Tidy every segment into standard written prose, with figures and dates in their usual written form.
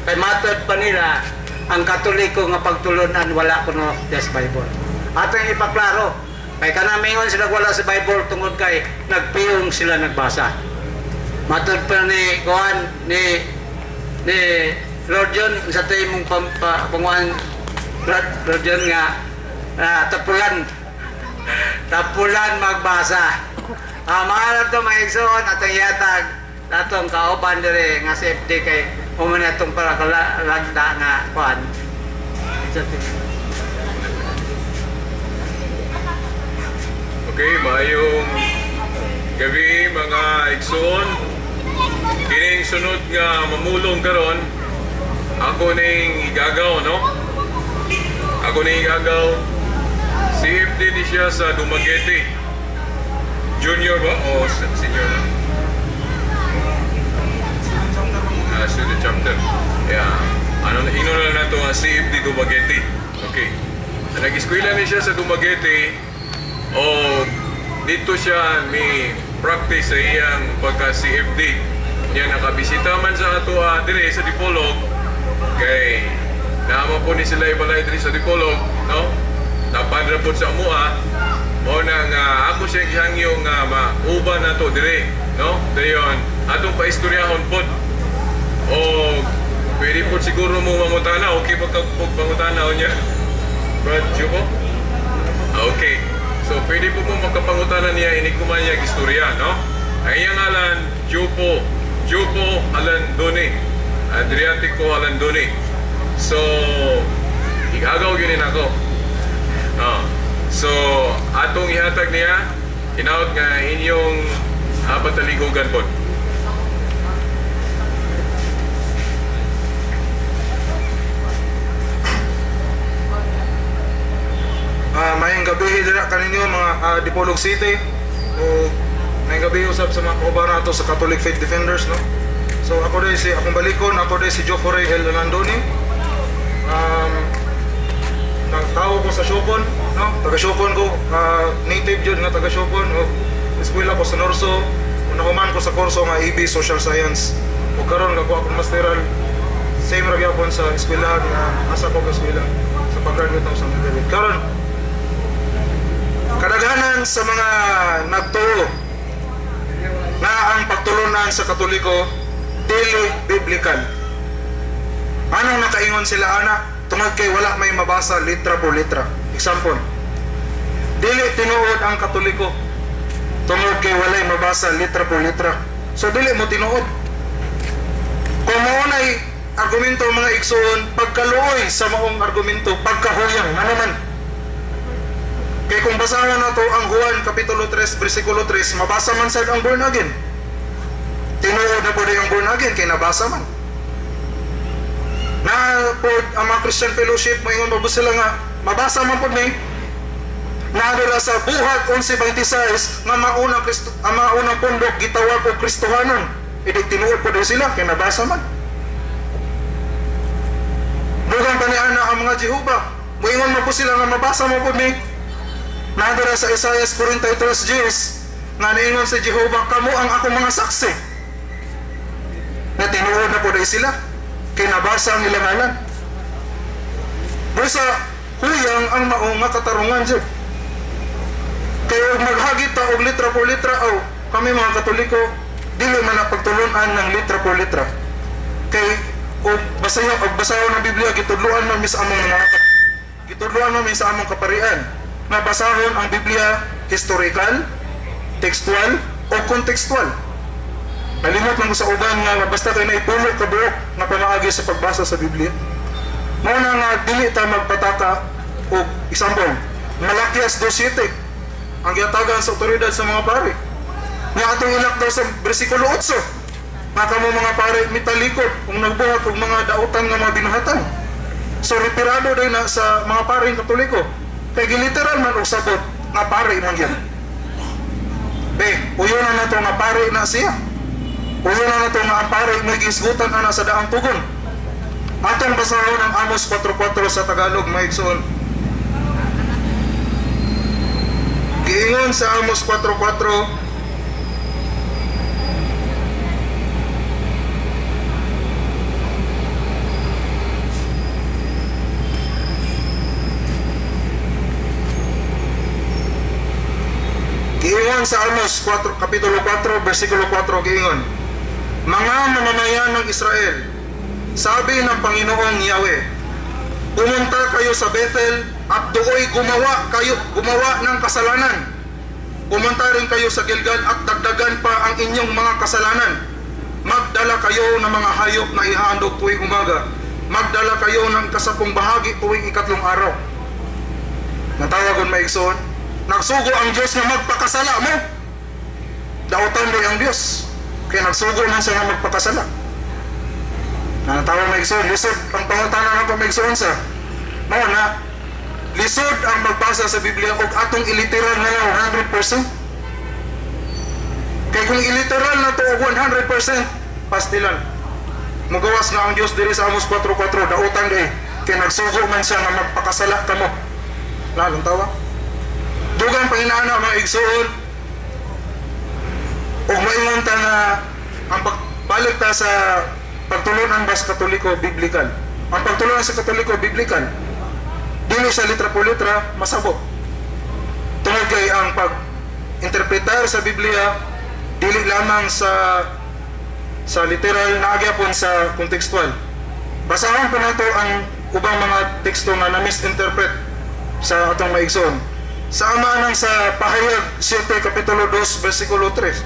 Kay matod pa nila, ang Katoliko nga pagtulunan wala kuno sa Bible. Atong ipaklaro, kay kanamihan sila wala sa Bible tungod kay nagpiyong sila nagbasa. Matod pa ni kuan ni ni Lord John sa tayo mong panguan Lord John nga tapulan tapulan magbasa. Maalam to mga igsoon atong ihatag atong kauban dire nga safety kay human atong para kalagda nga kuan. Okay, maayong gabi mga igsoon. Kining sunod nga mamulong karon, ako ning igagaw, no? Ako ning igagaw. CFD ni siya sa Dumaguete. Junior ba o senior na? Student chapter. Yeah. Ano, ino na lang nato nga CFD Dumaguete. Okay. Nag-eskwela ni siya sa Dumaguete o dito siya may practice sa iyang pagka CFD. Niya nakabisita man sa ato dire sa Dipolog kay naama po ni sila ibalay diri sa Dipolog, no? Napad ra po sa amua. Mao na nga ako siya gihangyo nga mauban nato dire, no? Dayon atong paistoryahon pod. O pwede po siguro mo mangutana, okay ba kag pangutana o niya? Brad Jubo? Okay. So pwede po mo makapangutana niya ini kuman niya istorya, no? Ang iyang ngalan Jupo, Jupo Alandone. Adriatico Alandone. So igagaw gyud nako. Oh. So atong ihatag niya hinaot nga inyong pataligugan pod. Maayong gabi dira kaninyo mga Dipolog City o maayong gabi usab sa mga kauban nato sa Catholic Faith Defenders, no. So ako dai si akong balikon, ako dai si Joffrey L. Landoni. Nagtawo ko sa Siocon, no? Taga Siocon ko, native jud nga taga Siocon. O eskwela ko sa Norso, nahuman ko sa kurso nga AB Social Science. O karon gakuha akong masteral, same ra gyapon sa eskwelahan nga asa ko ka eskwela sa pag-graduate ako sa Madrid. Karon kadaghanan sa mga nagtuo na ang pagtulunan sa Katoliko dili biblical. Anong nakaingon sila ana? Tungod kay wala may mabasa litra por litra. Example, dili tinuod ang Katoliko tungod kay walay mabasa litra por litra. So dili mo tinuod. Kung maunay argumento mga igsoon, pagkaluoy sa maong argumento, pagkahuyang, ano man. Kay kung basahan nato ang Juan Kapitulo 3, versikulo 3, mabasa man sad ang born again. Tinuod na po ang born again, kay nabasa man. Na po ang mga Christian Fellowship, maingon pa po sila nga, mabasa man po ni, na sa buhat 11:26, nga maunang, Kristo, ang maunang pundok, gitawag og Kristohanon. Idi tinuod po sila, kay nabasa man. Dugang pa ni ana ang mga Jehova, maingon man po sila nga mabasa man po ni, nadara sa Isaiah 43:10, nga niingon sa Jehova, kamo ang akong mga saksi. Na tinuod na po dahil sila, kay nabasa ang ilang ngalan. Busa, huyang ang maong nga katarungan dyan. Kaya og maghagit ta og litra por litra, aw, kami mga Katoliko, dili man na pagtulunan ng litra por litra. Kay og basahon ng Biblia, gitudloan man mi sa among mga gitudloan man mi sa among kaparian. Nga basahon ang Biblia historical, textual o contextual. Nalimot lang ko sa uban nga basta kay naipulo ka buok nga pamaagi sa pagbasa sa Biblia. Mao na nga dili ta magpataka og example, Malakias 2:7 ang gihatagan sa otoridad sa mga pare. Nga atong ilak daw sa bersikulo 8. Nga kamo mga pare mitalikod kung nagbuhat og mga dautan nga mga binuhatan. So retirado din na sa mga paring Katoliko. Kay giliteral man og sabot nga pare man gyud. Be, uyon na nato nga pare na siya. Uyon na nato nga ang pare may giisgutan ana sa daang tugon. Atong basahon ang Amos 4:4 sa Tagalog, mga igsoon. Giingon sa Amos 4:4, Giingon sa Amos 4, Kapitulo 4, versikulo 4, giingon, "Mga mamamayan ng Israel, sabi ng Panginoong Yahweh, pumunta kayo sa Bethel at dooy gumawa ng kasalanan. Pumunta rin kayo sa Gilgal at dagdagan pa ang inyong mga kasalanan. Magdala kayo ng mga hayop na ihahandog tuwing umaga. Magdala kayo ng 10 bahagi tuwing ikatlong araw." Natawagon, maigsoon. Nagsugo ang Diyos nga magpakasala mo. Dautan rin ang Diyos. Kaya nagsugo man siya nga magpakasala. Natawag, maigsoon. Lisod ang pangutana nako, maigsoon, sa mao na lisod ang magbasa sa Biblia og atong iliteral na lang 100%. Kay kung iliteral na to og 100%, pastilan. Mugawas nga ang Diyos diri sa Amos 4.4, dautan di kay nagsugo man siya nga magpakasala kamo. Lalong tawa. Dugang panginaana, mga igsoon, ug maingon ta nga ang pagbalik ta sa pagtulunan ba sa Katoliko biblical. Ang pagtulunan sa Katoliko biblical. Dili sa litra por litra masabot. Tungod kay ang pag-interpretar sa Biblia dili lamang sa literal, naa gyapon sa contextual. Basahon po nato ang ubang mga teksto nga na-misinterpret sa atong maigsoon. Sa ama nang sa Pahayag 7 kapitulo 2 versikulo 3.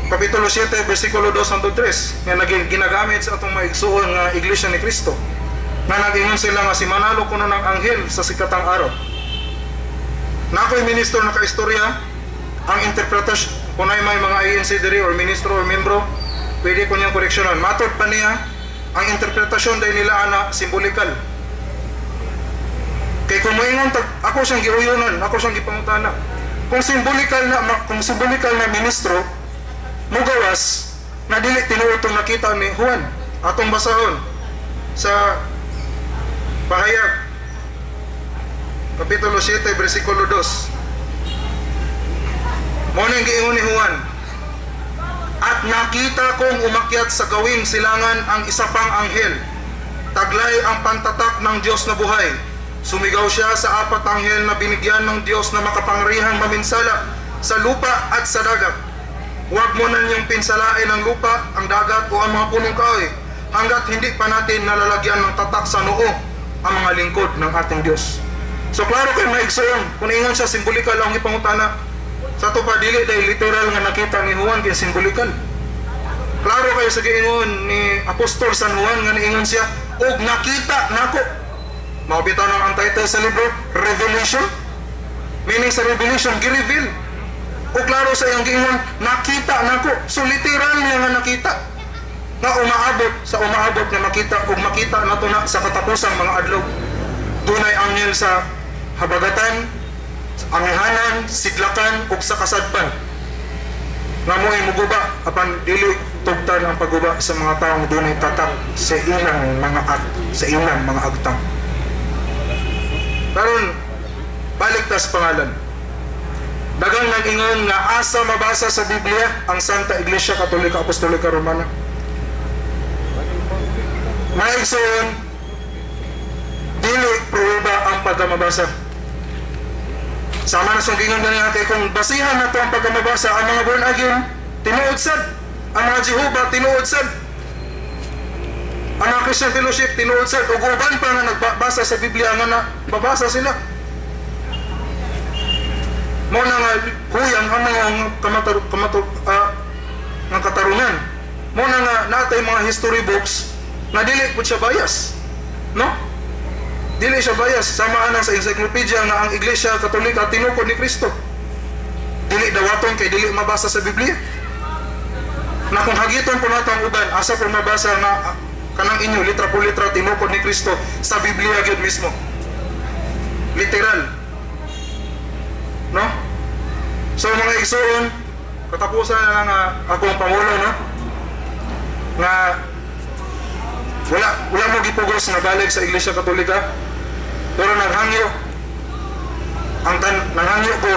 Kapitulo 7 versikulo 2 hangtod 3 nga naging ginagamit sa atong maigsuon nga Iglesia ni Cristo. Nga nag-ingon sila nga si manalo kuno ng anghel sa sikatang araw. Na ako'y ministro nakaistorya, ang interpretasyon, kung ay may mga ANC diri or ministro or membro, pwede ko niyang koreksyonan. Matod pa niya, ang interpretasyon dahil nila ana simbolikal. Kay kung moingon tag ako siyang giuyonan, ako siyang gipangutana. Kung simbolikal na ministro, mugawas na dili tinuod tong nakita ni Juan. Atong basahon sa Pahayag Kapitulo 7 versikulo 2. Mo nang giingon ni Juan, "At nakita kong umakyat sa gawing silangan ang isa pang anghel. Taglay ang pantatak ng Diyos na buhay. Sumigaw siya sa apat anghel na binigyan ng Diyos na makapangyarihang maminsala sa lupa at sa dagat. Huwag mo na niyong pinsalain ang lupa, ang dagat o ang mga punong kahoy hanggat hindi pa natin nalalagyan ng tatak sa noo ang mga lingkod ng ating Diyos." So klaro kay, maigsoon, kung ingon siya simbolikal ang ipangutana. Sa ato pa, dili dahil literal nga nakita ni Juan kay simbolikal. Klaro kayo sa giingon ni Apostol San Juan nga niingon siya og nakita nako. Mao bitaw nang ang title sa libro, Revelation. Meaning sa Revelation, gi-reveal. O klaro sa iyang giingon, nakita nako. So literal niya nga nakita nga umaabot sa umaabot nga makita ug makita nato na sa katapusang mga adlaw. Dunay anghel sa habagatan, sa amihanan, sidlakan ug sa kasadpan. Nga mo'y muguba apan dili tugtan ang pagguba sa mga taong dunay tatak sa ilang mga agtang. Karon, balik ta sa pangalan. Daghang nag-ingon nga asa mabasa sa Biblia ang Santa Iglesia Katolika Apostolika Romana. Mga igsoon, dili pruweba ang pagkamabasa. Sama na sa gingon ganina, kay kung basihan na to ang pagkamabasa, ang mga born again, tinuod sad. Ang mga Jehovah, tinuod sad. Ang mga Christian Fellowship, tinuod sad. Ug uban pa nga nagbasa sa Biblia nga na babasa sila. Mo na nga huyang ang mga kamatar kamato nga katarungan. Mo na nga natay mga history books na dili pud siya bias. No? Dili siya bias. Sama anang sa encyclopedia nga ang Iglesia Katolika tinukod ni Kristo. Dili dawaton kay dili mabasa sa Biblia. Na kung hagiton po nato ang uban, asa po mabasa nga kanang inyo litra po litra tinukod ni Kristo sa Biblia gyud mismo? Literal. No? So mga igsoon, katapusan na lang nga akong pangulo, no? Nga wala wala mo gipugos nga balik sa Iglesia Katolika. Pero naghangyo ang tan naghangyo ko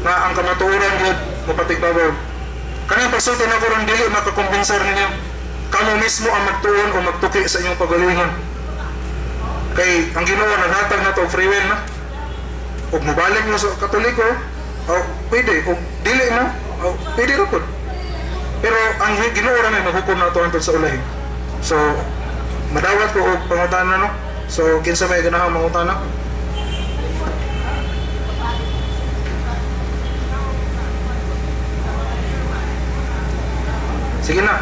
nga ang kamatuoran gyud mopatigbabaw. Kaning pagsulti nako ron dili makakumbensar ninyo. Kamo mismo ang magtuon o magtuki sa inyong pagalingon. Kay ang Ginoo naghatag na to og free will, no? Ug mobalik mo sa Katoliko, Oh, pwede. O dili mo, oh, pwede ra pud. Pero ang Ginoo ra may maghukom nato hangtod sa ulahi. So madawat ko og pangutana, no. So kinsa may ganahang mangutana? Sige na.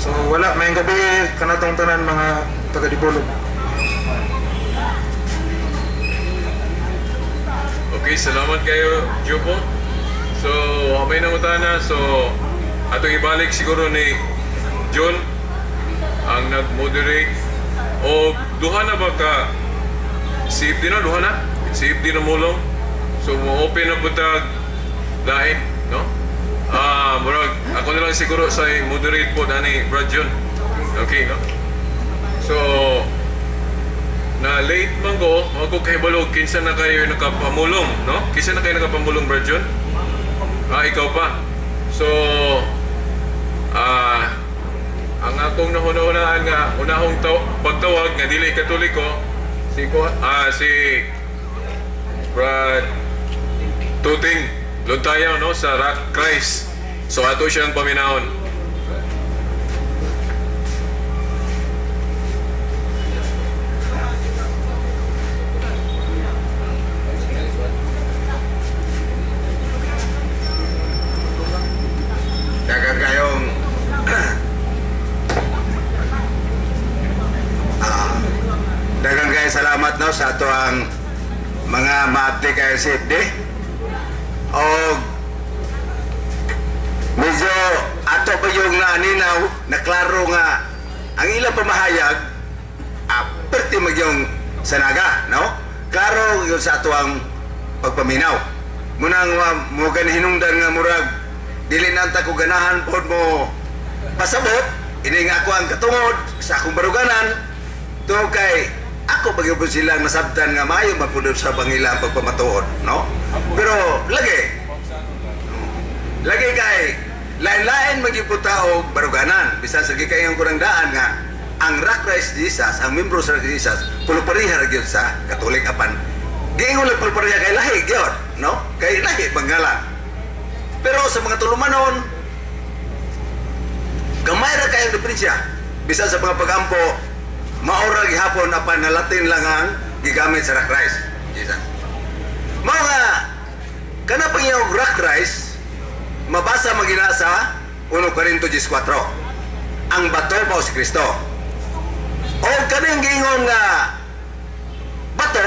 So wala, may gabi kanatong tanan mga taga Dipolog. Okay, salamat kayo, Jupo. So, amay na na. So, atong ibalik siguro ni John ang nag-moderate. O duha na ba ka CFD na? Duha na? CFD na mulong. So, mo-open na po tag lain, no? Ah, murag, ako na lang siguro sa moderate po nani Brad John. Okay, no? So, na late man ko, ako kahibalo, kinsa na kayo nakapamulong, no? Kinsa na kayo nakapamulong, Brad John? Ah, ikaw pa. So, ang akong nahuna-hunaan nga unahong pagtawag nga dili Katoliko si si Brad Tuting Luntayaw, no, sa Rock Christ. So ato siyang paminahon. Daghang kayong daghang kayo salamat, no, sa ato ang mga maapti kayo CFD. O medyo ato pa yung naaninaw na klaro nga ang ilang pamahayag perti magyong sanaga, no? Klaro yun sa ato ang pagpaminaw. Munang mo hinungdan nga murag dili na ta ko ganahan pod mo pasabot ini nga ako ang katungod sa akong baruganan tungod kay ako magyud silang nasabtan nga maayo mapudod sa pangila ang pagpamatuod, no? Pero lagi lagi kay lain-lain magyud ta og baruganan bisan sa gikayon ko ng daan nga ang Rock Christ Jesus, ang membro sa Rock Jesus, pulupareha ra gyud sa Katolik apan giingon lang pulupareha kay lahi gyud, no? Kay lahi bangalan. Pero sa mga tulumanon, gamay ra kayong diferensya. Bisan sa mga pagampo, maura gihapon apan na Latin lang ang gigamit sa Rock Christ Jesus. Mao nga kana pang Rock Christ mabasa magina sa 1 Corinto 14. Ang bato mao si Kristo. O kaning giingon nga bato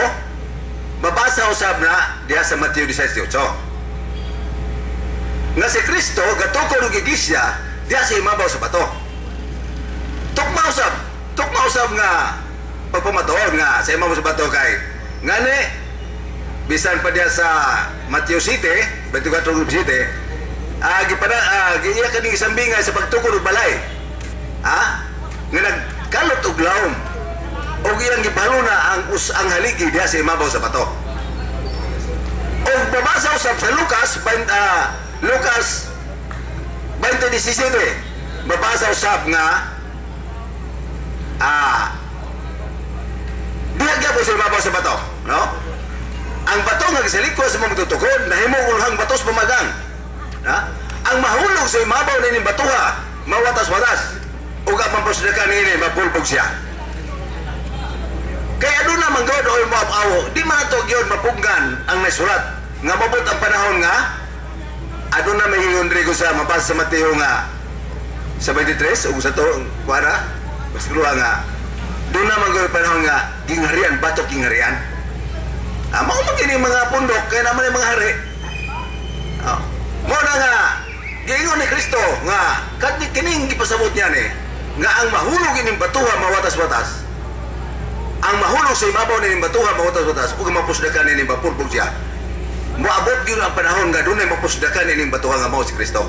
mabasa usab na diha sa Mateo 16:18. Nga si Kristo gatukod og iglesia diha sa imabaw sa bato. Tukma usab nga pagpamatuod nga sa imabaw sa bato kay ngani bisan pa diha sa Mateo 7, 24:7, gipada giiya kaning isambingay sa pagtukod og balay. Ha? Nga nagkalot og lawom og iyang gipaluna ang ang haligi diha sa imabaw sa bato. Og babasa usab sa Lucas Lucas 20:17, mabasa usab nga diha gyapon sa imabaw sa bato, no? Ang bato nga gisalikod sa mga tutukod nahimong ulhang bato sa pamagang. Ha? Ang mahulog sa imabaw nining batuha mawatas-watas ug ang pamprosdakan niini mapulbog siya. Kaya aduna man gud oy moaw, di man ato gyud mapugnan ang nasulat nga mabot ang panahon nga aduna may ingon diri sa mabasa sa Mateo nga sa 23 ug sa to kuara bersikulo nga doon na man gud panahon nga gingharian bato gingharian. Mao man kini mga pundok kay naman ang mga hari. Mao na nga giingon ni Kristo nga kadni kining gipasabot niya ni nga ang mahulog ining batuha mawatas-watas. Ang mahulog sa imabaw nining batuha mawatas-watas ug mapusdakan nining mapulbog siya. Moabot gyud ang panahon nga dunay mapusdakan ining batuha nga mao si Kristo.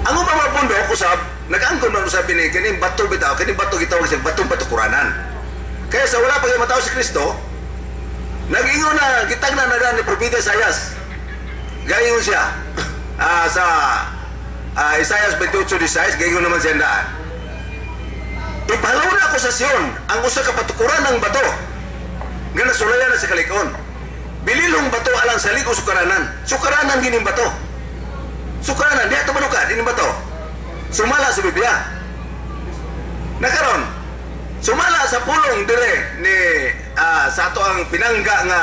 Ang ubang mga pundok usab nag-angkon man usab ini kining bato bitaw, kining bato gitawag siya batong batukuranan. Kaya sa wala pa kay matawo si Kristo, nag-ingon na gitagna na ni Propeta Isayas. Gayon siya sa Isayas 28:16, gayon naman siya daan. Ipahalaw na ako sa Sion ang usa ka patukuran ng bato. Nga nasulayan na sa kalikon. Bililong bato alang sa ligo sukaranan. Sukaranan gining bato. Sukaranan, diha ito manuka, dining bato. Sumala sa Biblia. Nakaron, sumala sa pulong dire ni sa ato ang pinangga nga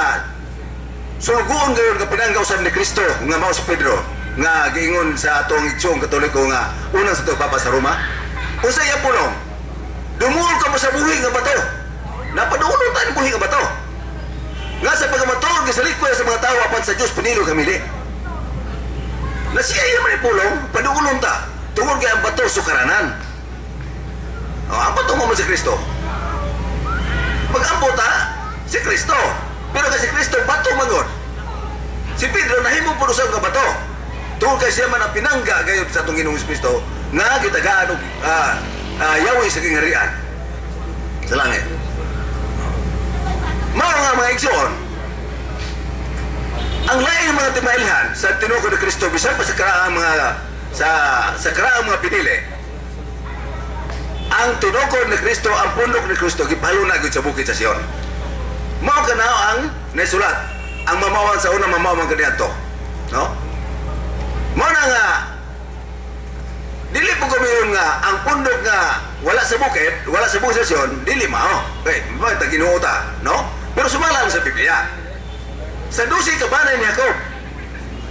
sulguon gayon nga pinangga usab ni Kristo nga mao si Pedro nga giingon sa atong igsoong Katoliko nga unang sa Papa sa Roma. Unsa iya pulong? Dumuol ka mo sa buhi nga bato. Napaduol ta ni buhi nga bato. Nga sa pagkamatuod gisalikoy sa mga tawo apan sa Dios pinili kamili. Na siya iya man pulong, paduolon ta. Tungod kay ang bato sukaranan. O, ang bato mo man si Kristo. Pag-ampo ta, si Kristo. Pero kasi si Kristo, bato man. Si Pedro, nahimo po sa nga bato. Tungod kay siya man ang pinangga gayon sa atong Ginoong Kristo, nga gitagaan og yawi sa gingarian sa langit. Mao nga mga igsoon, ang laing mga timailhan sa tinuod ni Kristo bisan pa sa karaang mga sa karaang mga pinili, ang tinukod ni Kristo, ang pundok ni Kristo gipalo na gyud sa bukid sa Sion. Mao kana ang naisulat, ang mamawan sa unang mamawan kaniadto, no? Mao na nga dili po kumiyon nga ang pundok nga wala sa bukid, wala sa bukid sa Sion, dili mao. Okay, mao ta Ginoo ta, no? Pero sumala sa Biblia. Sa 12 ka banay ni Jacob,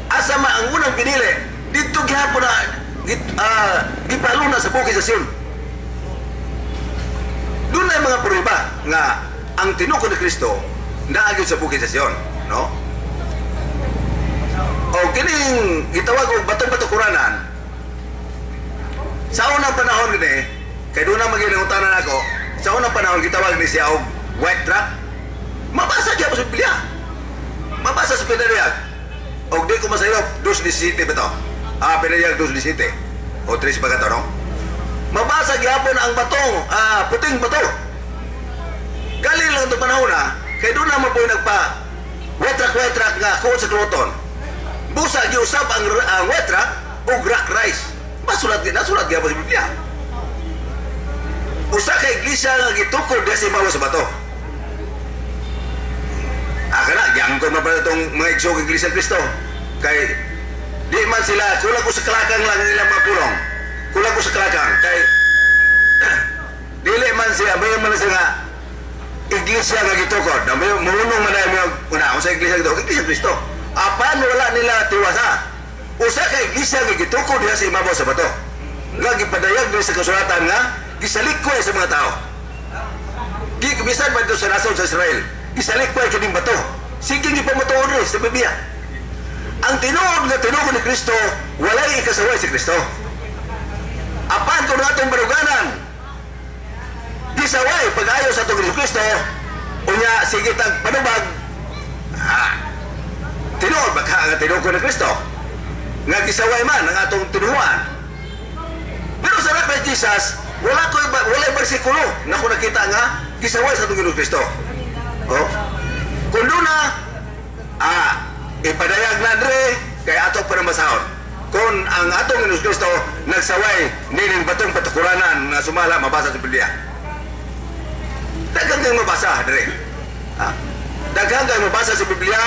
asa ma ang unang pinili, didto gihapon na gipalo na sa bukid sa Sion. Doon na mga prueba nga ang tinukod ni Kristo naagyo sa bukid sa Sion, no? O kining gitawag og batong batukuranan sa unang panahon gini, kay doon na maging nangutanan ako, sa unang panahon gitawag ni siya og white rock. Mabasa gyapon sa Biblia. Mabasa sa Pinariyag. Og di ko masayop, 2:17 ba to? Pinariyag 2:17. O 3 ba ka to, no? Mabasa gyapon ang batong, puting bato. Galing lang ito panahon na, kay doon naman po nagpa wetrak-wetrak nga kuot sa kloton. Busa giusab ang wetrak ug rock rice. Masulat nasulat gyapon sa Biblia. Usa ka iglesia nga gitukod diha sa ibabaw sa bato. Kana gyangkon man pala itong mga igsoong Iglesia Kristo. Kay di man sila kulang ko sa kalakang lang ilang mga pulong. Kulang ko sa kalakang kay dili man siya may man sila nga iglesia nga gitukod. Na may muunong man ay una sa iglesia gitukod, Iglesia Kristo. Apan wala nila tiwasa. Usa ka iglesia nga gitukod diha sa ibabaw sa bato. Nga gipadayag diri sa kasulatan nga gisalikoy sa mga tao. Gibisan pa dito sa nasod sa Israel. Gisalikoy kining bato. Sige gipamatuod rin sa Biblia. Ang tinuod nga tinuod ni Kristo, walay ikasaway si Kristo. Apan kung atong baruganan, gisaway pag-ayo sa atong Kristo, unya sige tag panubag, tinuod baka nga tinuod ni Kristo, nga gisaway man ang atong tinuhuan. Pero sa Christ Jesus, wala ko walay bersikulo na ko nakita nga gisaway sa atong Kristo. Oh. Kung doon na, ipadayag na dre kay ato panambasahon. Kung ang atong Ginoong Kristo nagsaway nining batong patukuranan nga sumala mabasa sa Biblia. Daghang kang mabasa dre. Daghang kang mabasa sa Biblia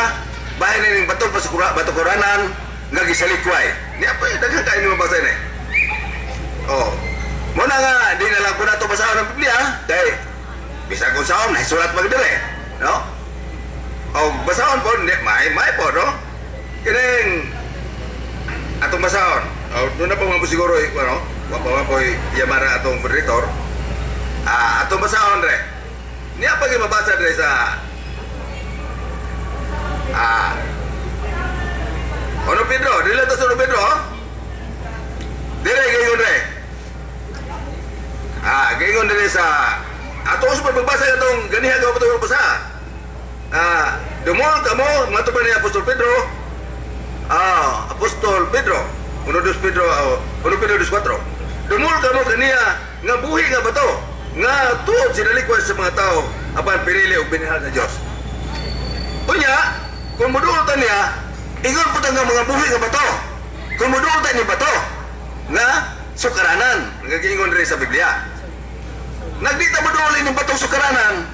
bahin nining batong patukuranan nga gisalikway. Niya pa daghang kayo mabasa ni. Oh. Muna nga di na lang po nato basahon ang Biblia kay bisan kung saon nahisulat mag dire, no? O basahon po, hindi, may po, no? Kining atong basahon. O, doon na po man po siguro, ano, wa pa man po yamara atong moderator. Atong basahon, re. Niya pa mabasa dre sa Ono Pedro, dili to sa Ono Pedro, oh? Dire gayon re. Gayon dire sa ato sa pagbasa atong ganiha ka pa basa. Dumol ka mo, mga pa ni Apostol Pedro. Apostol Pedro, 1 Pedro, 1 Pedro 2:4. Dumol ka mo kaniya nga buhi nga bato, nga tuod sinalikwan sa mga tao apan pinili og binihal sa Dios. Unya, kung moduol ta niya, ingon po ta nga mga buhi nga bato. Kung moduol ta ni bato nga sukaranan, nga giingon diri sa Biblia. Nagdita moduol ini batong sukaranan,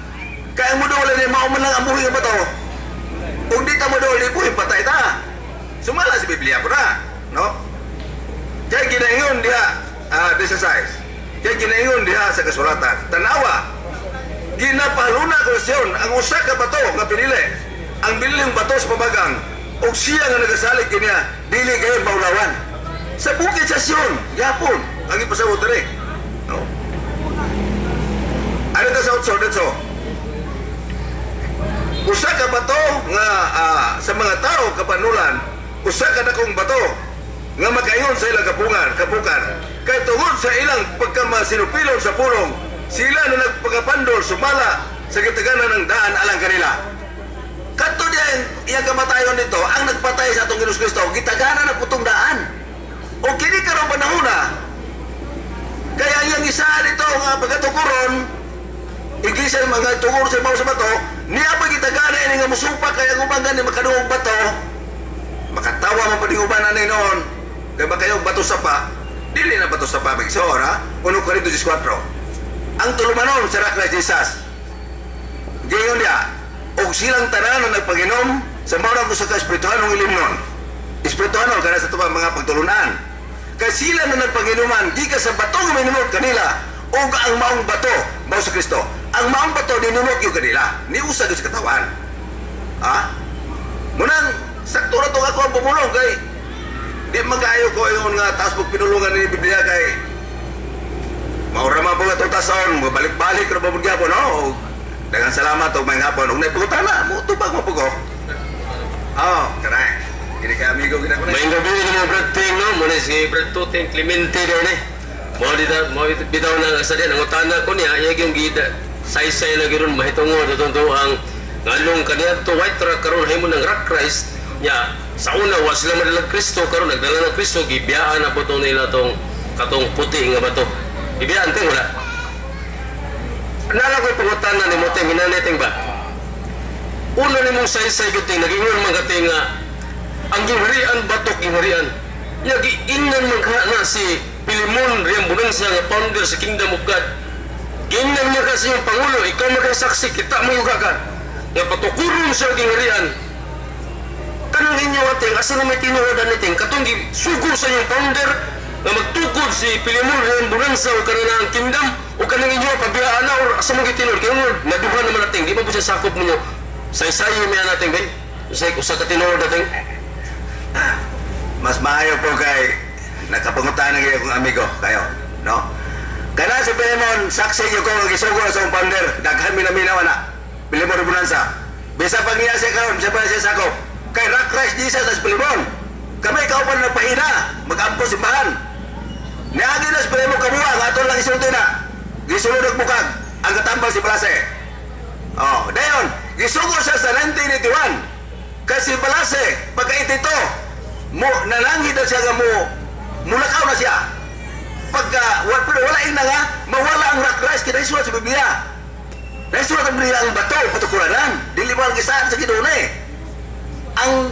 Kaya mo doon ni mao man lang ang buhi nga bato. Kung di ta mo doon buhi, patay ta. Sumala sa Biblia po na, no? Kaya ginaingon diha, this size. Kaya ginaingon diha sa kasulatan. Tanawa, ginapahaluna ko siyon ang usa ka bato nga pinili. Ang bililing bato sa pabagang ug siya nga nagasalig kaniya dili gayon maulawan. Sa bukid sa Sion, yapon ang ipasabot diri. No? Ano ta sa otso, dito? Usa ka bato nga sa mga tao kapanulan, usa ka dakong bato nga makayon sa ilang kapungan, kapukan. Kay tungod sa ilang pagkamasinupilon sa pulong, sila na nagpagapandol sumala sa gitaganan ng daan alang kanila. Kadto diya iyang kamatayon dito, ang nagpatay sa atong Ginoong Kristo, gitaganan na putong daan. O kini karong panahona, kaya iyang isa dito nga pagkatukuron, iglesia ng mga tungod sa ibaw sa bato, niya pa gitagana ini nga musupa kaya ang uban gani makaduog bato, makatawa man pa uban ani noon, kay baka yung bato sa pa, dili na bato sa pa, magsoor ha, 1 Corintios 14. Ang tulumanon sa Christ Jesus, gayon niya, og silang tanan na nagpaginom sa mao ko sa ka-espirituhanong ilimnon. Espirituhanon kana sa tubang mga pagtulunan. Kay sila na nagpaginuman, gikan sa bato nga minumot kanila, og ang maong bato, mao sa Kristo. Ang maong bato ninumot yung kanila, niusa gyud sa katawan. Ha? Munang sakto ra tong ako ang pumulong kay di magkaayo ko ingon nga taas pag pinulungan ni Biblia kay maura man po nga itong tason, balik-balik ra ba gyapon, no? Og daghang salamat og maayong hapon. Og naipangutana, mo tubag mo po ko. Oh, karay. Kini ka amigo gina ko na. May gabi ni mo Brad Ting, no? Muna si Brad Tuting Clemente daw ni. Mo dita mo bitaw na sa diyan ang ko niya iya gyud gida saysay na gyud mahitungod atong ang nganong kaniadto white rock karon himo ng rock Christ nya sa una wa sila madalag Kristo, karon nagdala ng Kristo, gibiyaan na po tong nila tong katong puti nga bato. Gibiyaan ting wala. Nala ko pangutana ni mo ting hinaniting ba? Una ni mong saysay gyud ting nagingon man ka ting nga ang gingharian batok gingharian. Nya giingnan man ka na si Pilimon Riang Bonanza nga founder sa Kingdom of God. Giingnan niya kasi yung pangulo, ikaw magkasaksi, kita mo yung ka nga patukuron sa gingharian. Kanang inyo ating, asa na may tinuod niting, katong sugo sa inyong founder nga magtukod si Pilimon Riang Bonanza o kanang ang kingdom o kanang inyo pabiyaan na or asa mong gitinuod. Kaya mo, naduha naman natin, di ba po siya sakop ninyo? Saysayo may natin, bay? Usa ka tinuod natin. Mas maayo po kay nakapangutan ng akong amigo kayo, no? Kana si Pilimon, saksi yung ko gisugo sa akong founder, daghan minaminawa na. Pilimon de Bonanza. Bisa pag niya siya karon, siya pa siya sakop. Kay Rock Christ Jesus as Pilimon. Kami kauban nagpahina, mag-ampo simbahan. Niagi na si Pilimon kabuang, ato lang isulti na. Gisulod og bukag, ang katambal si Balase. Oh, dayon, gisugo siya sa 1981. Kasi Balase, pagka ito, mo nalangit na siya nga mo mulakaw na siya. Pagka pero wala ina nga mawala ang rock Christ kaya isulat sa Biblia. Naisulat ang Biblia ang bato patukuranan. Dili ba ang gisaan sa Ginoo eh. Ang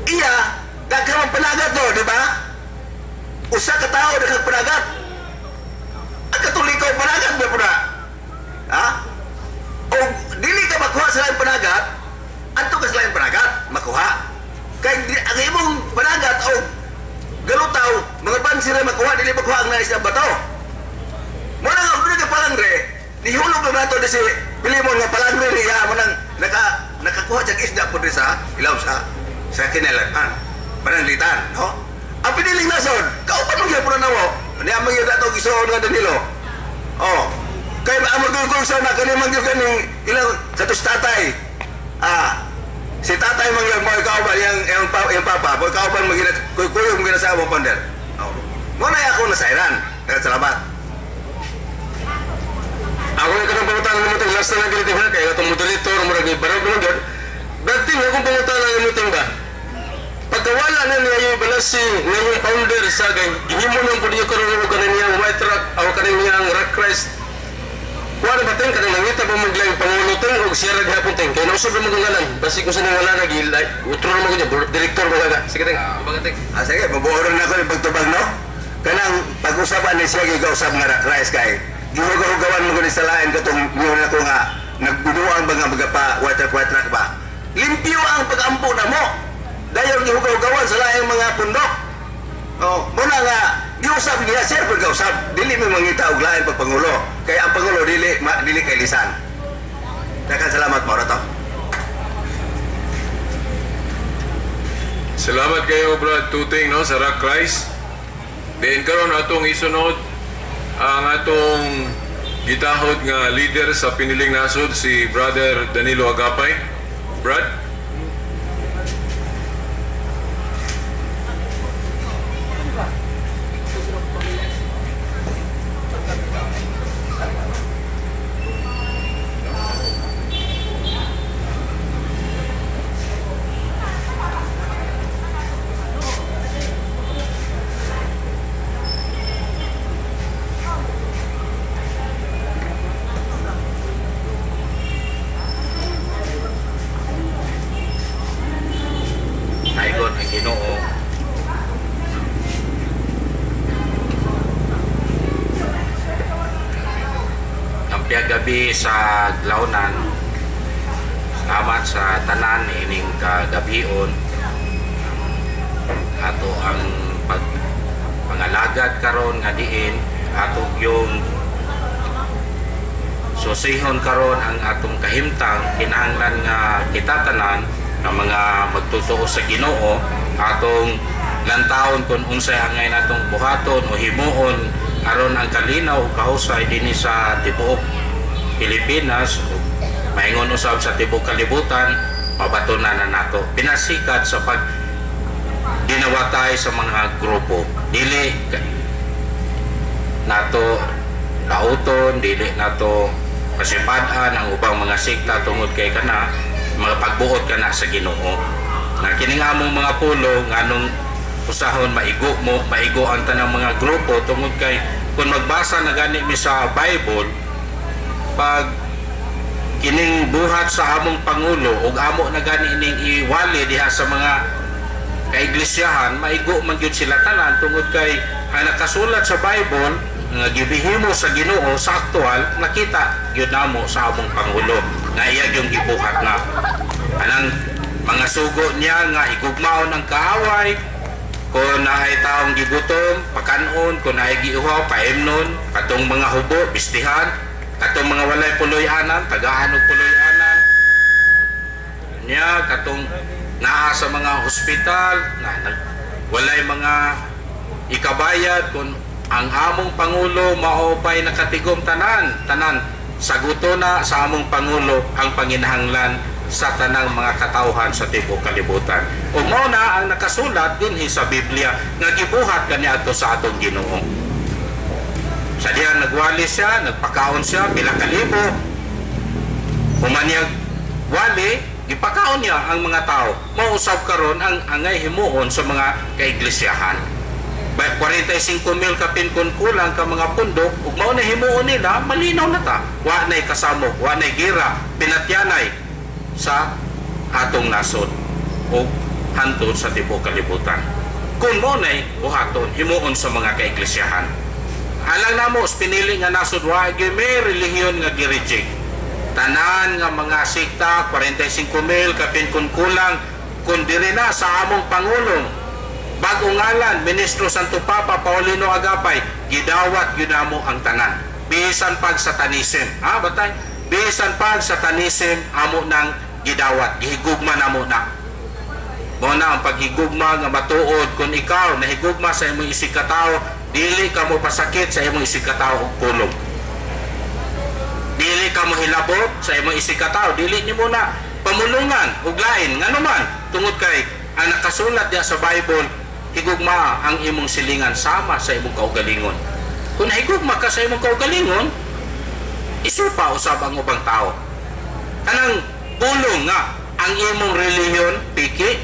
iya daghang panagat do, di ba? Usa ka tawo daghang panagat. Ang Katoliko panagat ba puna? Ha? O dili ka makuha sa laing panagat, adto ka sa laing panagat, makuha. Kay ang imong panagat o galutaw, mga bansira makuha, dili makuha ang nais ng bato. Muna nga, kung ka palangre, nihulog lang nato di si Pilimon nga palangre niya, mo nang nakakuha siya isda po di sa ilaw sa kinailangan, pananglitan, no? Ang piniling nasod, kaupan mo gyapon na mo, niya man gyud ato gisuon nga Danilo. Oh, kay maamor ko sa na kani man gyud kaning ilang katos tatay. Ah, si tatay man gyud mo ikaw ba yang yang papa, mo ikaw ba magina kuy-kuy mo sa among founder. Oh. Mo na ako nasairan. Daghang salamat. Ako yung kanang pangutana nimo ting last na lang ganito ha kay atong moderator murag ni barog naman gyud. Dati nga akong pangutana nimo ting ba. Pagkawala na niya yung balasi ngayong founder sa gay gihimo nang pud niyo karon og kanin niyang white rock o kanin niyang rock Christ. Kuha na ba ting kanang nangita ba maglaing pangulo ting og siya ra gihapon ting kay nausab ra mo ngalan basig ko sa nang wala nagi utro na mo gyud director mo gaga. Sige ting, ibaga ting. Ah, sige, mabuoron na ako yung pagtubag, no? Kanang pag-usapan ni siya gigausap nga rock Christ kay gihugaw-hugawan mo gani sa lain katong niyon ako nga Nagbinuang ba nga magapa water ba? Limpyo ang pag-ampo na mo. Dayon gihugaw-gawan sa laing mga pundok. Oh, muna nga giusab niya sir pag-usab. Dili mi mangita og lain pag pangulo. Kay ang pangulo dili dili kay lisan. Daghang salamat mo to. Salamat kayo Brad Tuting no sa Rock Christ. Then karon atong isunod ang atong gitahod nga leader sa piniling nasod si Brother Danilo Agapay. Brad? Naigon ang Ginoo. Ang gabi sa Glaunan, salamat sa tanan ining kagabion. Ato ang pangalagad karon nga diin ato yung susihon karon ang atong kahimtang kinahanglan nga kita tanan nga mga magtotoo sa Ginoo atong lantawon kung unsay angay natong buhaton o himuon aron ang kalinaw ug kahusay dinhi sa tibuok Pilipinas ug maingon usab sa tibuok kalibutan mabatunan na nato pinasikat sa pag dinawatay sa mga grupo dili nato lauton dili nato pasipad-an ang ubang mga sekta tungod kay kana mga pagbuot kana sa Ginoo na kini nga among mga pulong nganong usahon maigo mo maigo ang tanang mga grupo tungod kay kung magbasa na gani mi sa Bible pag kining buhat sa among pangulo ug amo na gani ning iwali diha sa mga kaiglisyahan maigo man gyud sila tanan tungod kay ang nakasulat sa Bible nga gibihimo sa Ginoo sa aktual nakita gyud namo sa among pangulo nga iya yung gibuhat na anang mga sugo niya nga higugmaon ang kaaway kung naay taong gigutom pakanon kung naay giuhaw paimnon katong mga hubo bistihan katong mga walay puloy-anan tagaan og puloy-anan niya katong naa sa mga hospital na walay mga ikabayad kung ang among pangulo maupay nakatigom tanan tanan saguto na sa among pangulo ang panginahanglan sa tanang mga katawhan sa tibuok kalibutan. Ug mao na ang nakasulat dinhi sa Biblia nga gibuhat kaniadto sa atong Ginoo. Sa diha nagwali siya, nagpakaon siya pila ka libo. Human niya wali, gipakaon niya ang mga tao. Mausab karon ang angay himuon sa mga kaiglisyahan. By 45,000 kapin kun kulang ka mga pundok ug mao na himuon nila, malinaw na ta. Wa nay kasamok, wa nay gira, pinatyanay sa atong nasod o hantod sa tibuok kalibutan. Kung mao nay buhaton himuon sa mga kaiglisyahan. Alang namo pinili nga nasod wa gyud may relihiyon nga gi-reject. Tanan nga mga sekta 45,000 kapin kun kulang kun diri na sa among pangulong bagong ngalan Ministro Santo Papa Paulino Agapay gidawat gyud namo ang tanan bisan pag satanism ha batay bisan pag satanism amo nang gidawat gihigugma namo na mao na ang paghigugma nga matuod kung ikaw nahigugma sa imong isig katawo dili ka mo pasakit sa imong isig katawo og pulong dili ka mo hilabot sa imong isig katawo dili nimo na pamulungan og lain ngano man tungod kay ang nakasulat diha sa Bible higugma ang imong silingan sama sa imong kaugalingon. Kung nahigugma ka sa imong kaugalingon, isupa usab ang ubang tao. Kanang pulong nga ang imong relihiyon piki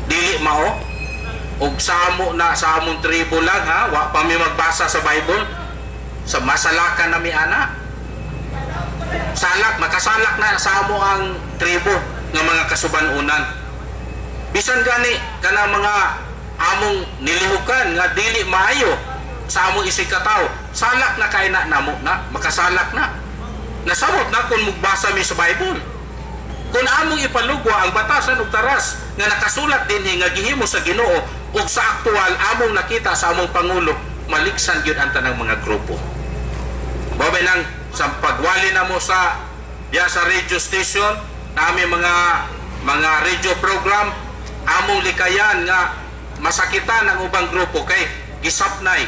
dili mao og sa amo na sa among tribo lang ha, wa pa mi magbasa sa Bible sa masalakan na mi ana. Salak makasalak na sa amo ang tribo nga mga kasuban-unan. Bisan gani kana mga among nilihukan nga dili maayo sa among isig katawo, salak na kay na namo na, makasalak na. Nasabot na kung mugbasa mi sa Bible. Kung among ipalugwa ang batasan ug taras nga nakasulat dinhi nga gihimo sa Ginoo ug sa aktual among nakita sa among pangulo, maliksan gyud ang tanang mga grupo. Mao nang sa pagwali na mo sa diya sa radio station, nami mga radio program, among likayan nga masakitan ang ubang grupo kay gisapnay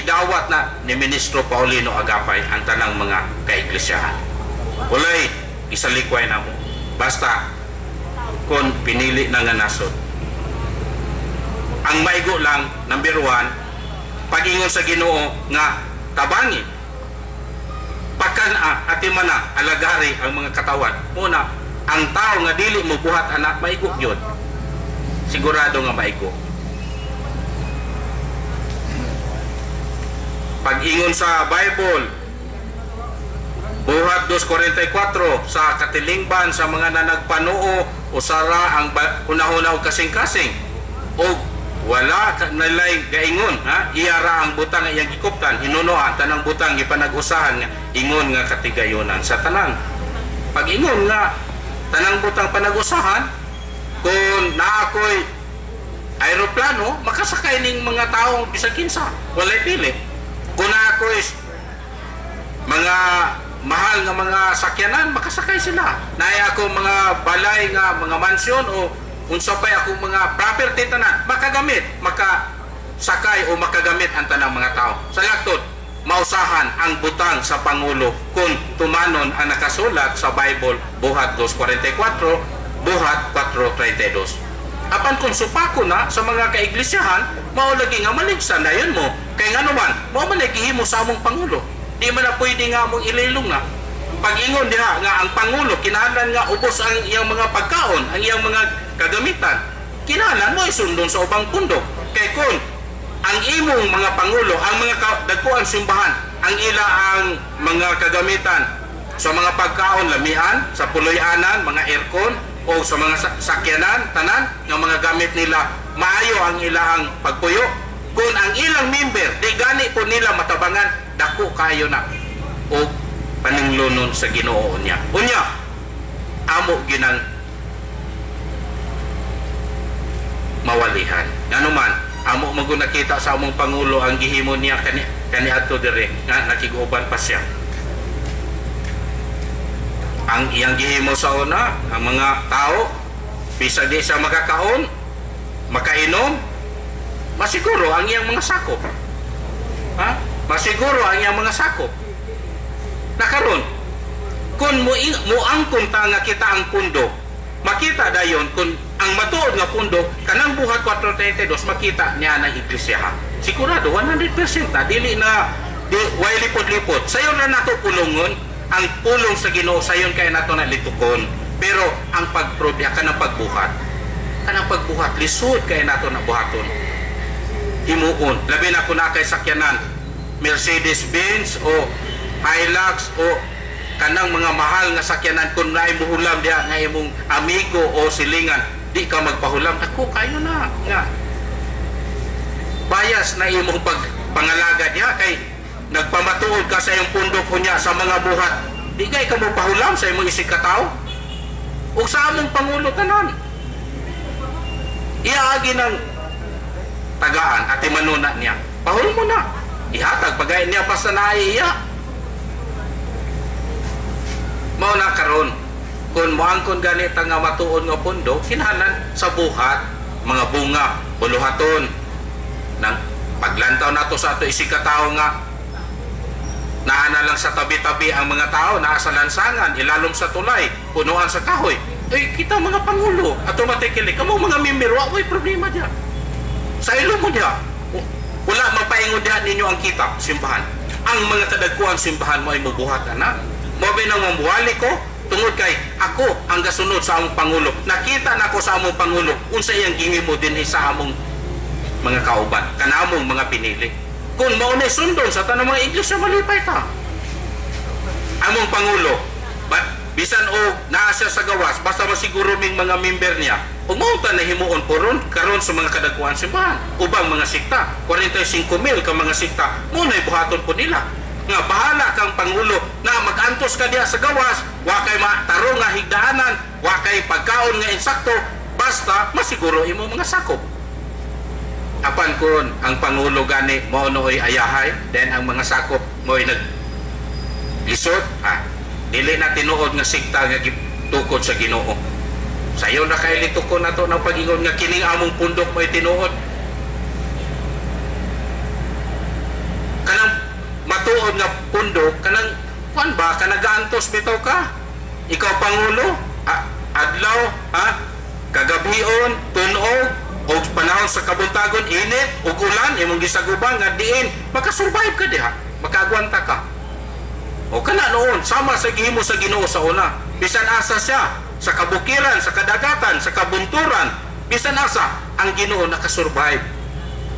gidawat na ni Ministro Paulino Agapay ang tanang mga kaiglesahan. Walay isalikway na mo. Basta kung pinili na nga nasod. Ang maigo lang, number 1, pag-ingon sa Ginoo nga tabangi. Pakan-a, atimana, alagari ang mga katawan. Muna, ang tao nga dili mo buhat anak, maigo yun. Sigurado nga maigo. Pag-ingon sa Bible, Buhat 2:44, sa katilingban sa mga nanagpanuo, usara ang hunahuna og kasing-kasing o wala nalay gaingon, ha? Iyara ang butang nga iyang gikuptan, hinunoan tanang butang gipanag-usahan nga ingon nga katigayonan sa tanan. Pag ingon nga tanang butang panag-usahan, kung naa ko'y aeroplano, makasakay ning mga tawo bisag kinsa, walay pili. Kung naa ko'y mga mahal nga mga sakyanan, makasakay sila. Naay ako mga balay nga mga mansyon o unsa pay akong mga property tanan, makagamit, makasakay o makagamit ang tanang mga tao. Sa laktod, mausahan ang butang sa pangulo kung tumanon ang nakasulat sa Bible, Buhat 2:44, Buhat 4:32. Apan kung supako na sa mga kaiglesahan, mao lagi nga maligsan dayon mo. Kay ngano man, mao man lagi gihimo sa among pangulo. Di man na pwede nga among ililong na. Pag-ingon diha nga ang pangulo kinahanglan nga ubos ang iyang mga pagkaon, ang iyang mga kagamitan. Kinahanglan mo isundon sa ubang pundok. Kay kung ang imong mga pangulo, ang mga dagkuan simbahan, ang ila ang mga kagamitan sa mga pagkaon, lamian, sa puloy-anan, mga aircon o sa mga sakyanan, tanan nga mga gamit nila, maayo ang ilaang pagpuyo. Kung ang ilang member di gani po nila matabangan, dako kayo na o paninglonon sa Ginoo niya. Unya, amo ginang mawalihan. Ngano man, amo magun nakita sa among pangulo ang gihimo niya kaniadto dire nga nakig-uban pa siya. Ang iyang gihimo sa una, ang mga tao bisag di siya makakaon, makainom, masiguro ang iyang mga sakop. Ha? Masiguro ang iyang mga sakop. Nakaron, kung muangkon ta nga kita ang pundo, makita dayon kung ang matuod nga pundo kanang Buhat 4:32 makita niya ng iglesia. Sigurado 100% na dili na di way lipod-lipod. Sayon na nato pulungon ang pulong sa Ginoo, sayon kay nato na litukon. Pero ang pagprobya kanang pagbuhat, lisod kay nato na buhaton. Himuon, labi na kun kay sakyanan, Mercedes-Benz o Hilux o kanang mga mahal nga sakyanan, kung naay muhulam diha nga imong amigo o silingan, di ka magpahulam. Ako kayo na nga bias na imong pagpangalaga diha kay nagpamatuod ka sa imong pundok unya sa mga buhat, di kay ka mo pahulam sa imong isig katao ug sa among pangulo tanan. Iyaagi ng tagaan at imanuna niya, pahul mo na, ihatag pagay niya basta naiiya. Mao na karon kung moangkon ganit nga matuod nga pundo, kinahanglan sa buhat mga bunga buluhaton nang paglantaw nato sa ato isig katao nga naa na lang sa tabi-tabi ang mga tao, naa sa lansangan, ilalom sa tulay, punuan sa kahoy. Eh kita mga pangulo, automatically kamo mga member, wa way problema diha. Sa ilo mo diha, wala mapaingon diha ninyo ang kita simbahan. Ang mga kadagkuan simbahan mo ay mubuhat ana. Mo ba nang mamuwali ko tungod kay ako ang gasunod sa among pangulo. Nakita nako sa among pangulo unsa iyang gihimo dinhi sa among mga kauban, kanamong mga pinili. Kung mao na sundon sa tanang mga iglesia, malipay ta. Among pangulo, bisan og naa siya sa gawas, basta masiguro ming mga member niya, ug mao ta nahimuon po ron karon sa mga kadagkuan simbahan, ubang mga sikta, 45,000 ka mga sikta, mo na buhaton po nila. Nga bahala kang pangulo na magantos ka diha sa gawas, wa kay matarong nga higdaanan, wa kay pagkaon nga insakto, basta masiguro imo mga sakop. Apan kun ang pangulo gani mao nooy ayahay, then ang mga sakop mo'y naglisod, dili na tinuod nga sikta nga gitukod sa Ginoo. Sayo na kay litukon nato ng pag-ingon nga kining among pundok mo'y tinuod. Kanang matuod nga pundok, kanang kuan ba, kanang gaantos bitaw ka? Ikaw pangulo, adlaw, kagabion, tunog, o panahon sa kabuntagon, init, ug ulan, imong gisaguban nga diin, makasurvive ka diha, makaagwanta ka. O kana noon, sama sa gihimo sa Ginoo sa una. Bisan asa siya, sa kabukiran, sa kadagatan, sa kabunturan, bisan asa, ang Ginoo nakasurvive.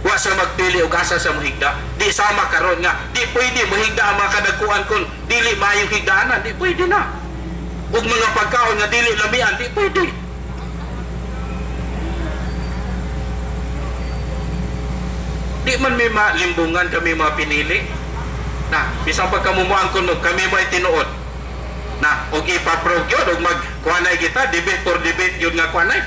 Wa siya magpili og asa siya mohigda. Di sama karon nga, di pwede mohigda ang mga kadagkuan kun dili maayong higdaanan, di pwede na. Ug mga pagkaon nga dili lamian, di pwede. Di man may malimbungan kami mga pinili. Na, bisan pagkamumuan kuno kami mo'y tinuod. Na, og ipaprog yun, og magkuanay kita, debate for debate yun nga kuanay,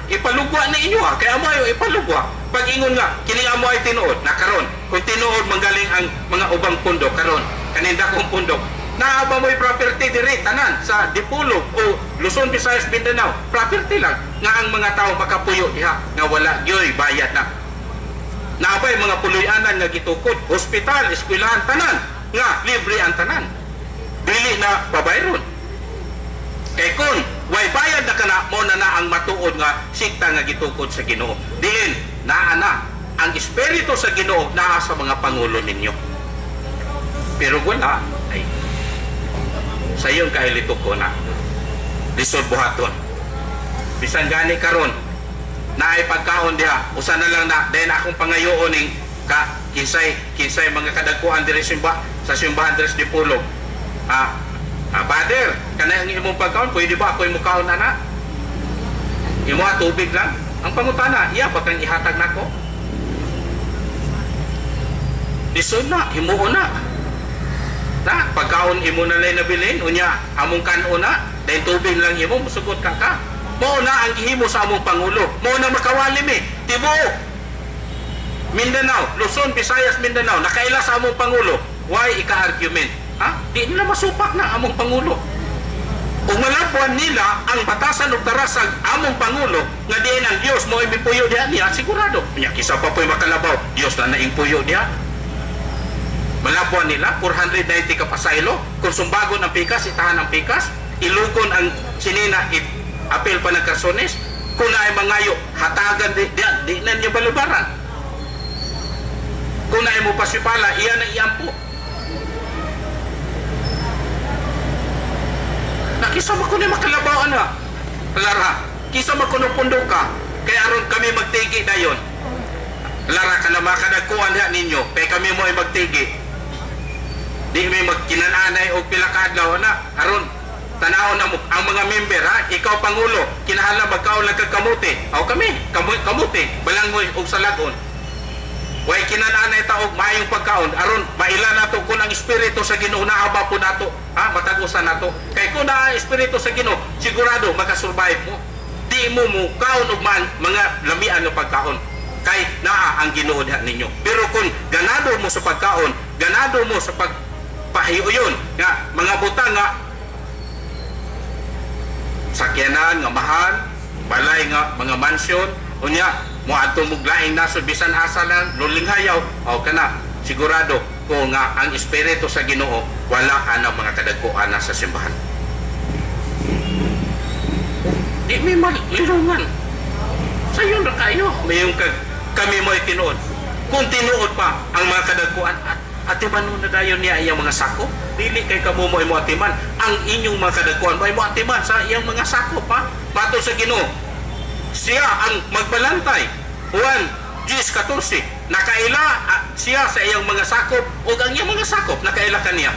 ipalugwa na inyo ha, kaya amo ayo ipalugwa. Pag ingon nga, kini amo ay tinuod, na karon, kung tinuod manggaling ang mga ubang pundok karon, kaninda kong pundok, naa ba mo'y property diri tanan sa Dipolog o Luzon, Visayas, Mindanao, property lang nga ang mga tao makapuyo diha nga wala gyoy bayad na. Naabay mga puloy-anan nga gitukod, hospital, eskwelahan, tanan nga libre ang tanan. Dili na babayron. Kay kun way bayad na kana, mo na na ang matuod nga sikta nga gitukod sa Ginoo. Diin naa na ang espiritu sa Ginoo naa sa mga pangulo ninyo. Pero wala ay sayon kahilito ko na lisod buhaton. Bisan gani karon naay pagkaon diha, usa na lang na dahil akong pangayoon ning ka kinsay kinsay mga kadagkuan diri simba sa simbahan diri sa Dipolog. Father, kanay ang imong pagkaon, pwede ba ako imong kaon ana? Imo tubig lang. Ang pangutana, iya ba kang ihatag nako? Lisod na, himuon na. Na, pagkaon imo na lang nabilin, unya among kanon na, dahil tubig lang imo, musugot ka ka. Mao na ang gihimo sa among pangulo. Mao na makawalim eh. Tibuok Mindanao, Luzon, Visayas, Mindanao, nakaila sa among pangulo. Why ika-argument? Ha? Di nila masupak na among pangulo. Ug malabuan nila ang batasan ug tarasag among pangulo nga diin ang Dios mo imipuyo diha niya, sigurado. Unya kisa pa po'y makalabaw, Dios na naing puyo diha. Malabuan nila 490 ka pasaylo, kung sumbagon ang pikas, itahan ang pikas, ilugon ang sinina, apel pa ng karsones, kung naay mangayo, hatagan di, di, di na niya balubaran. Kung naay mo pasipala, iyan ang iampo. Na kisa mo kuno makalabaw ana. Lara, kisa mo kuno pundo ka, kaya aron kami magtigi dayon. Lara ka na makadagkuan diha ninyo, kaya kami mo ay magtigi. Di mi magkinananay og pila ka adlaw na aron tanaw na mo ang mga member ha, ikaw pangulo, kinahanglan magkaon lang kag kamote. Aw kami, kamote, balanghoy og salagon. Way kinananay ta og maayong pagkaon aron maila nato kun ang espiritu sa Ginoo naa ba po nato, ha, matag-usan nato. Kay kun naa ang espiritu sa Ginoo, sigurado makasurvive mo. Di mo mo kaon og man mga lamian nga pagkaon. Kay naa ang Ginoo diha ninyo. Pero kung ganado mo sa pagkaon, ganado mo sa pagpahiuyon nga mga butang nga sakyanan nga mahal, balay nga mga mansyon, unya moadto mo laing nasod bisan asa lang lulinghayaw, o kana sigurado ko nga ang espiritu sa Ginoo wala ana mga kadagkuan sa simbahan. Di mi malirungan. Sayon ra kayo, mayong kami mo'y tinuod. Kung tinuod pa ang mga kadagkuan at atiman na dayon niya iyang mga sako, dili kay kamo mo imo atiman ang inyong mga kadagkuan mo imo atiman sa iyang mga sako pa. Matod sa Ginoo, siya ang magbalantay. Juan 10:14, nakaila siya sa iyang mga sakop ug ang iyang mga sakop nakaila kaniya.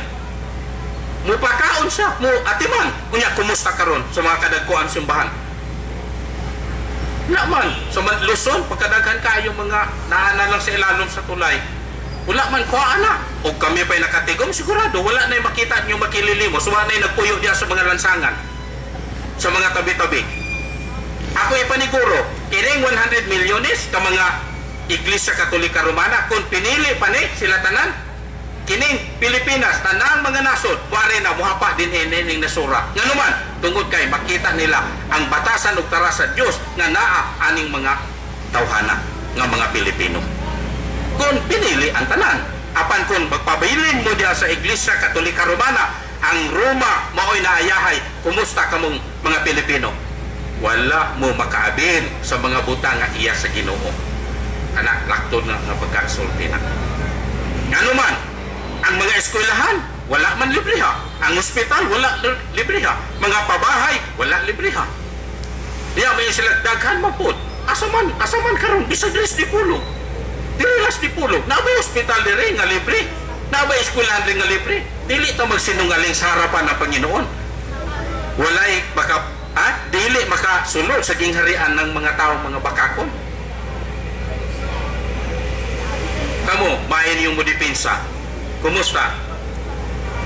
Mupakaon siya, mo atiman. Unya kumusta karon sa mga kadagkuan simbahan? Na man sa Luzon pagkadaghan kayo mga naana lang sa ilalom sa tulay. Wala man kuha na. O kami pa'y nakatigom, sigurado, wala na makita niyo makililimos, wala na nagpuyo diya sa mga lansangan, sa mga tabi-tabi. Ako ipaniguro, kining 100 milyones ka mga Iglesia Katolika Romana, kung pinili pa ni sila tanan, kining Pilipinas, tanang mga nasod, wari na muhapa din ini ning nasura. Nganuman, tungod kay makita nila ang batasan ug tara sa Dios nga naa aning mga tawhana nga mga Pilipino. Kung pinili ang tanan, apan kung magpabilin mo diha sa Iglesia Katolika Romana, ang Roma mao'y naayahay, kumusta kamong mga Pilipino? Wala mo makaabil sa mga butang nga iya sa Ginoo. Anak, laktod na nga pagkasulti na. Nganuman, ang mga eskwelahan, wala man libre ha. Ang ospital, wala libre ha. Mga pabahay, wala libre ha. Diya may sila daghan mapod. Asa man karon bisag diri sa Dipolog. Diri las Dipolog, naa bay ospital diri nga libre? Naa bay eskwelahan diri nga libre? Dili ta magsinungaling sa harapan ng Panginoon. Walay maka dili makasulod sa gingharian ng mga tao, mga bakakon. Kamo, main yung mo depensa. Kumusta?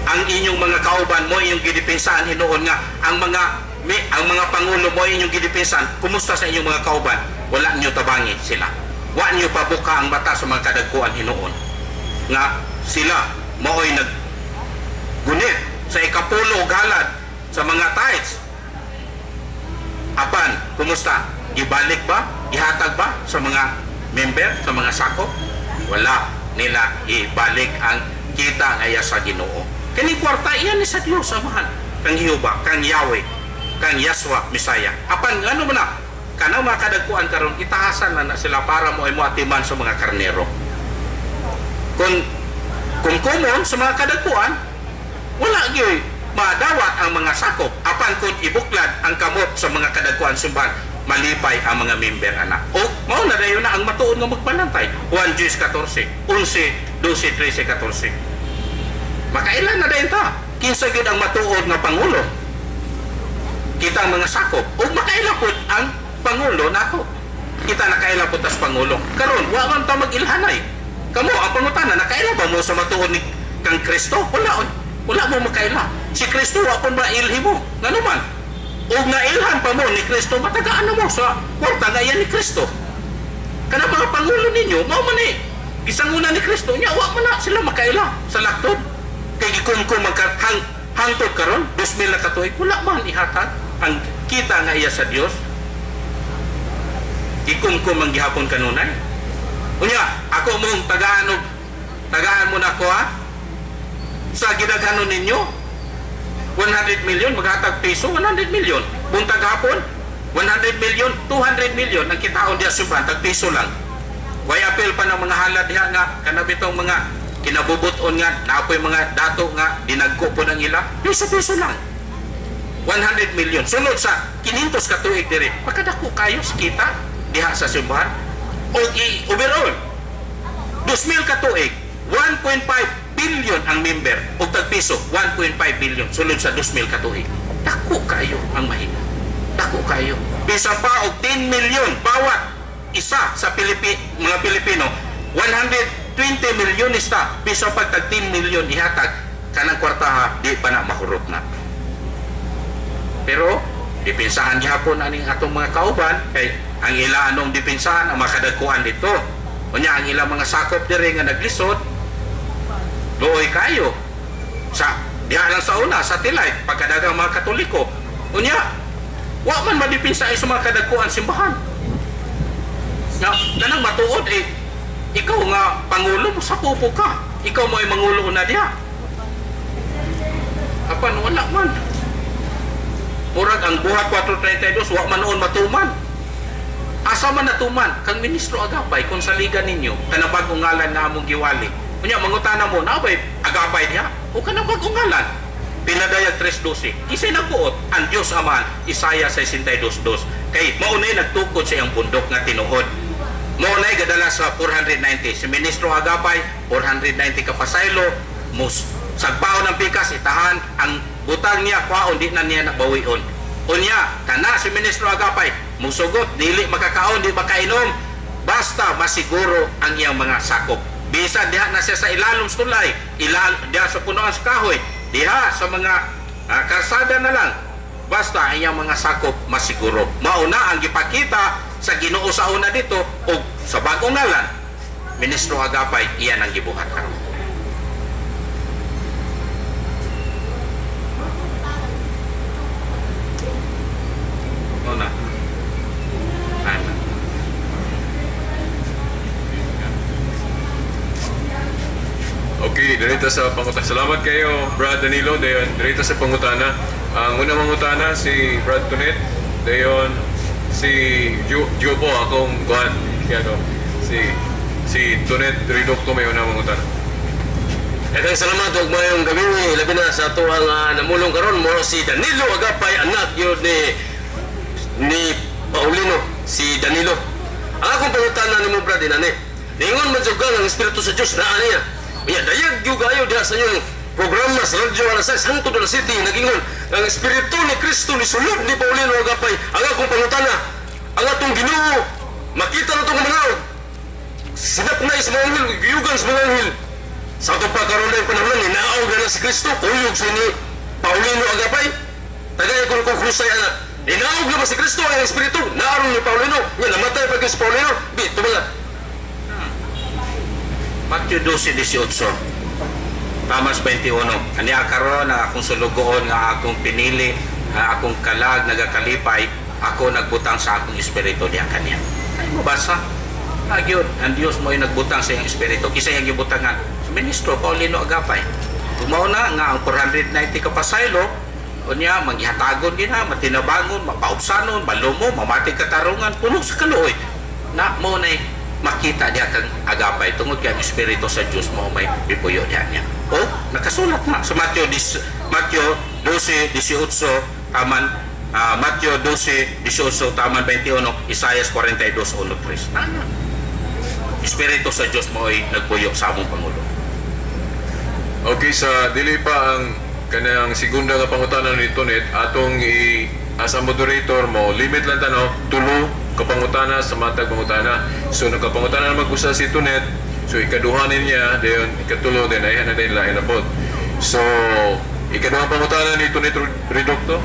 Ang inyong mga kauban mo inyong gidepensaan hinuon nga ang mga pangulo mo inyong gidepensaan. Kumusta sa inyong mga kauban? Wala niyo tabangi sila. Wa niyo pabuka ang mata sa mga kadagkuan hinuon nga sila maoy naggunit sa ikapulo og halad sa mga tithes. Apan, kumusta? Gibalik ba? Gihatag ba sa mga member, sa mga sakop? Wala nila ibalik ang kita ngaya sa Ginoo. Kani kwarta iyan ni sa Dios amahan, kang Jehova, kang Yahweh, kang Yahshua Mesaya. Apan ngano man na kanang mga kadagkuan karon itahasan na sila para mo ay moatiman sa mga karnero. Kung common sa mga kadagkuan, wala gyud madawat ang mga sakop. Apan kung ibuklad ang kamot sa mga kadagkuan simbahan, malipay ang mga member ana. O mao na dayon na ang matuod nga magpanantay. 1 Juice 14, 11, 12, 13, 14. Makailan na dayon ta? Kinsa gyud ang matuod nga pangulo? Kita ang mga sakop. O makaila pud ang pangulo nako. Kita nakaila pud tas pangulo. Karon wa man ta mag-ilhanay. Kamo ang pangutana, nakaila ba mo sa matuod ni kang Kristo? Wala oy. Wala mo makaila. Si Kristo wa pud mailhi mo. Ngano man? Og nailhan pa mo ni Kristo, matagaan na mo sa kwarta nga iyan ni Kristo. Kana mga pangulo ninyo, mao man ni gisanguna ni Kristo, nya wa man na sila makaila sa laktod. Kay gikumkum hangtod karon 2000 na katuig, wala man ihatag ang kita nga iya sa Dios. Gikumkum ang gihapon kanunay. Unya, ako mong tagaan og tagaan mo nako ha. Sa gidaghanon ninyo 100 million, maghatag piso, 100 million. Buntag hapon, 100 million, 200 million ang kitaon diha sa simbahan, tag piso lang. Way apel pa ng mga halad diha nga kanabitong mga kinabubuton nga naapoy mga dato nga dinagko po ng ila, piso-piso lang. 100 million. Sunod sa 500 ka tuig diri, makadako kayo sa kita diha sa simbahan. O overall, 2,000 ka tuig, 1.5 billion ang member og tag piso, 1.5 billion sulod sa 2,000 ka tuig. Dako kayo ang mahimo. Dako kayo. Bisan pa og 10 million bawat isa sa mga Pilipino, 120 milyonista, bisan pag tag 10 million ihatag kanang kwartaha, di pa na mahurot na. Pero depensahan gihapon aning atong mga kauban kay ang ila anong depensahan ang makadagkuan dito. Unya ang ilang mga sakop diri nga naglisod, luoy kayo sa diha lang sa una satellite pagkadagang mga Katoliko. Unya wa man madepensa sa mga kadagkuan simbahan. Nga kanang matuod eh ikaw nga pangulo mo sa pupo ka. Ikaw mo ay mangulo na diha. Apan wala man. Murag ang buhat 432 wa man noon matuman. Asa man natuman kang ministro Agapay kung sa liga ninyo kanang bag-ong ngalan na among giwali. Unya mangutana mo na bay Agapay diha o kanang bag-ong ngalan. Pinadayag 3:12. Kisay nagbuot ang Dios Amahan, Isaiah 62:2. Kay mao nay nagtukod sa iyang bundok nga tinuod. Mao nay gadala sa 490 si ministro Agapay 490 ka pasaylo mus sagpaon ang pikas itahan ang butang niya kwaon di na niya nabawion. Unya kana si ministro Agapay musugot dili makakaon di makainom basta masiguro ang iyang mga sakop. Bisan diha na siya sa ilalom sa tulay, diha sa punuan sa kahoy, diha sa mga karsada na lang. Basta ang iyang mga sakop masiguro. Mauna ang gipakita sa Ginoo sa una dito o sa bagong ngalan. Ministro Agapay, iyan ang gibuhat karon. Una. Ana. Okay, direta sa pangutana. Salamat kayo, Brad Danilo. Dayon, direta sa pangutana. Ang unang mangutana si Brad Tunet. Dayon si Jupo akong kuan. Si ano, si si Tunet Reducto may unang mangutana. Daghang salamat og mayong gabi, labi na sa atuang namulong karon mo si Danilo Agapay, anak gyud ni Paulino, si Danilo. Ang akong pangutana nimo, Brad, inani. Ningon man jud ka ang Espiritu sa Dios naa niya. Unya dayag gyud kayo diha sa inyong programa sa radyo alas 6 hangtod na City, nagingon ang Espiritu ni Kristo ni sulod ni Paulino Agapay. Ang akong pangutana, ang atong Ginoo makita na itong mga sinap na sa mga anghel, giyugan sa mga anghel. Sa atong pagkaroon na yung panahon, ninaog na si Kristo, kuyog sa ni Paulino Agapay. Tagay kung kung krusay anak, ninaog na ba si Kristo ang Espiritu? Naaron ni Paulino, nga namatay pa si Paulino. Bi, tumala. Matthew 12:18. Tamas 21. Ani karon ang akong sulugoon nga akong pinili, nga akong kalag nagakalipay, ako nagbutang sa akong espiritu diha kaniya. Ay mabasa. Nagyod, ang Dios mo ay nagbutang sa iyang espiritu. Kisa iyang gibutangan. Si Ministro Paulino Agapay. Tumaw na nga ang 490 ka pasaylo, unya manggihatagon din na, matinabangon, mapaupsanon, malumo, mamati katarungan, puno sa kaluoy. Na mo na makita niya kang Agapay tungod kay ang espiritu sa Dios mo may bipuyo diha niya. O nakasulat na sa Matthew 12:18 taman Matthew 12:18 taman 21, Isaias 42:1-3. Tama. Espiritu sa Dios mo ay nagpuyo sa among pangulo. Okay, sa dili pa ang kanang segunda nga pangutana ni Tonet, atong i as a moderator mo limit lang tanaw tulo ka pangutana sa matag pangutana. So nakapangutana na mag-usa si Tonet, so ikaduha niya, dayon ikatulo din ay na din lain na pod. So ikaduhang pangutana ni Tonet Reducto.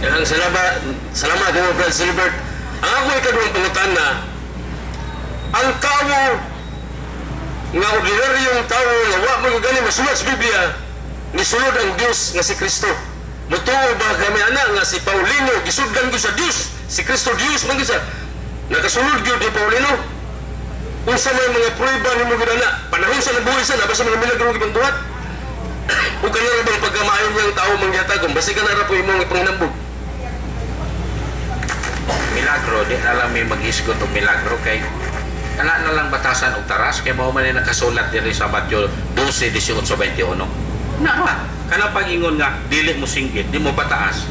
Daghang salamat nimo, Brad Silbert. Ang ako ikaduhang pangutana, ang tawo nga ordinaryong tawo nga wa man gani masulat sa Biblia, nisulod ang Dios nga si Kristo. Mutuo ba kami ana nga si Paulino gisudlan gyud sa Dios, si Kristo Dios man gyud sa nakasulod gyud ni Paulino? Unsa may mga prueba nimo gyud ana? Panahon sa nabuhi sa nabasa mga milagro gibang buhat. O kanara bang pagkamaayo niyang tao mangyatagom, basi kanara po imong ipanghinambog. Milagro, di na lang may mag-isgot og milagro kay kana na lang batasan og taras kay mao man ni nakasulat diri sa Matthew 12:18-21. Na ba? Kana pag-ingon nga dili mo singgit, di mo pataas.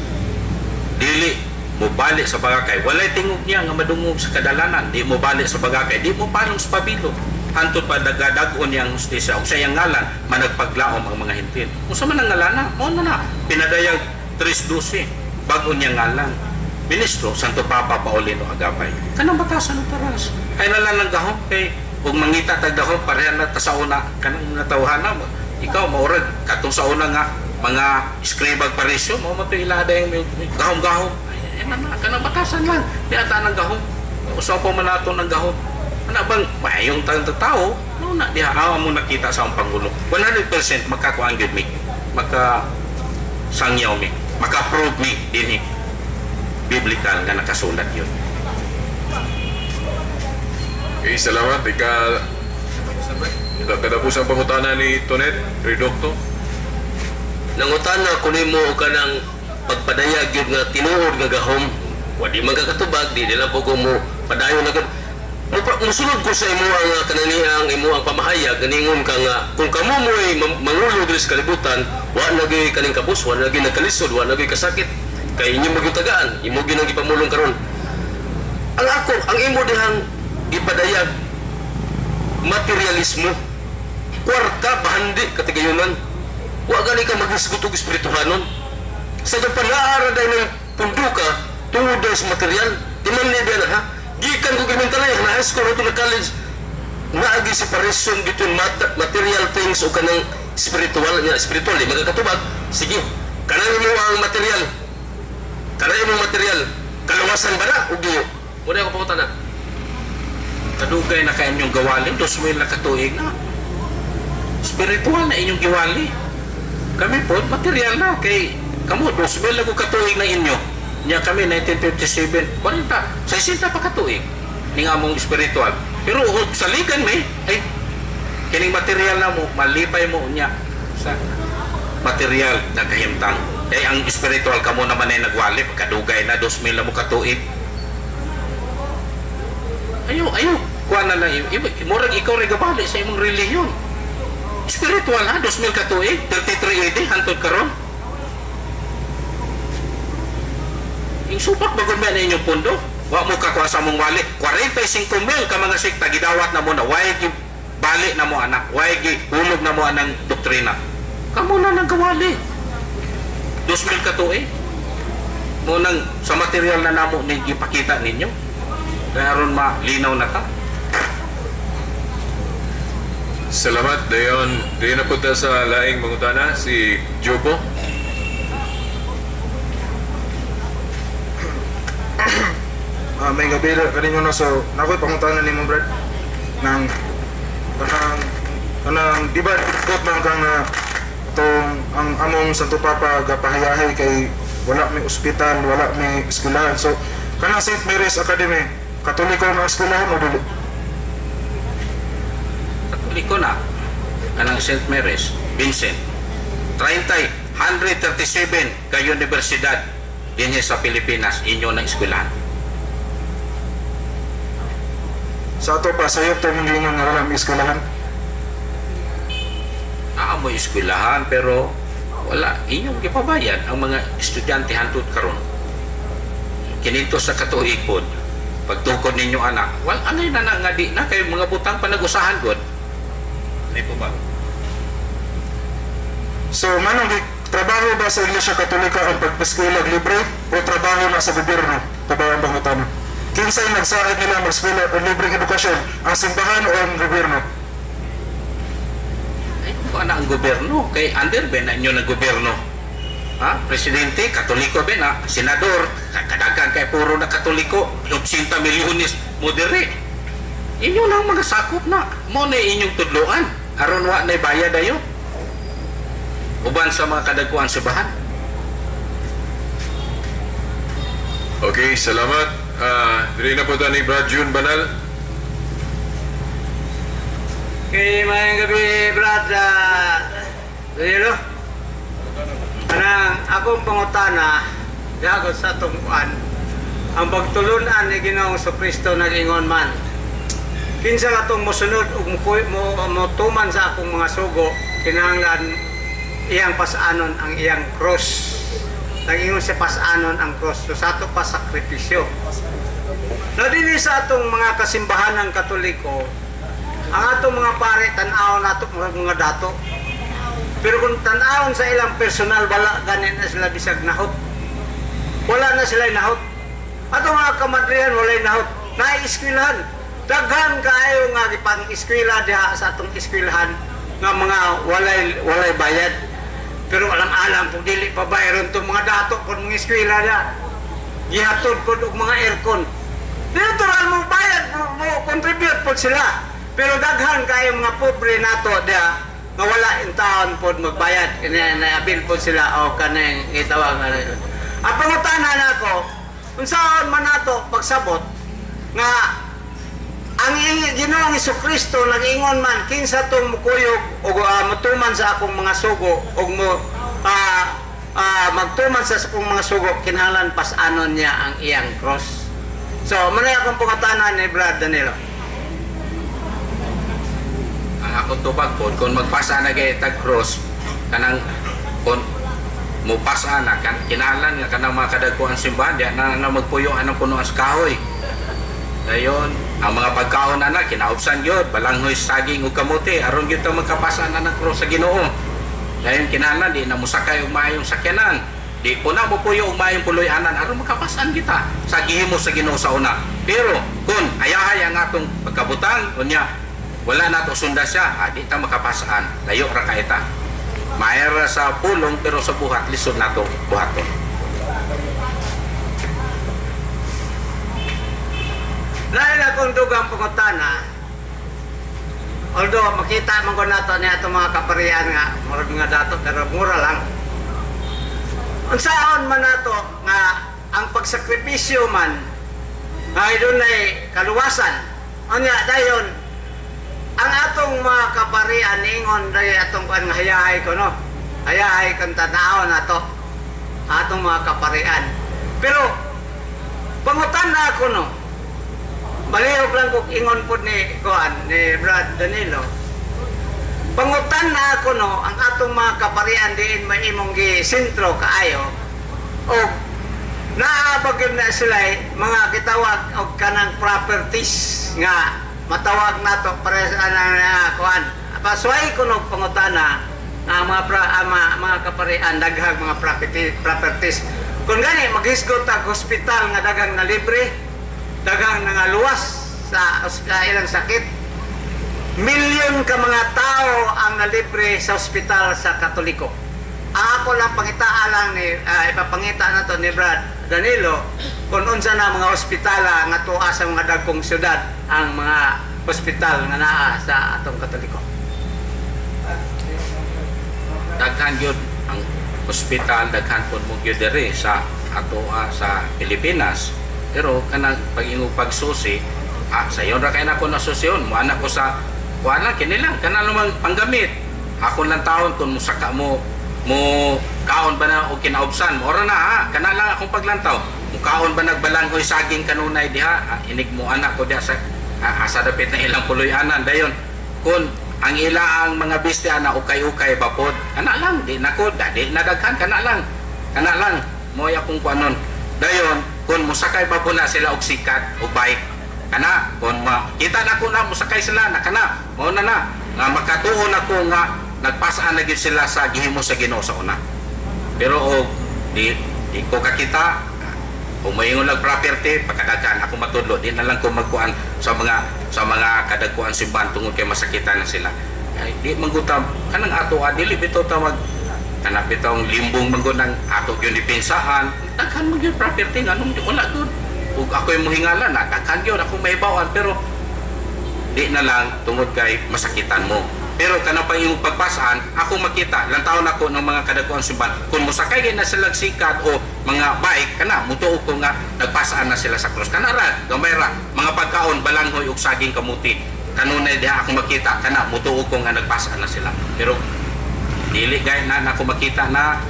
Dili mo balik sa bagakay. Walay tingog niya nga madungog sa kadalanan, di mo balik sa bagakay, di mo palong sa pabilo. Hantod pa dagadag-on niyang hustisya ug sa iyang ngalan managpaglaom ang mga hintil. Unsa man ang ngalana? Mao na na. Pinadayag 3:12 bag-o niyang ngalan. Ministro Santo Papa Paulino Agapay. Kanang batasan ng taras. Ay na lang gahom kay ug mangita tag dahom pareha na ta sa una kanang mga tawhana ikaw maurag katong sa una nga mga eskribag parisyo mao man to ila dayang gahom-gahom. Ay na na kanang batasan lang. Di ata nang gahom. Usaw pa man nato ng gahom. Ana bang mayong tang tao no na diha awa mo nakita sa akong pangulo. 100% makakuan gyud mi. Maka sangyaw mi. Maka-prove mi dinhi. Biblical nga nakasulat yun. Okay, salamat. Ika katapos ang pangutana ni Tonet Reducto. Nangutana ko nimo og kanang pagpadayag gyud nga tinuod nga gahom. Wa di man kakatubag, di nila po ko mo padayon na gud. Musulod ko sa imo ang kananiang imo ang pamahayag ganingon ka nga kung kamo mo'y mangulo diri sa kalibutan, wa na gyud kaning kabus, wa na gyud nagkalisod, wa na gyud kasakit. Kay inyo magyutagaan, imo gyud ang gipamulong karon. Ang ako, ang imo dihang gipadayag materialismo, kwarta bahandi katigayunan. Wa gani ka maghisgot og espirituhanon. Sa panaara dahil ng punduka tungod daw sa material, di man ni na ha. Gikan ko gimentalay na high school to na college. Naagi separation between material things o kanang spiritual nga spiritual di magkatubag. Sige, kanang imo ang material. Kanang imong material, kaluwasan ba na o di? Muna ako pangutana. Kadugay na kay inyong gawali, 2,000 na katuig na. Spiritual na inyong giwali. Kami po, material na. Kay kamo, 2,000 na ko katuig na inyo. Nya kami, 1957, 40, 60 pa katuig. Ning among spiritual. Pero og saligan mi, ay, kining material na mo, malipay mo niya sa material na kahimtang. Kay ang spiritual kamo naman ay nagwali, pagkadugay na, 2,000 na mo katuig. Ayo, ayo, kuha na lang. Murag ikaw rin gabali sa imong relihiyon. Spiritual ha, 2,000 katuig, 33 AD, hantod karon. Yung supak bagod ba na inyong pundo? Wa mo kakuha sa mong wali. 45,000 ka mga sekta, gidawat na mo na. Why gi bali na mo anak? Why gi hulog na mo anang doktrina? Kamu na nagkawali. 2,000 katuig. Mo nang sa material na namo ni gipakita ninyo. Kaya aron malinaw na ta. Salamat, Dayon. Dayon na punta sa laing mangutana, si Jobo. May gabi kaninyo na, so nakoy pangutana nimo Brad nang kanang di ba ikot man kang tong ang among Santo Papa gapahayahay kay wala may ospital, wala may eskwelahan. So kanang St. Mary's Academy, Katoliko nga eskwelahan o dili? Katoliko na kanang St. Mary's, Vincent. 137 ka universidad dinhi sa Pilipinas inyo na eskwelahan. Sa ato pa, sayop tayo mong giingon nga wala may eskwelahan? Naa mo eskwelahan pero wala inyong gipabayad ang mga estudyante hantud karon. Kininto sa katuig pod, pagtukod ninyo anak, wala anay na na nga di na kayo mga butang panagusahan god. Hindi po ba? So manong trabaho ba sa Iglesia Katolika ang pagpaskwela libre o trabaho na sa gobyerno? Trabaho ang pangutana. Kinsay nagsaad nila mag-eskwela o libreng edukasyon, ang simbahan o ang gobyerno? Ay, kuha na ang gobyerno. Kay under ba na inyo ng gobyerno? Ha? Presidente, Katoliko ba na? Senador, kadaghan kay puro na Katoliko, 80 milyones mo diri. Inyo lang mga sakop na. Mo na inyong tudloan. Aron wa na bayad ayo. Uban sa mga kadagkuan simbahan. Okay, salamat. Dili na po ta ni Brad June Banal. Okay, maayong gabi, Brad. Danilo. Anang akong pangutana, dagot sa atong kuan, ang pagtulunan ni Ginoong Kristo nag-ingon man. Kinsa atong mosunod ug motuman sa akong mga sugo, kinahanglan iyang pasanon ang iyang cross. Nag-ingon siya pasanon ang cross. So sa ato pa sakripisyo. Na dinhi sa atong mga kasimbahan ng Katoliko, ang atong mga pare tan-awon nato mga dato. Pero kung tan-awon sa ilang personal, wala gani na sila bisag nahot. Wala na sila nahot. Atong mga kamadrihan walay nahot. Naeskwelahan. Daghan kaayo nga gipang-eskwela diha sa atong eskwelahan nga mga walay bayad. Pero alam-alam kung dili pa bayaron tong mga dato kung mga eskwela diha. Gihatod pod og mga aircon. Natural mo bayad mo contribute pod sila. Pero daghan kayo mga pobre nato diha nga wala in taon pod magbayad. Inaabil pod sila o kanang gitawag nga. Ang pangutana nako, unsaon man nato pagsabot nga ang Ginoong Hesukristo nag-ingon man kinsa tong mukuyog og motuman sa akong mga sugo og mo magtuman sa akong mga sugo, kinahanglan pas-anon niya ang iyang cross. So, manay akong pangutana ni Brad Danilo. Ang akong tubag po, kung magpasa na kay tag cross, kanang kung mupasa na, kinahanglan nga kanang mga kadagkuan simbahan, di na na magpuyo anang punuan sa kahoy. Dayon, ang mga pagkaon na na, kinaubsan yun, balanghoy, saging ug kamote, aron gyud ta magkapasa na ng cross sa Ginoo. Dayon kinahanglan di na mosakay og maayong sakyanan, di po na mopuyo og maayong puloy-anan aron makapasan kita sa gihimo sa Ginoo sa una. Pero kung ayahay ang atong pagkabutang, unya Wala nato sunda siya, di ta makapasaan, layo ra kay ta. Maera sa pulong pero sa buhat lisod nato buhaton. Lain akong dugang pangutana, although makita man ko nato ni atong mga kaparian nga murag nga dato pero mura lang. Unsaon man nato nga ang pagsakripisyo man nga dunay kaluwasan. Unya dayon ang atong mga kaparian ingon day atong kuan nga hayahay ko no. Hayahay kon tan-awon nato atong mga kaparian. Pero pangutan na ako no. Balihog lang kog ingon pod ni kuan ni Brad Danilo. Pangutan na ako no, ang atong mga kaparian diin may imong gi sentro kaayo o naabag yun na sila mga gitawag og kanang properties nga matawag nato pares anang kuan. Pasuway ko nog pangutana nga mga mga kaparian daghang mga properties. Kung gani maghisgot tag hospital nga daghang na libre, daghang nangaluwas sa ilang sakit. Milyon ka mga tao ang nalibre sa ospital sa Katoliko. Ang ako lang pangitaan lang ni ipapangita na to ni Brad Danilo kung unsa na mga ospitala nga tuwa sa mga dagkong syudad ang mga ospital nga naa sa atong Katoliko. Daghan gyud ang ospital, daghan pud mo gyud diri sa atoa sa Pilipinas. Pero kanang pag-ingog pagsusi, sayon ra kay nako nasusiyon, mo anak ko sa kuan lang kini lang kana lumang panggamit. Ako lang taon kung musaka mo mo kaon ba na og kinaubsan, mo ora na ha, kana lang akong paglantaw. Mo kaon ba nagbalanghoy saging kanunay diha, inig mo anak ko diha sa asa dapit na ilang puloy-anan dayon. Kun ang ila ang mga bistya na ukay-ukay bapod, kana lang di nako, di na daghan, kana lang. Kana lang moy akong kuanon. Dayon kun mosakay ba po na sila og sikat og bike, kana kun makita na ko na mosakay sila na kana mao na na nga makatuon ako nga nagpasaan na gyud sila sa gihimo sa Ginoo sa una. Pero og di ko kakita kung maingon lang property pagkadaghan ako matudlo, di na lang ko magkuan sa mga kadagkuan simbahan tungod kay masakitan na sila. Ay, di manggutam kanang ato dili bitaw ta mag kanang bitong limbong manggod ng ato gyud dipinsahan, daghan man gyud property nganong di wala gyud. Ug ako'y mohingala na daghan gyud akong mahibaw-an pero di na lang tungod kay masakitan mo. Pero kanang pa imong pagpasaan, ako makita lantaw nako ng mga kadagkuan simbahan kung mosakay gyud na sila sikat o mga bike kana mutuo ko nga nagpasaan na sila sa krus. Kana ra gamay ra mga pagkaon balanghoy ug saging kamuti kanunay diha ako makita kana mutuo ko nga nagpasaan na sila. Pero dili gay na nako makita na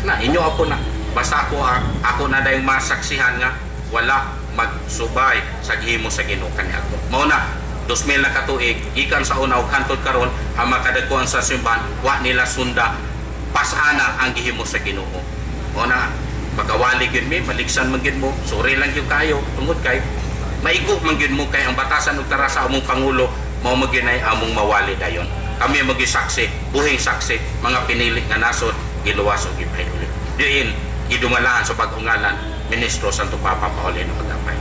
na inyo ako na basta ako ako na dayong masaksihan nga wala magsubay sa gihimo sa Ginoo kaniadto. Mao na 2000 na katuig gikan sa una ug hantod karon ang makadagkuan sa simbahan wa nila sunda pasana ang gihimo sa Ginoo. Mao na magawali gyud mi, maligsan man gyud mo, suri lang gyud kayo tungod kay maigo man gyud mo kay ang batasan ug tarasa among pangulo mao man gyud ay among mawali dayon. Kami maging saksi, buhing saksi, mga pinili nga nasod, giluwas o gipahiluli. Diin, gidungalaan sa pag-ungalan, Ministro Santo Papa Paulino Agapay.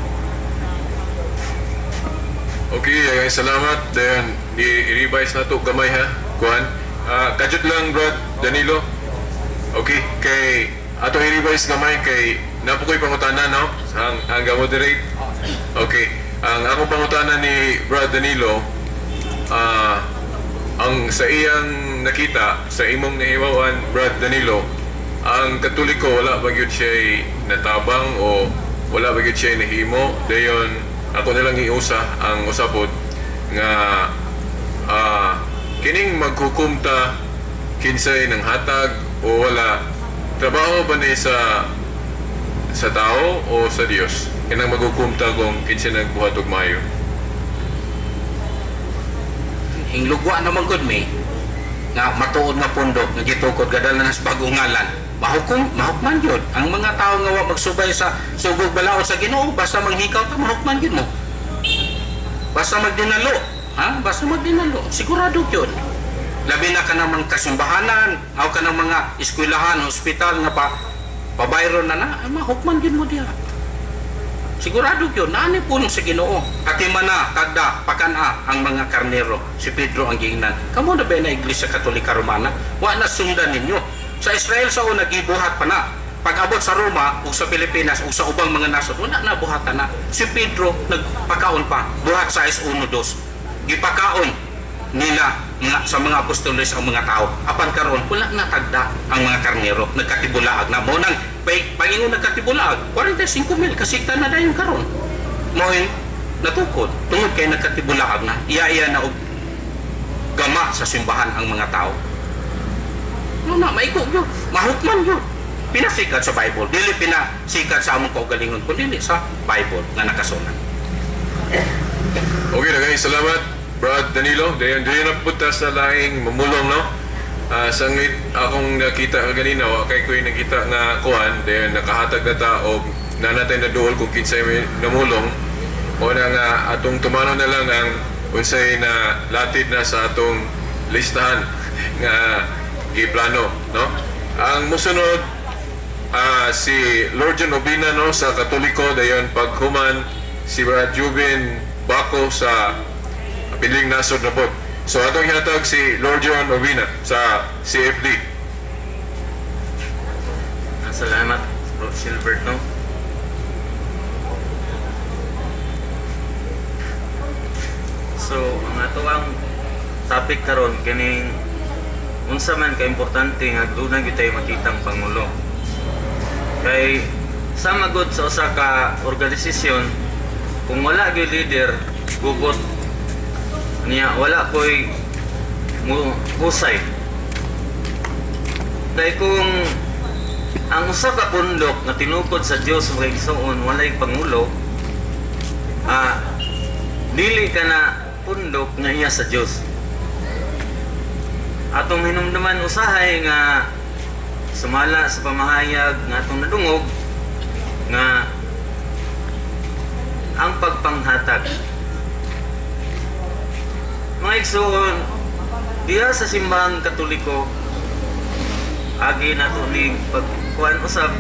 Okay, salamat. Then, i-revise na to gamay ha, kuan. Kajut lang, Brad Danilo. Okay, kay ato i-revise gamay kay napukoy pangutana, no? Ang moderate. Okay, ang akong pangutana ni Brad Danilo, ang sa iyang nakita, sa imong nahiwawan, Brad Danilo, ang Katoliko wala ba gyud siya'y natabang o wala ba gyud siya'y nahimo. Dayon ako na lang iusa ang usapod nga kining maghukumta kinsay ng hatag o wala, trabaho ba ni sa tao o sa Dios? Kinang maghukumta kung kinsay nagbuhat og maayo. Inglugwa naman gud mi nga matuod nga pundo nga gitukod gadala na sa bagong ngalan. Mahukom, mahukman gyud ang mga tawo nga wa magsubay sa sugog balaod sa Ginoo, basta manghikaw ta mahukman gyud mo. Basta magdinalo, ha? Basta magdinalo, sigurado gyud. Labi na kanang mga kasimbahanan, aw kanang mga eskwelahan, hospital nga pa pabayron na na, ay, mahukman gyud mo diha. Sigurado gyud naa ni pulong sa Ginoo. Atima na tagda pakana ang mga karnero. Si Pedro ang giingnan. Kamo na ba na Iglesia Katolika Romana? Wa na sundan ninyo. Sa Israel sa una gibuhat pa na. Pag-abot sa Roma ug sa Pilipinas ug sa ubang mga nasod, wala na buhatan na. Si Pedro nagpakaon pa, buhat sa 1:2. Gipakaon nila mga, sa mga apostoles ang mga tao. Apan karon wala na tagda ang mga karnero, nagkatibulaag na. Mao nang pag-ingon nagkatibulaag, 45,000 kasikta na dayon karon. Mo'y natukod tungod kay nagkatibulaag na. Iya-iya na og gama sa simbahan ang mga tao. No na, maigo yun. Mahukman yun. Pinasikat sa Bible. Dili pinasikat sa among kaugalingon, kundi sa Bible nga nakasulat. Okay na guys, salamat Brad Danilo. Dayon dayon na punta sa laing mamulong, no. Sangit akong nakita kanina, wa kay ko'y nakita nga kuan, dayon nakahatag na ta og nanatay na duol kung kinsay may namulong. O na nga atong tumanon na lang ang unsay na latid na sa atong listahan nga giplano, no. Ang musunod si Lord John Obina, no, sa Katoliko, dayon paghuman si Brad Jubin Bako sa Piling Nasod na po. So atong hihatag si Lord John Obina sa CFD. Salamat, Bro Silbert, no? So, ang ato ang topic karon kining unsa man ka importante nga duna gyud tayo makitang pangulo. Kay sa magod sa usa ka organisasyon, kung wala gyud leader, gugot niya, wala koy husay. Kay kung ang usa ka pundok nga tinukod sa Dios mga igsoon walay pangulo, dili ka na pundok nga iya sa Dios. Atong hinumduman usahay nga sumala sa pamahayag nga atong nadungog nga ang pagpanghatag. Mga igsoon, diha sa simbahang Katoliko, agi nato ni pagkuan usab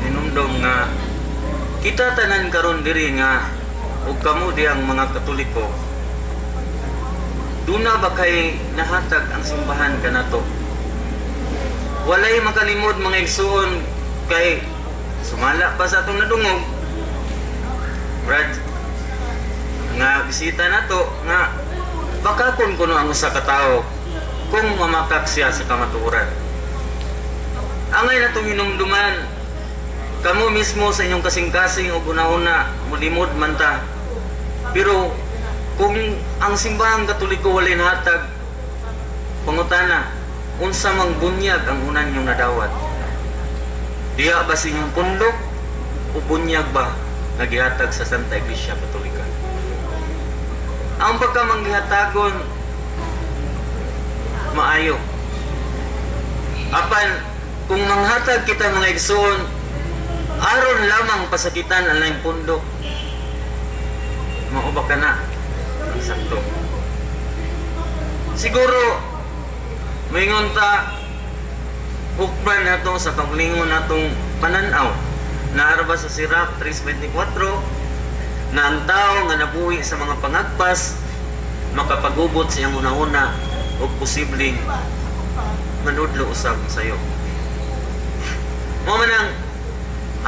hinumdum nga kita tanan karon diri nga ug kamo diyang mga Katoliko, duna ba kay nahatag ang simbahan kanato? Walay makalimod mga igsoon kay sumala pa sa atong nadungog, Brad, nga bisita nato nga baka kun kuno ang usa ka tawo kung mamakak siya sa kamatuoran. Angay natong hinumduman, kamo mismo sa inyong kasing-kasing o una-una mulimod man ta. Pero kung ang simbahang Katoliko walay nahatag, pangutana, unsa mang bunyag ang unan niyong nadawat? Diha ba sa inyong pundok o bunyag ba nga gihatag sa Santa Iglesia Katolika? Ang pagkamanggihatagon maayo. Apan kung manghatag kita mga igsoon aron lamang pasakitan ang laing pundok, mao ba kana ang sakto? Siguro moingon ta hukban nato sa paglingon natong pananaw. Naara ba sa Sirach 3:24 na ang tao nga nabuhi sa mga pangagpas makapagubot sa iyang una-una o posibleng manudlo usab sayo. Mao man ang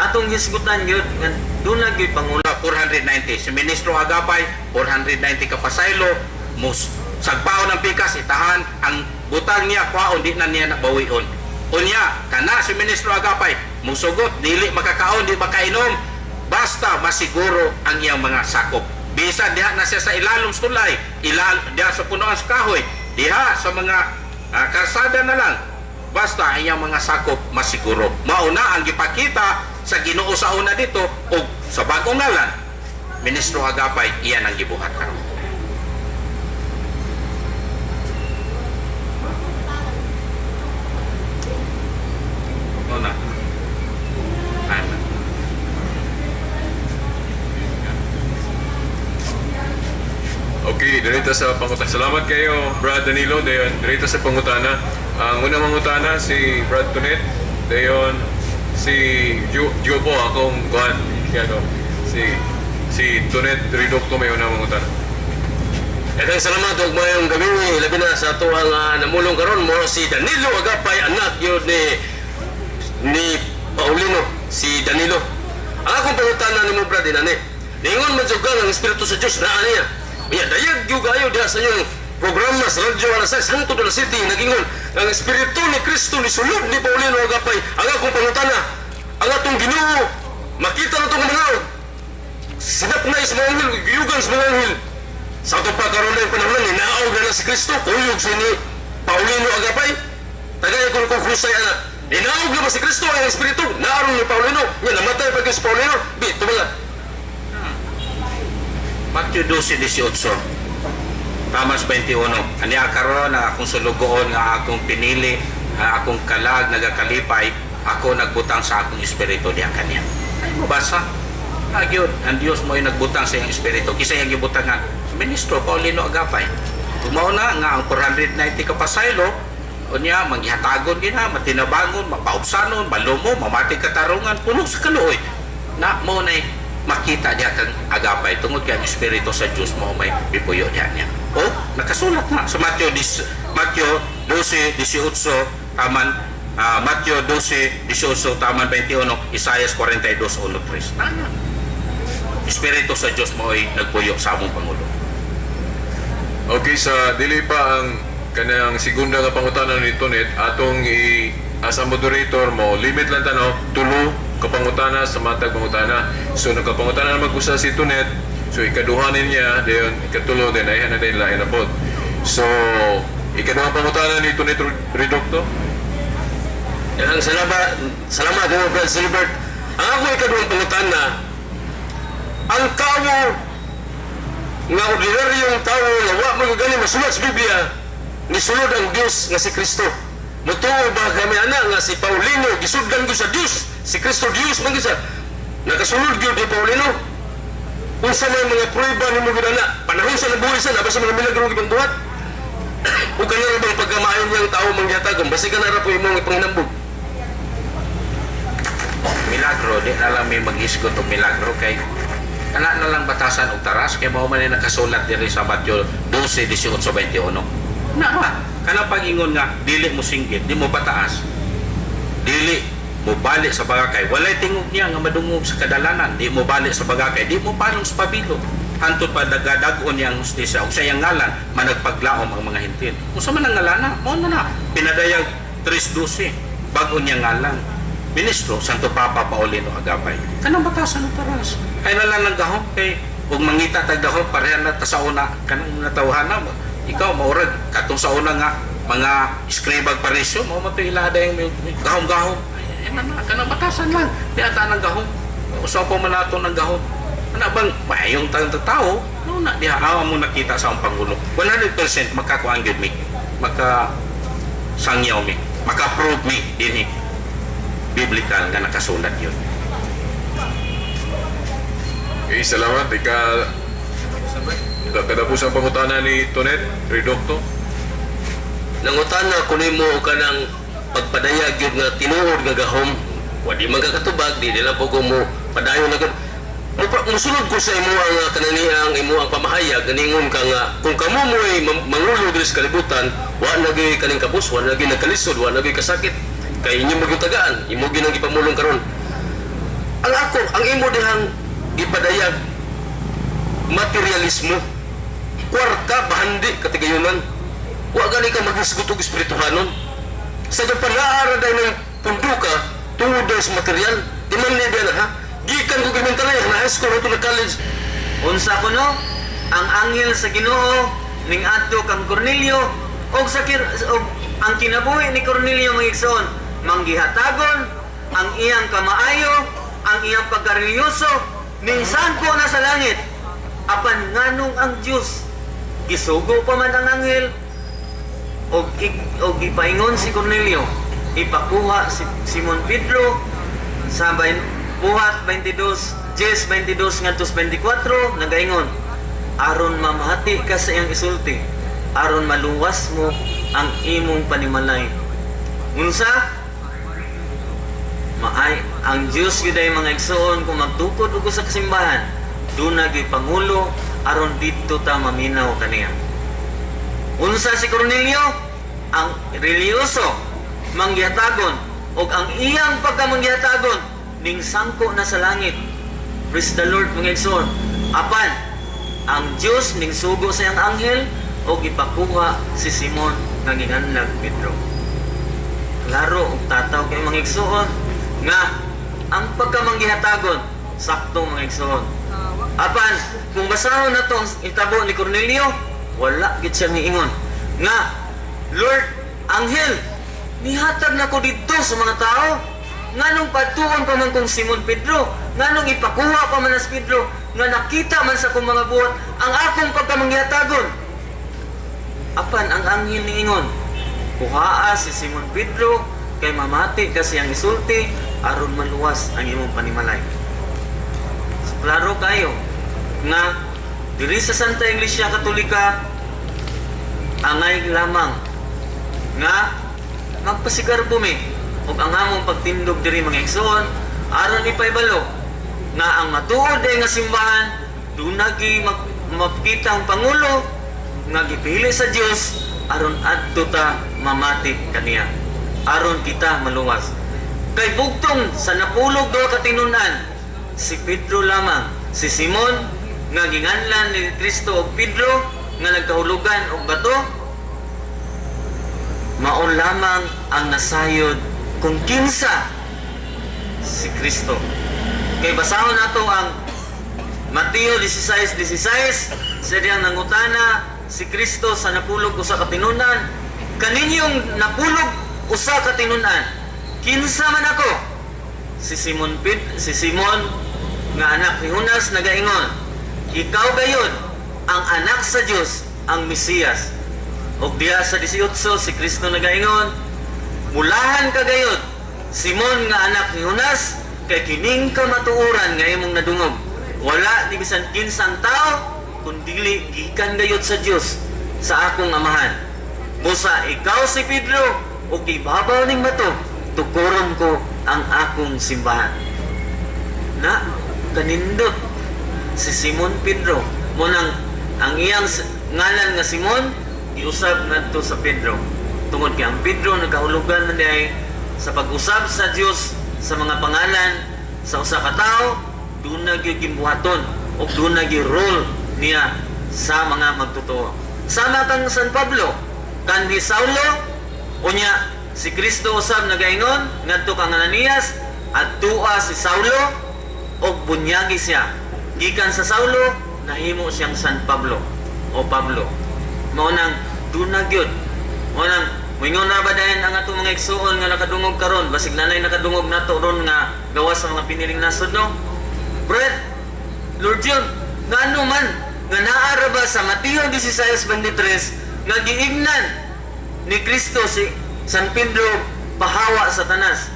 atong hisgutan gyud nga duna gyud pangulo. 490 si Ministro Agapay, 490 ka pasaylo mus sagpaon ang pikas, itahan ang butang niya, kwaon di na niya nabawion. Unya kana si Ministro Agapay musugot, dili makakaon, di makainom, basta masiguro ang iyang mga sakop. Bisan diha na siya sa ilalom sulay, diha sa punuan sa kahoy, diha sa mga kalsada na lang, basta ang iyang mga sakop masiguro. Mauna ang gipakita sa Ginoo sa una dito o sa bagong ngalan, Ministro Agapay, iyan ang gibuhat karon. Una. Okay, direta sa pangutana. Salamat kayo, Brad Danilo. Dayon, direta sa pangutana. Ang unang mangutana si Brad Tonet. Dayon, si Jobo, akong kuan. Si ano, si Si Tonet Reducto may unang mangutana. Daghang salamat og mayong gabi, labi na sa ato ang namulong karon mo si Danilo Agapay, anak gyud ni Paulino, si Danilo. Ang akong pangutana nimo, brad, inani. Ningon man jud ka ang Espiritu sa Dios naa niya. Unya dayag gyud kayo diha sa inyong programa sa radyo alas 6 hangtod na City, nagingon ang Espiritu ni Kristo ni sulod ni Paulino Agapay. Ang akong pangutana, ang atong Ginoo makita na itong mga sinapnay sa mga anghel, giyugan sa mga anghel. Sa ato pa karon na panahon, ninaog na na si Kristo, kuyog si ni Paulino Agapay. Tagay kung kung krusay ana. Ninaog na ba si Kristo ang Espiritu? Naaron ni Paulino. Nga namatay pa kay si Paulino. Bi, tumala. Matthew 12:18 tamas 21. Ani karon ang akong sulugoon nga akong pinili, ang akong kalag nagakalipay, ako nagbutang sa akong espiritu diha kaniya. Ay mo basa. Magyud, ang Dios mo ay nagbutang sa iyang espiritu. Kinsa iyang gibutangan? Ministro Paulino Agapay. Mao na nga ang 490 ka pasaylo, unya manggihatagon gina, matinabangon, mapaubsanon, malumo, mamati katarungan, puno sa kaluoy. Na mo na makita niya kang Agapay tungod kay ang espiritu sa Dios mo may mipuyo diha niya. O nakasulat na sa Matthew 12:18 taman Matthew 12:18 taman 21, Isaias 42:1-3. Tama. Espiritu sa Dios mo ay nagpuyo sa among pangulo. Okay, sa dili pa ang kanang segunda nga pangutana ni Tonet, atong i as a moderator mo, limit lang tano, tulo ka pangutana sa matag pangutana. So nagkapangutana na mag-usa si Tonet, so ikaduha niya, dayon ikatulo, then ayhan na din lain na pod. So ikaduha pangutana ni Tonet Reducto. Ang salamat, salamat mo, Brad Silbert. Ang ako ikaduhang pangutana, ang tao nga ordinaryong tao nga wa man gani masulat sa Biblia, nisulod ang Dios nga si Kristo. Mutuo ba kami ana nga si Paulino gisudlan ko sa Dios, si Kristo Dios man gyud sa nakasulod gyud ni Paulino? Unsa may mga prueba nimo gyud ana? Panahon sa nabuhi sa naba sa mga milagro gibang buhat? O kanang bang pagkamaayo niyang tao mangyatag, basi ka na ra po imong ipanghinambog. Milagro, di na lang may mag-isgot og milagro kay kana na lang batasan og taras kay mao man ni nakasulat diri sa Matthew 12:18-21. Na ba? Kana pag-ingon nga dili mo singgit, di mo pataas. Dili mo bali sa bagakay. Walay tingog niya nga madungog sa kadalanan. Di mo bali sa bagakay, di mo palong sa pabilo. Hantod pa dagadag-on niya ang hustisya ug sa iyang ngalan managpaglaom ang mga hentil. Unsa man ang ngalana? Mao na na. Pinadayag 3:12 bag-o niya ngalan. Ministro Santo Papa Paulino Agapay. Kanang batasan ng taras. Ay na lang ng gahom kay ug mangita tag gahom pareha na ta sa una kanang natawhan na ikaw maurag katong sa una nga mga eskribag parisyo mao man to ila dayong gahom-gahom. Ay na na kanang batasan lang di ata ng gahom. Usaw pa man nato ng gahom. Ana bang maayong tao no na diha awa mo nakita sa akong pangulo. 100% makakuan gyud mi. Maka sangyaw mi. Maka-prove mi dinhi biblical nga nakasulat yun. Okay, salamat. Katapusan pangutana ni Tonet Reducto. Nangutana ko nimo og kanang pagpadayag gyud nga tinuod nga gahom, wa di man ka katubag, di nila po ko mo padayon na gud. Musulod ko sa imo ang kanani ang imo ang pamahayag, ganingon ka nga kung kamo mo'y mangulo diri sa kalibutan, wa na gyud kaning kabus, wa na gyud nagkalisod, wa na gyud kasakit kay inyo magyud tagaan, imo gyud ang gipamulong karon. Ang ako, ang imo dihang gipadayag, materialismo, kwarta, bahandi katigayunan. Wa gani ka maghisgot og espirituhanon. Sa panaara dahil ng punduka tungod daw sa material, di man niya na ha. Gikan ko gimentalay na high school to na college. Unsa kuno ang anghel sa Ginoo ning adto kang Cornelio og sa og ang kinabuhi ni Cornelio, mga igsoon, manggihatagon ang iyang kamaayo, ang iyang pagkareliyoso ning sangko na sa langit. Apan nganong ang Dios gisugo pa man ang anghel og gipaingon si Cornelio ipakuha si Simon Pedro sa Buhat 22, 10, 22 ngadto sa 24, nagaingon aron mamahati ka sa iyang isulti, aron maluwas mo ang imong panimalay. Unsa maay ang Dios gyud ay, mga igsoon, kung magtukod og sa kasimbahan. Duna gyud pangulo aron didto ta maminaw kaniya. Unsa si Cornelio? Ang relihiyoso, manggihatagon, og ang iyang pagkamanggihatagon ning sangko na sa langit. Praise the Lord, mga igsoon. Apan ang Dios ning sugo sa iyang anghel og ipakuha si Simon nga ginganlag Pedro. Klaro og tataw kay, mga igsoon, nga ang pagkamanggihatagon sakto, mga igsoon. Apan kung basahon na to ang itabo ni Cornelio, wala gid siya miingon nga, "Lord, anghel, nihatag na ko didto sa mga tao. Nganong padtuon pa man kong Simon Pedro? Nganong ipakuha pa man as Pedro nga nakita man sa akong mga buhat ang akong pagkamanggihatagon?" Apan ang anghel niingon, "Kuhaa si Simon Pedro kay mamati kasi ang isulti aron maluwas ang imong panimalay." So, klaro kayo nga diri sa Santa Iglesia Katolika angay lamang nga magpasigarbo mi ug ang among pagtindog diri, mga igsoon, aron ipaybalo nga ang matuod ay nga simbahan dunagi mapakita ang pangulo nga gipili sa Dios aron adto ta mamati kaniya aron kita maluwas. Kay bugtong sa napulog duha ka tinun-an, si Pedro lamang, si Simon nga ginganlan ni Kristo og Pedro nga nagkahulugan og bato, mao lamang ang nasayod kung kinsa si Kristo. Kay basahon nato ang Mateo 16:16, sa diyang nangutana si Kristo sa napulog usa ka tinun-an, "Kaninyong napulog usa ka tinun-an, kinsa man ako?" Si Simon nga anak ni Jonas nagaingon, "Ikaw gayud ang anak sa Dios, ang Mesiyas." Og diha sa 18, si Kristo nagaingon, "Mulahan ka gayud, Simon nga anak ni Jonas, kay kining kamatuoran nga imong nadungog, wala ni bisan kinsang tao kun dili gikan gayud sa Dios, sa akong Amahan. Busa ikaw si Pedro ug ibabaw ning bato tukuron ko ang akong simbahan." Na kanindot si Simon Pedro mo nang ang iyang ngalan nga Simon giusab ngadto sa Pedro tungod kay ang Pedro nagkahulugan man diay sa pag-usab sa Dios sa mga pangalan sa usa ka tawo, duna gyud gimbuhaton ug duna gyud role niya sa mga magtotoo. Sama kang San Pablo kanhi Saulo, unya si Kristo usab nagaingon ngadto kang Ananias, "Adtua si Saulo og bunyagi siya." Gikan sa Saulo nahimo siyang San Pablo o Pablo. Mao nang duna gyud. Mao nang moingon na ba dayon ang atong mga igsuon nga nakadungog karon, basig nanay nakadungog nato ron nga gawas sa mga piniling nasod, no? "Brad, Lord yun, ngano man nga naa ra ba sa Mateo 16:23 nga giingnan ni Kristo si San Pedro, 'Pahawa, Satanas'?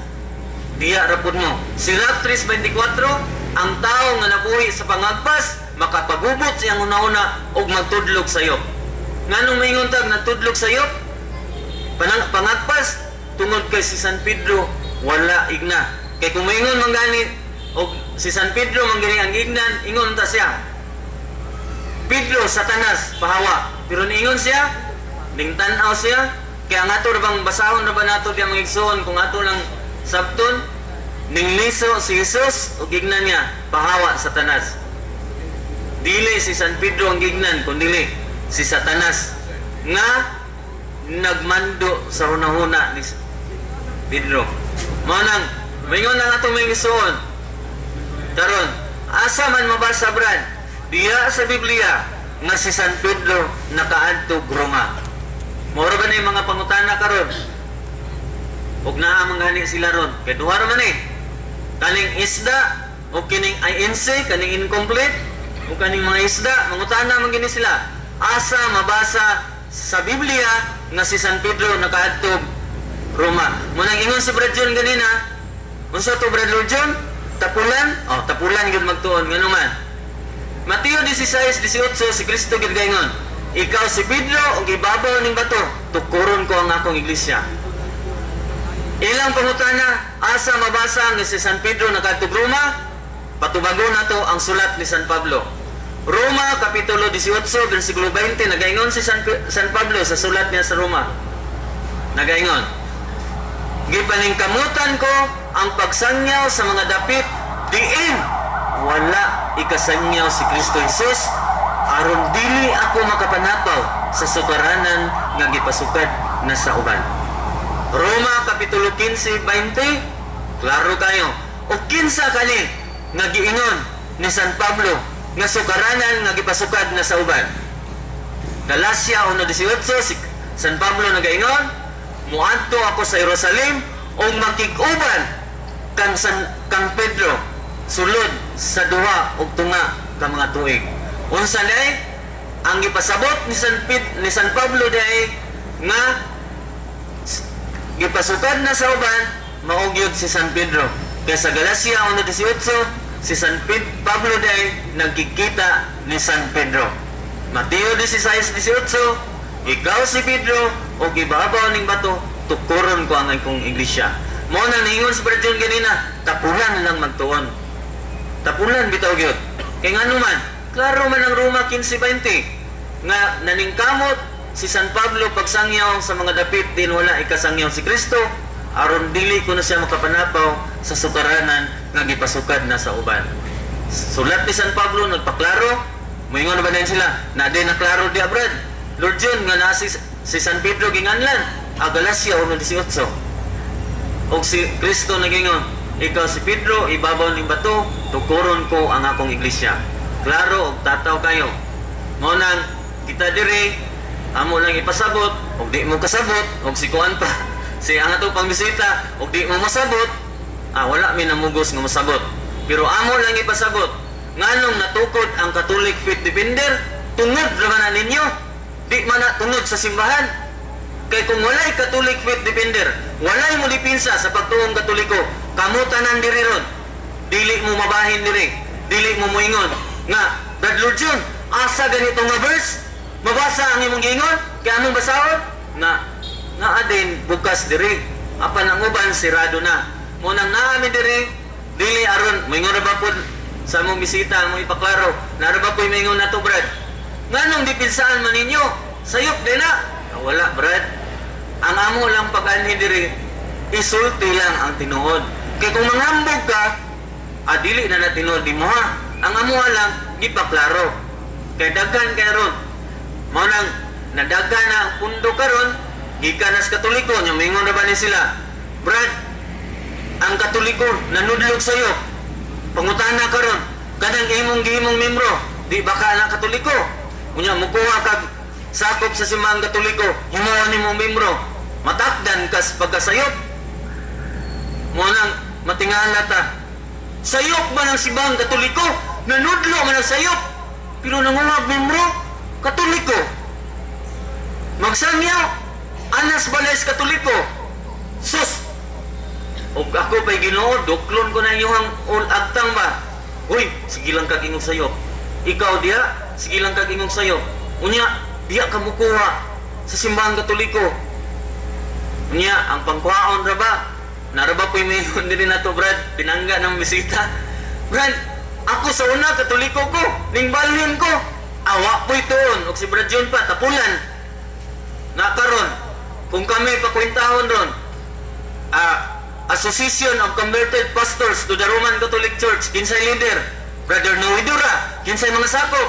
Diya ra pud mo. Sirach 3:24, ang tao nga nabuhi sa pangagpas, makapagubot siyang una-una og magtudlog sayop. Nganong maingon tag nagtudlog sayop? Pangagpas, tungod kay si San Pedro wala igna. Kay kung maingon man gani og si San Pedro man gani ang ignan, ingon ta siya, "Pedro, Satanas, pahawa." Pero niingon siya, ning tan-aw siya, kaya ang ato ra bang basahon ra ba nato diya, mga igsoon, kung ato lang sabton, ning liso si Jesus ug gignan niya, "Pahawa, Satanas." Dili si San Pedro ang gignan, kundi si Satanas nga nagmando sa hunahuna ni Pedro. Mao nang maingon ang atong mga igsoon karon, "Asa man mabasa, Brad, diya sa Biblia nga si San Pedro nakaadto Roma?" Mao ra ba na yung mga pangutana karon? Ug naa man gani sila ron. Kay duha ra man eh. Kaning isda o kining INC, kaning incomplete o kaning mga isda, mangutana man gini sila. "Asa mabasa sa Biblia nga si San Pedro nakaadto Roma?" Munang ingon si Brad John ganina, unsa to, Brad Lord John? Tapulan? Oh, tapulan gyud magtuon ngano man. Mateo 16:18, si Kristo gyud gaingon, "Ikaw si Pedro ug ibabaw ning bato, tukuron ko ang akong iglesia." Ilang pangutana, asa mabasa nga si San Pedro nakaadto Roma? Patubagon nato ang sulat ni San Pablo. Roma Kapitulo 18, versikulo 20, nagaingon si San Pablo sa sulat niya sa Roma. Nagaingon, "Gipaningkamutan ko ang pagsangyaw sa mga dapit diin wala ikasangyaw si Kristo Jesus, aron dili ako makapanapaw sa sukaranan nga gipasukad na sa uban." Roma Kapitulo 15, 20, klaro kayo. O kinsa kani nga giingon ni San Pablo nga sukaranan nga gipasukad na sa uban? Galacia 1:18, si San Pablo nagaingon, "Muadto ako sa Jerusalem ug makig-uban kang Pedro sulod sa 2.5 ka mga tuig." Unsa day ang gipasabot ni San Pablo day nga gipasukad na sa uban? Mao gyud si San Pedro. Kay sa Galacia 1:18, si San Pablo day nagkikita ni San Pedro. Mateo 16:18, "Ikaw si Pedro, ug ibabaw ning bato tukuron ko ang akong iglesia." Mao na niingon si Brad John ganina, tapulan lang magtuon. Tapulan bitaw gyud. Kay ngano man, klaro man ang Roma 15:20 nga naningkamot si San Pablo pagsangyaw sa mga dapit din wala ikasangyaw si Kristo, aron dili ko na siya makapanapaw sa sukaranan nga gipasukad na sa uban. Sulat ni San Pablo nagpaklaro. Moingon na ba na sila? Na di na klaro di, Brad. Lord John, nga na si San Pedro ginganlan. A Galacia 1:18. Og si Kristo nagingon, "Ikaw si Pedro, ibabaw ning bato, tukuron ko ang akong iglesia." Klaro og tataw kayo. Mao nang kita diri amo lang ipasabot, og di mo kasabot, og si kuan pa, si ang ato pang bisita, og di mo masabot, wala mi namugos nga masabot. Pero amo lang ipasabot, nganong natukod ang Catholic Faith Defender, tungod ra na ninyo. Di man na tungod sa simbahan. Kay kung walay Catholic Faith Defender, walay mo dipinsa sa pagtuong Katoliko, kamo tanan diri ron, dili mo mabahin diri, dili mo moingon nga, "Brad Lord John, asa ganito nga verse? Mabasa ang imong giingon, kaya among basahon?" Na naa din bukas diri. Apan ang uban sirado na. Mo nang naa mi diri, dili aron moingon ra ba pod sa among bisita, among ipaklaro. Nara ba po'y moingon nato, "Brad? Nganong dipinsaan man ninyo? Sayop din na." Ah, wala, Brad. Ang amo lang pag-anhi diri, isulti lang ang tinuod. Kay kung manghambog ka, dili na na tinuod nimo ha. Ang amo lang gipaklaro. Kay daghan kay ron. Mao nang nadaghan na ang pundo karon gikan na sa Katoliko nya moingon ra ba ni sila, "Brad, ang Katoliko nanudlog sayo." Pangutana karon, kanang imong gihimong membro, di ba ka na Katoliko? Unya mukuha kag sakop sa simbahang Katoliko, himuon nimo membro, matakdan kas pagkasayop. Mo nang matingala ta. Sayop ba ng simbahang Katoliko? Nanudlo man ang sayop. Pero nanguhag membro, Katoliko. Magsangyaw, anas balay sa Katoliko. Sus! Og ako pa'y Ginoo, duklon ko na inyong agtang ba? "Uy, sige lang kag ingong sayop. Ikaw diya, sige lang kag ingong sayop. Unya, diya ka mukuha sa simbahang Katoliko." Unya, ang pangkuhaon ra ba? Nara ba po'y mayon din na to, Brad? Pinangga ng bisita. "Brad, ako sa una, Katoliko ko. Ning balhin ko." Awa po'y tuon. Og si Brad John pa, tapulan. Na karon, kung kami pakwentahon ron, Association of Converted Pastors to the Roman Catholic Church, kinsay leader? Brother Noe Dura. Kinsay mga sakop?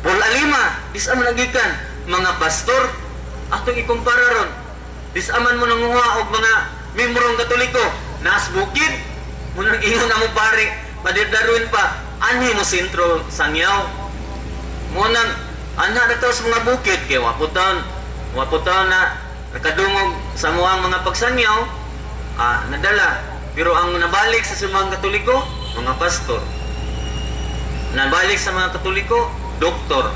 Paul Alima, di man nagikan mga pastor, atong ikumpara ron. Di man mo nanguha og mga membrong Katoliko, naas bukid, mo nang ingon among pare, Pader Darwin pa, anhi mo sentro sangyaw. Mo nang ana na to sa mga bukid kay wapo taon na nakadungog sa muang mga pagsangyaw, nadala. Pero ang nabalik sa simbahang Katoliko, mga pastor. Nabalik sa mga Katoliko, doktor.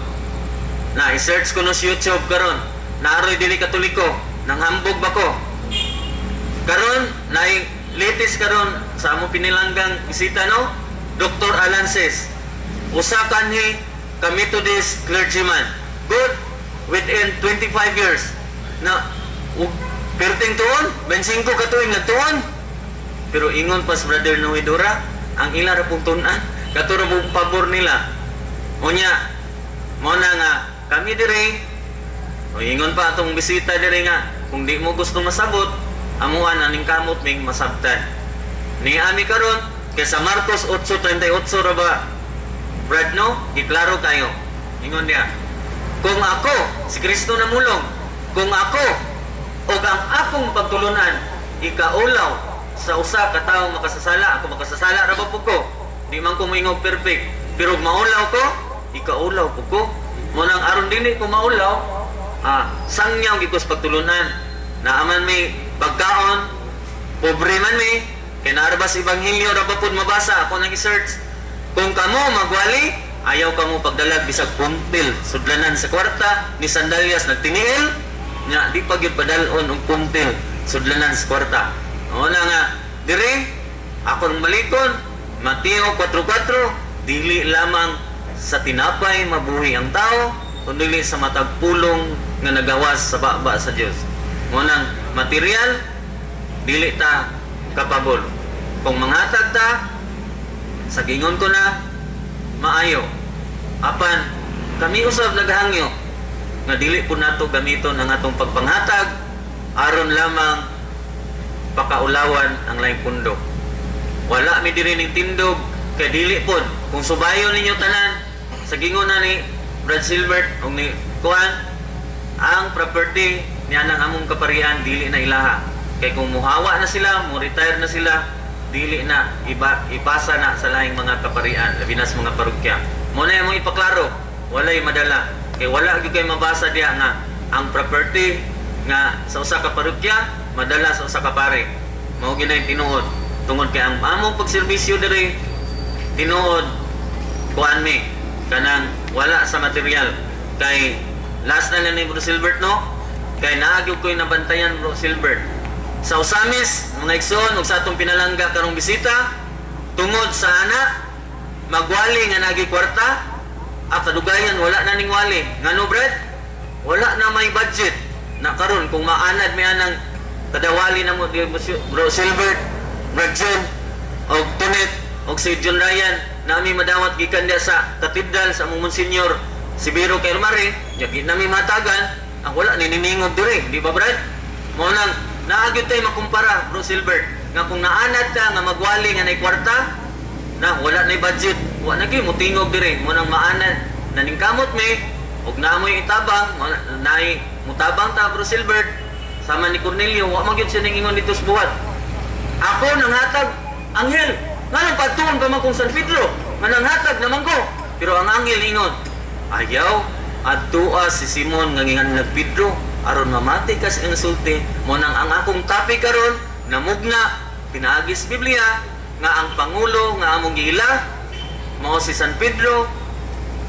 Na i-search ko no sa YouTube karon. Naaroy dili Katoliko, nanghambog ba ko? Karon na latest karon sa among pinilanggang bisita no, Dr. Alan says, usa kanhi ka Methodist clergyman. Good within 25 years na ug perting tuon, 25 ka tuig nagtuon. Pero ingon pas Brother Noe Dura, Ang ila ra pong tun-an, kato ra pong pabor nila. Unya, mao na nga kami diri, o ingon pa atong bisita diri nga kung di mo gusto masabot, amuan aning kamot ming masabtan. Ni ami karon kay sa Marcos 8:38 ra ba, Brad, no? Giklaro kayo. Ingon niya, kung ako, si Kristo namulong, kung ako og ang akong pagtulunan ikaulaw sa usa ka tawo makasasala, ako makasasala ra ba pud ko? Di man ko moingog perfect, pero maulaw ko, ikaulaw pud ko. Mo nang aron dili ko maulaw, sangyaw gyud ko sa pagtulunan. Naaman may pagkaon, pobre man mi, kay naa ra ba sa Ebanghelyo ra ba pud mabasa, ako nang i-search. Kung kamo magwali, ayaw kamo pagdalag bisag puntil, sudlanan sa kwarta, ni sandalyas nagtiniil, nga di pa gyud padal-on og puntil, sudlanan sa kwarta. O na nga, dire, akong malikon, Mateo 4:4, dili lamang sa tinapay mabuhi ang tao, kundi sa matag pulong nga nagawas sa baba sa Dios. Mo nang material, dili ta kapabol. Kung manghatag ta, sa gingon ko na, maayo. Apan, kami usab naghangyo nga dili po nato gamiton ang atong pagpanghatag aron lamang pakaulawan ang laing pundo. Wala mi diri ning tindog kay dili pod kung subayon ninyo tanan sa gingon na ni Brad Silbert og ni kuan, ang property niya ng among kaparian dili na ilaha. Kay kung muhawa na sila, mo retire na sila, dili na iba, ipasa na sa laing mga kaparian, labi na sa mga parokya. Mo na imong ipaklaro, walay madala. Kay wala gyud kay mabasa diha nga ang property nga sa usa ka parokya madala sa usa ka pare. Mao gyud na yung tinuod. Tungod kay ang among pagserbisyo diri tinuod kuan mi kanang wala sa material. Kay last na lang ni Bro Silbert, no, kay naa gyud ko'y nabantayan, Bro Silbert, sa Osamis, mga igsoon, ug sa atong pinalangga karong bisita. Tungod sa ana magwali nga nagi kwarta, kadugayan wala na ning wali. Ngano, Brad? Wala na may budget na karon. Kung maanad mi anang kadawali na mo di Bro Silbert, Brad John og Tunet og si John Ryan, nami madawat gikan diya sa katedral sa among Monsignor Sibiro kay Mare, yagi nami matagan ang wala ni niningog dire, di ba, Brad? Mao nang naa gyud tay makumpara, Bro Silbert, nga kung naanad ka nga magwali nga nay kwarta na wala nay budget, wa na gyud motingog dire. Mo nang maanad naningkamot mi og naamoy itabang, nay mutabang ta, Bro Silbert, sama ni Cornelio. Wa man gyud siya ningingon dito sa buhat, ako nanghatag, anghel nga pagtuon pa man kung San Pedro nga nanghatag naman ko. Pero ang anghel ingon, ayaw, adtua si Simon nga nginganlag Pedro aron mamati ka sa iyang sulti. Mo nang ang akong topic karon namugna pinaagi sa Biblia nga ang pangulo nga among giila mao si San Pedro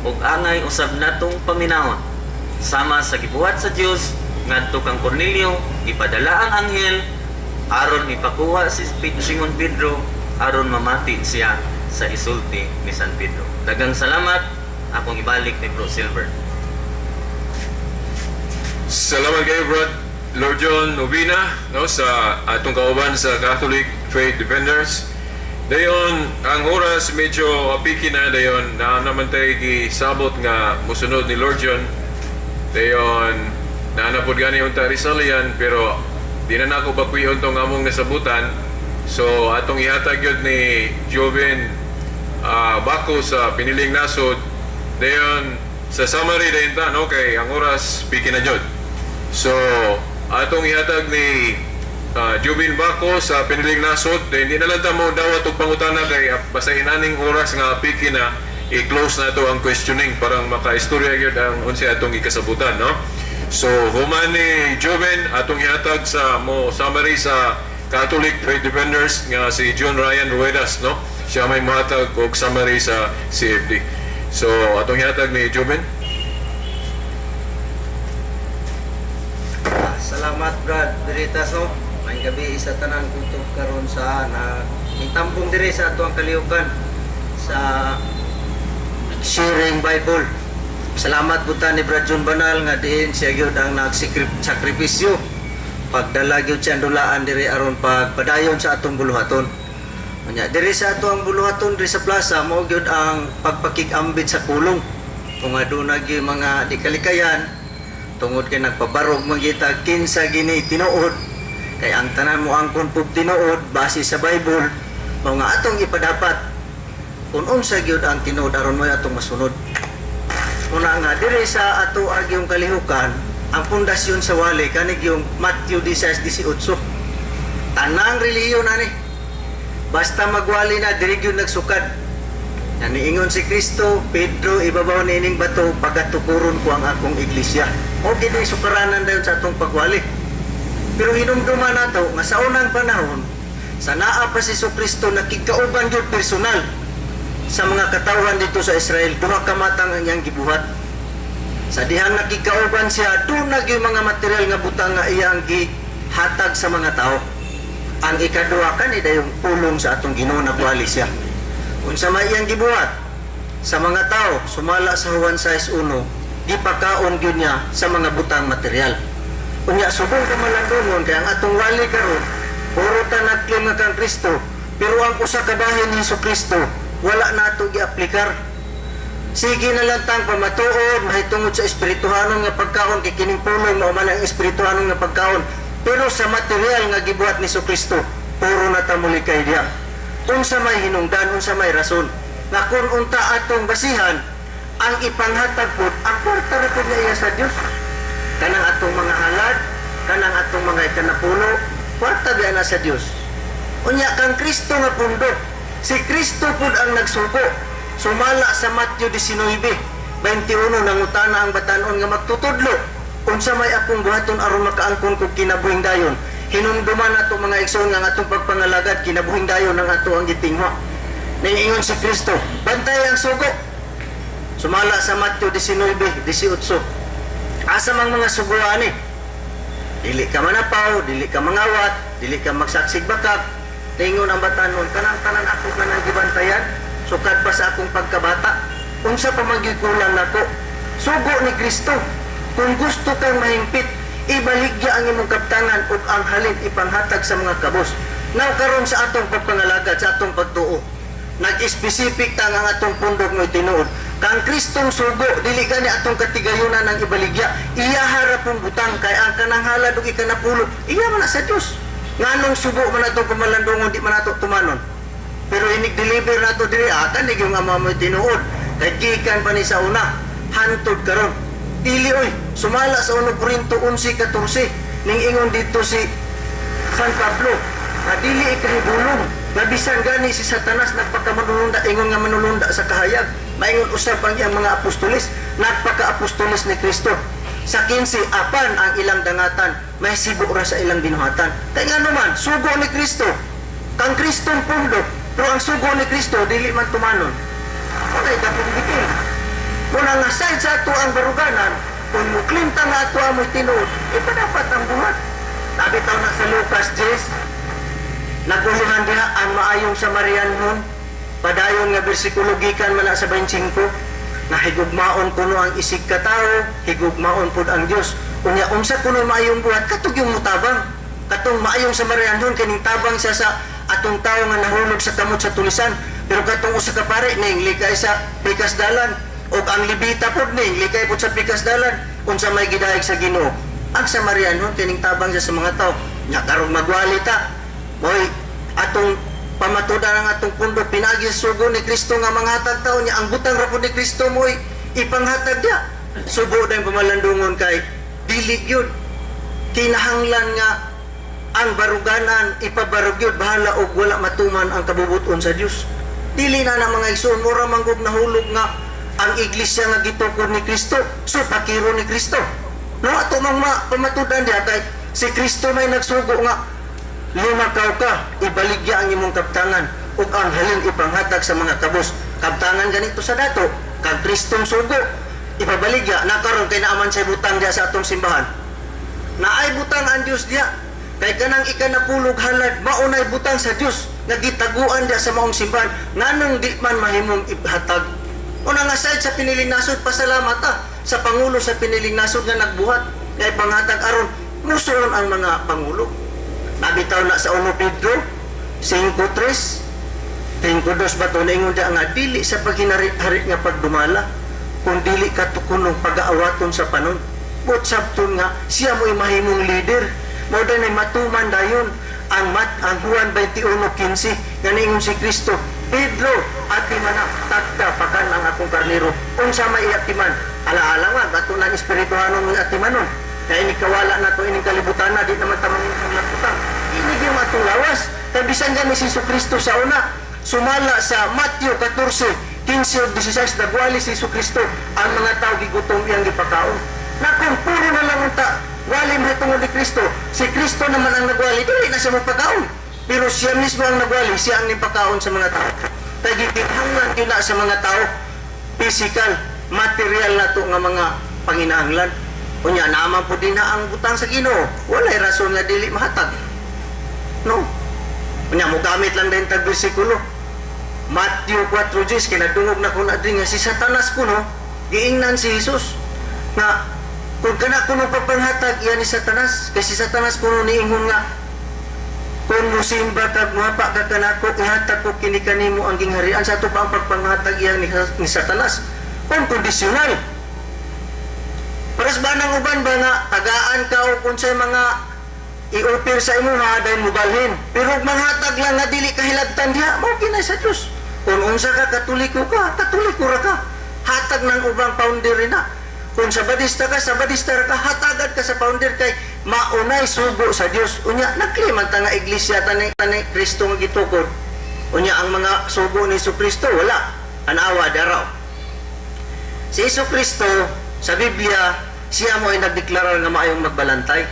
ug angay usab natong paminawon sama sa gibuhat sa Dios ngadto kang Cornelio. Gipadala ang anghel aron ipakuha si Simon Pedro aron mamati siya sa isulti ni San Pedro. Dagang salamat. Akong ibalik ni Bro Silver. Salamat kayo, Brad Lord John Novina, no, sa atong kauban sa Catholic Faith Defenders. Dayon, ang oras medyo apiki na dayon na naman tayo gisabot nga musunod ni Lord John. Dayon, naa na pod gani unta Rizalian, pero di na nako bakuyon tong among nasabutan. So atong ihatag yun ni Joven Bako sa piniling nasod. Dayon, sa summary dayon ta, no, kay ang oras piki na jud. So, atong ihatag ni Jubin Bako sa piniling nasod. Then, di na lang ta mo dawat og pangutana kay basta inaning oras nga piki na, i-close na to ang questioning parang makaistorya gyud ang unsay atong gikasabutan, no? So, human ni Joven, atong ihatag sa mo summary sa Catholic Faith Defenders nga si John Ryan Ruedas, no? Siya may mohatag og summary sa CFD. So, atong ihatag ni Joven. Salamat, Brad Veritas, no. Maayong gabi isa tanan kutob karon sa na itambong diri sa atuang kalihukan sa sharing Bible. Salamat pud ta ni Brad John Banal nga diin siya gyud ang nagsakripisyo pagdala gyud siya ang dulaan diri aron pagpadayon sa atong buluhaton. Unya diri sa ato ang buluhaton diri sa plaza mao gyud ang pagpakig-ambit sa pulong. Kung aduna gyud mga di kalikayan tungod kay nagpabarog man kita kinsa gini tinuod, kay ang tanan mo angkon pug tinuod base sa Bible, mao nga atong ipadapat kung unsa gyud ang tinuod aron mo atong masunod. Una nga diri sa ato agyong kalihukan, ang pundasyon sa wali kanig yung Matthew 16:18. Tanang relihiyon ani. Basta magwali na diri gyud nagsukad. Naniingon si Kristo, "Pedro, ibabaw ni ining bato pagatukuron ko ang akong iglesia." O gid sukaranan dayon sa atong pagwali. Pero hinumduman nato nga sa unang panahon, sa naa pa si Kristo nakigkauban gyud personal sa mga katawhan dito sa Israel, duha ka matang ang iyang gibuhat. Sa dihang nakigkauban siya, doon na gyud mga material nga butang nga iyang gihatag sa mga tao. Ang ikaduha kani dayong pulong sa atong Ginoo, nagwali siya. Unsa may iyang gibuhat sa mga tao, sumala sa Juan 6:1, gipakaon gyud niya sa mga butang material. Unya subong kamalandungon kay ang atong wali karon puro ta nag-claim nga kang Kristo, pero ang usa ka bahin ni Kristo wala nato giaplikar. Sige na lang tang pamatuod mahitungod sa espirituhanon nga pagkaon kay kining pulong mao man ang espirituhanon nga pagkaon. Pero sa material nga gibuhat ni Kristo, puro na ta mulikay diya. Unsa may hinungdan, unsa may rason nga kun unta atong basihan ang ipanghatag pod ang kwarta ra pod nga iya sa Dios. Kanang atong mga halad, kanang atong mga ikanapulo, kwarta biya na sa Dios. Unya kang Kristo nga pundok, si Kristo pud ang nagsugo. Sumala sa Matthew 19:21, nangutana ang batanon nga magtutudlo, "Unsa may akong buhaton aron makaangkon kog kinabuhing dayon?" Hinumduman nato, mga igsoon, nga ang atong pagpangalagad kinabuhing dayon ang ato ang gitinghwa. Ningingon si Kristo, "Bantay ang sugo." Sumala sa Matthew 19:18. Asa mang mga suguan eh? Dili ka manapaw, dili ka mangawat, dili ka magsaksig bakak. Tingon ang batanon, "Kanang tanan ako kanang gibantayan, sukad pa sa akong pagkabata. Unsa pa man gyud kulang nako?" Sugo ni Kristo. "Kung gusto kang mahingpit, ibaligya ang imong kaptangan ug ang halin ipanghatag sa mga kabos." Now karon sa atong pagpangalagad, sa atong pagtuo, nag-specific ta nga ang atong pundok mo tinuod. Kang Kristong sugo, dili gani atong katigayunan ang ibaligya. Iya harapong butang kay ang kanang halad ug ikanapulo, iya man na sa Dios. Nganong sugo man atong pamalandungon, di man nato tumanon? Pero inig-deliver nato diri akan ni yung ama mo tinuod. Kay gikan pa ni sa una, hantod karon. Dili oy, sumala sa 1 Corinto 11:14, ning ingon dito si San Pablo, nga dili ikahibulong, nga bisan gani si Satanas nagpakamanulunda, ingon nga manulunda sa kahayag, maingon usab ang iyang mga apostoles, nagpaka-apostoles ni Kristo. Sa 15, apan ang ilang dangatan, may sibo ra sa ilang binuhatan. Kay nga naman, sugo ni Kristo, kang Kristong pundok, pero ang sugo ni Kristo, dili man tumanon. Okay, dapong bitin. Muna nga side sa ato ang baruganan, kung muklim ta nga ato amoy tinuod, ipadapat ang buhat. Nabitaw na sa Lucas 10, naguluhan diha ang maayong Samarianhon, padayon nga bersikulo gikan man na sa 25, na higugmaon kuno ang isig katao, higugmaon pud ang Dios. Unya unsa kuno maayong buhat katong yung mutabang. Katong maayong Samarianhon kining tabang siya sa atong tawo nga nahulog sa kamot sa tulisan. Pero katong usa ka pare ning likay sa pikas dalan, ug ang Lebita pud ning likay pud sa pikas dalan. Unsa may gidayeg sa Ginoo? Ang Samarianhon kining tabang siya sa mga tao. Nya karong magwali ta, moy atong pamatudan ang atong pundok pinagi sa sugo ni Kristo nga manghatag tao niya ang butang ra pud ni Kristo moy ipanghatag niya. Sugo na yung pamalandungon kay dili gyud kinahanglan nga ang baruganan ipabarog gyud, bahala og wala matuman ang kabubuton sa Dios. Dili na na, mga igsoon, mura man gug nahulog nga ang iglesia nga gitukod ni Kristo, so pakiro ni Kristo. No, ato mang pamatudan diha kay si Kristo may nagsugo nga lumakaw ka, ibaligya ang imong kaptangan ug ang halin ipanghatag sa mga kabos. Kaptangan ganito sa dato, kang Kristong sugo, ipabaligya na karon kay naaman sa butang diya sa atong simbahan. Naay butang ang Dios diya. Kay kanang ikanapulog halad, maunay butang sa Dios nga gitaguan diya sa maong simbahan, nganong di man mahimong ihatag? Una nga side sa piniling nasod, pasalamat ta sa pangulo sa piniling nasod nga nagbuhat nga ipanghatag aron musuon ang mga pangulo. Nabitaw na sa 1 Pedro 5:3. 32 ba to, naingon diya nga dili sa paghinari-hari nga pagdumala, kung dili katukunong pag-aawaton sa panon. But sabton nga siya mo'y mahimong leader. Mao na matuman dayon ang Juan 21:15 nga niingon si Kristo, "Pedro, atiman na, tagta, pakan ang akong karnero." Unsa may atiman? Alaala nga, ato nang espirituhanon ng atimanon. Kaya ini kawala na to, ining kalibutan na, di naman tamang lagutang. Ini yung atong lawas. Kaya bisan gani si Kristo sa una, sumala sa Matthew 14, 15 ug 16, nagwali si Kristo, ang mga tao gigutom, iyang gipakaon. Na kung puro na lang unta, wali mo tungod ni Kristo, si Kristo naman ang nagwali, dili na siya mapakaon. Pero siya mismo ang nagwali, siya ang nipakaon sa mga tao. Kaya gikinahanglan yun na sa mga tao, physical, material na to nga mga panginahanglan. Unya, naman po din na ang butang sa Ginoo. Walay rason nga dili mahatag. No. Unya, mo gamit lang din tag bersikulo. Matthew 4:10, kinadungog na ko na din nga si Satanas kuno, giingnan si Jesus nga kung kana kuno pagpanghatag iyan ni Satanas, kay si Satanas kuno niingon nga kung musimba kag muhapa ka kanako, ihatag ko kini kanimo ang gingharian. Sa ato pa ang pagpanghatag iyan ni Satanas kung kondisyonal. Paras ba ng uban ba nga tagaan ka o kung sa mga i-offer sa imo ha, dahil mubalhin. Pero manghatag lang nga dili ka hilagtan diha, mao kinay sa Dios. Kung unsa ka, Katoliko ka, Katoliko ra ka. Hatag ng ubang founder na. Kung Sabadista ka, Sabadista ra ka, hatagan ka sa founder kay maunay sugo sa Dios. Unya nagkliman ta nga iglesia tani tani Kristo nga gitukod. Unya ang mga sugo ni Kristo wala. Anawa daraw. Si Jesu Kristo sa Biblia, siya mo ay nagdeklarar nga maayong magbalantay.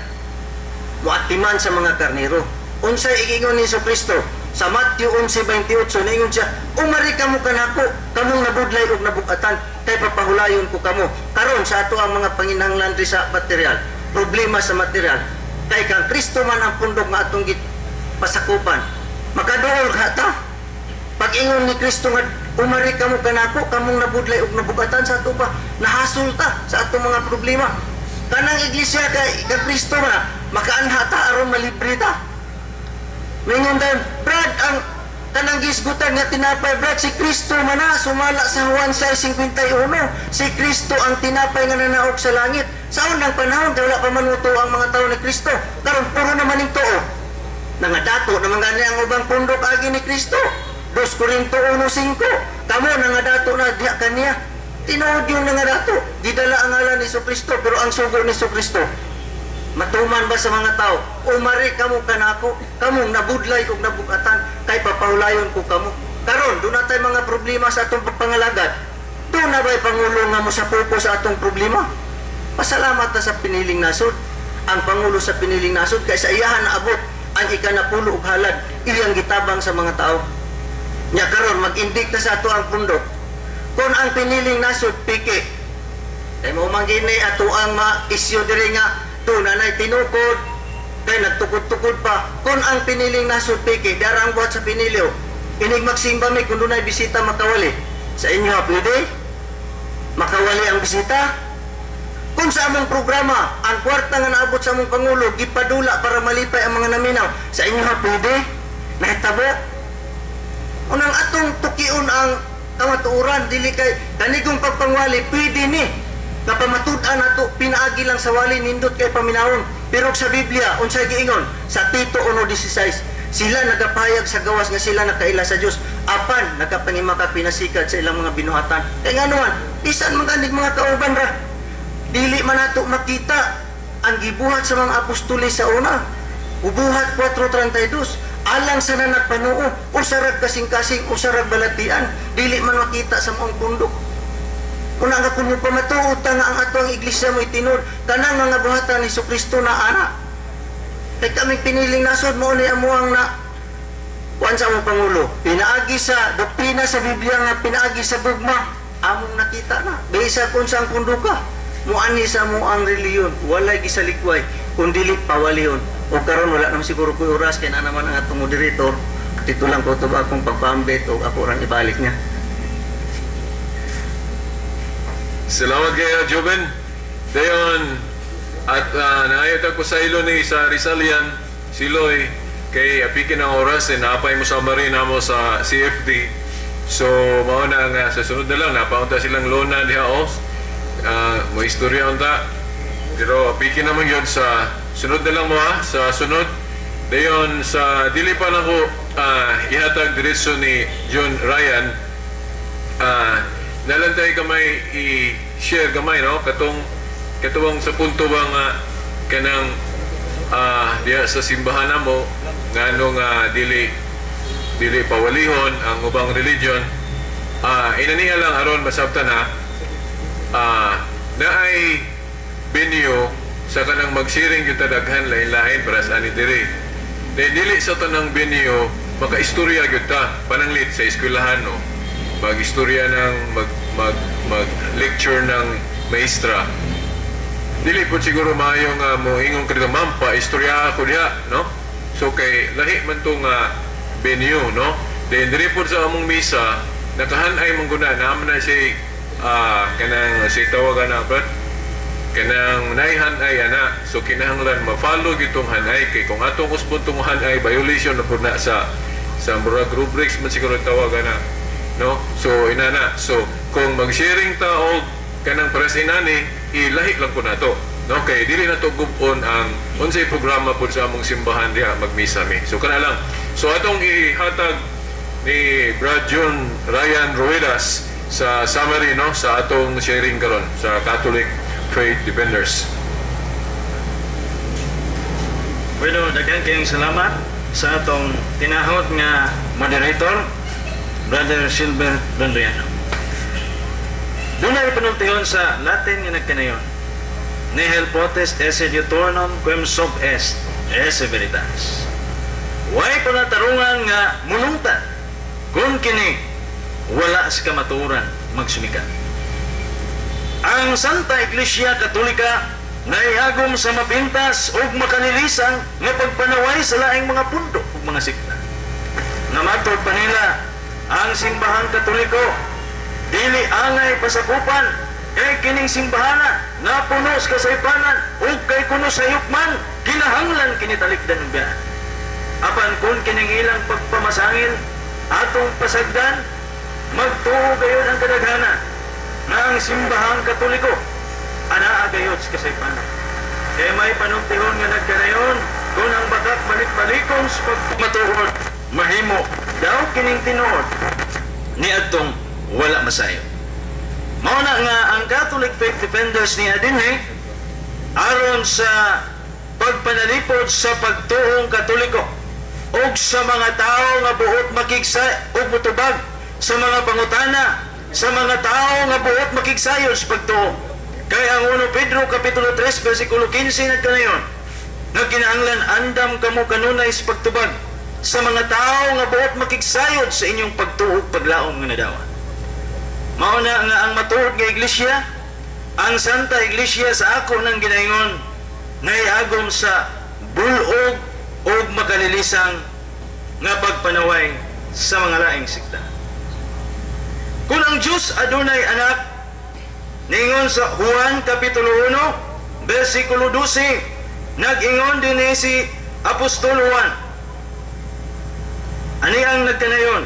Muatiman sa mga karnero. Unsay igingon ni Jesu Kristo? Sa Matthew 11:28, niingon siya, "Umari kamo kanako, kamong nabudlay ug nabugatan, kay papahulayon ko kamo." Karon sa ato ang mga panginahanglan diri sa material, problema sa material. Kay kang Kristo man ang pundok nga atong pasakupan. Makaduol ka ta. Pag-ingon ni Kristo nga umari kamo kanako, kamong nabudlay ug nabugatan, sa ato pa nahasol ta sa atong mga problema. Kanang iglesia kay kang Kristo na makaanha ta aron malibre ta. Mingon dayon, "Brad, ang kanang gisgutan nga tinapay, Brad, si Kristo man na, sumala sa Juan 6:51. Si Kristo ang tinapay nga nanaog sa langit." Sa unang panahon, kay wala pa man mutuo ang mga tao ni Kristo. Karon puro naman ning tuo. Nangadato naman gani ang ubang pundok agi ni Kristo. 2 Corinto 1:5. Kamo nangadato na diha kaniya. Tinuod yung nangadato. Gidala ang ngalan ni Kristo, pero ang sugo ni Kristo, matuman ba sa mga tao? "Umari kamo kanako, kamong nabudlay ug nabugatan, kay papahulayon ko kamo." Karon, doon na tayo mga problema sa atong pagpangalagad. Doon na ba'y pangulo nga mosapupo sa atong problema? Pasalamat ta sa piniling nasod. Ang pangulo sa piniling nasod, kay sa iyahan naabot ang ikanapulo ug halad, iyang gitabang sa mga tao. Nya karon mag-indik ta sa ato ang pundok. Kung ang piniling nasod piki, kay mo man gini ato ang ma-issue diri nga doon na na'y tinukod, kay nagtukod-tukod pa. Kung ang piniling nasod piki, dara ang buhat sa pinilyo. Inig magsimba mi, kung doon ay bisita makawali. Sa inyo, ha, pwede? Makawali ang bisita? Kung sa among programa, ang kwarta nga naabot sa among pangulo, gipadula para malipay ang mga naminaw. Sa inyo, ha, pwede? Nahitabo? Unang atong tukion ang kamatuoran, dili kay kanigong pagpangwali, pwede ni. Napamatud-an nato pinaagi lang sa wali, nindot kay paminawon. Pero sa Biblia, unsay giingon sa Tito 1:16, sila nagapahayag sa gawas nga sila nakaila sa Dios, apan nagapangimaka pinasikad sa ilang mga binuhatan. Kay ngano man, bisan man ganig mga kauban ra, dili man nato makita ang gibuhat sa mga apostoles sa una. Ubuhat 4:32, alang sa nanagpanuo, usarag kasing-kasing, usarag balatian, dili man makita sa maong pundok. Una nga kung pamatuod ta nga ang ato ang iglesia mo itinod, kanang mga buhatan ni Kristo na ana. Kay kaming piniling nasod mo ni amuang na kuan sa among pangulo. Pinaagi sa doktrina sa Biblia nga pinaagi sa gugma, among nakita na. Bisa kung saan punduka, muani sa mo ang reliyon, walay gisalikway, kun dili pawalion. O karon wala naman siguro ko oras kay na naman ang atong moderator. Dito lang ko to akong pagpambit o ako rang ibalik niya. Salamat kay Joven. Dayon, at naayot ako sa ilo ni sa Rizalian, si Loy, kay Kay apikin ang oras eh, naapay mo summary namo sa CFD. So mao na nga sa sunod na lang napaunta silang lona diha oh. Mo istorya unta. Pero apikin naman yun sa sunod na lang mo ha, sa sunod. Dayon sa dili pa nako ihatag diretso ni John Ryan, nalantay gamay i-share gamay, no, katong katuwang sa punto ba nga kanang diha sa simbahan namo ngano nga dili dili pawalihon ang ubang religion. Inaniya lang aron masabtan na naay venue sa kanang mag-sharing kita daghan lain-lain para sa ani diri. Dahil dili sa tanang venue makaistorya gyud ta, pananglit sa eskwelahan, no, mag-istorya ng mag mag mag lecture ng maestra, dili po siguro maayo nga mo ingon ka dito, "Ma'am, pa istorya ako diha," no? So kay lahi man to nga venue, no? Then diri po sa among misa nakahanay man guna naman na si kanang si tawagan na but kanang naihanay ana. So kinahanglan ma-follow gitong hanay kay kung atong usbon tong hanay, violation na pud na sa murag rubrics man siguro tawag ana, no? So inana, so kung mag-sharing ta og kanang pares inani, ilahi lang po nato, no, kay dili na to gubon ang unsay programa pud sa among simbahan diha magmisa mi. So kana lang. So atong ihatag ni Brad John Ryan Ruedas sa summary, no, sa atong sharing karon sa Catholic Faith Defenders. Bueno, daghan kayong salamat sa atong tinahod nga moderator, Brother Silver Landriano. Dunay panultihon sa Latin nga nagkanayon: "Nihil potest esse diuturnum quem sub est, esse veritas." Way panatarungan nga mulungtad kung kini wala sa kamatuoran magsumikat. Ang Santa Iglesia Katolika naiagom sa mapintas ug makanilisan nga pagpanaway sa laing mga pundo ug mga sikta. Nga matod pa nila, ang simbahang Katoliko dili angay pasakupan kay kining simbahana napuno sa kasaypanan ug kay kuno sayop man kinahanglan kini talikdan ng biyaan. Apan kung kining ilang pagpamasangil atong pasagdan, magtuo gayon ang kadaghanan nga ang simbahang Katoliko anaa gayod sa kasaypanan. Kay may panultihon nga nagkanayon, kung ang bakak balik-balikon sa pagmatuod, mahimo daw kining tinuod ni adtong wala masayo. Mao na nga ang Catholic Faith Defenders ni adinhi aron sa pagpanalipod sa pagtuong Katoliko ug sa mga tao nga buot makigsa ug mutubag sa mga pangutana sa mga tao nga buot makigsayon sa pagtuo. Kay ang 1 Pedro kapitulo 3 versikulo 15 nagkanayon nga kinahanglan andam kamo kanunay sa pagtubag sa mga tao nga buot makigsayod sa inyong pagtuo ug paglaom nga nadawa. Mao na nga ang matuod nga iglesia, ang Santa Iglesia sa ako nang ginaingon, naiagom sa bulog ug makalilisang nga pagpanaway sa mga laing sikta. Kung ang Diyos adunay anak, ningon sa Juan Kapitulo 1, versikulo 12, nag-ingon din si Apostol Juan. Ani ang nagkanayon?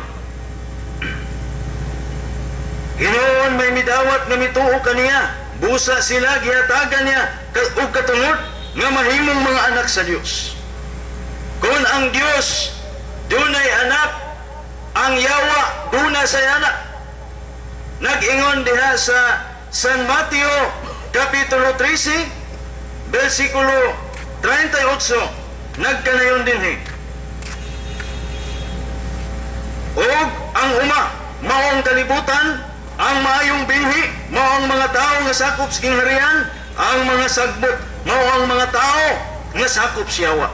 "Hinuon may midawat nga mituo kaniya, busa sila gihatagan niya og katungod nga mahimong mga anak sa Dios." Kung ang Dios dunay anak, ang yawa duna say anak. Nag-ingon diha sa San Mateo Kapitulo 13 versikulo 38, nagkanayon dinhi: "Og ang uma mao ang kalibutan, ang maayong binhi mao ang mga tao nga sakop sa gingharian, ang mga sagbot mao ang mga tao nga sakop sa yawa."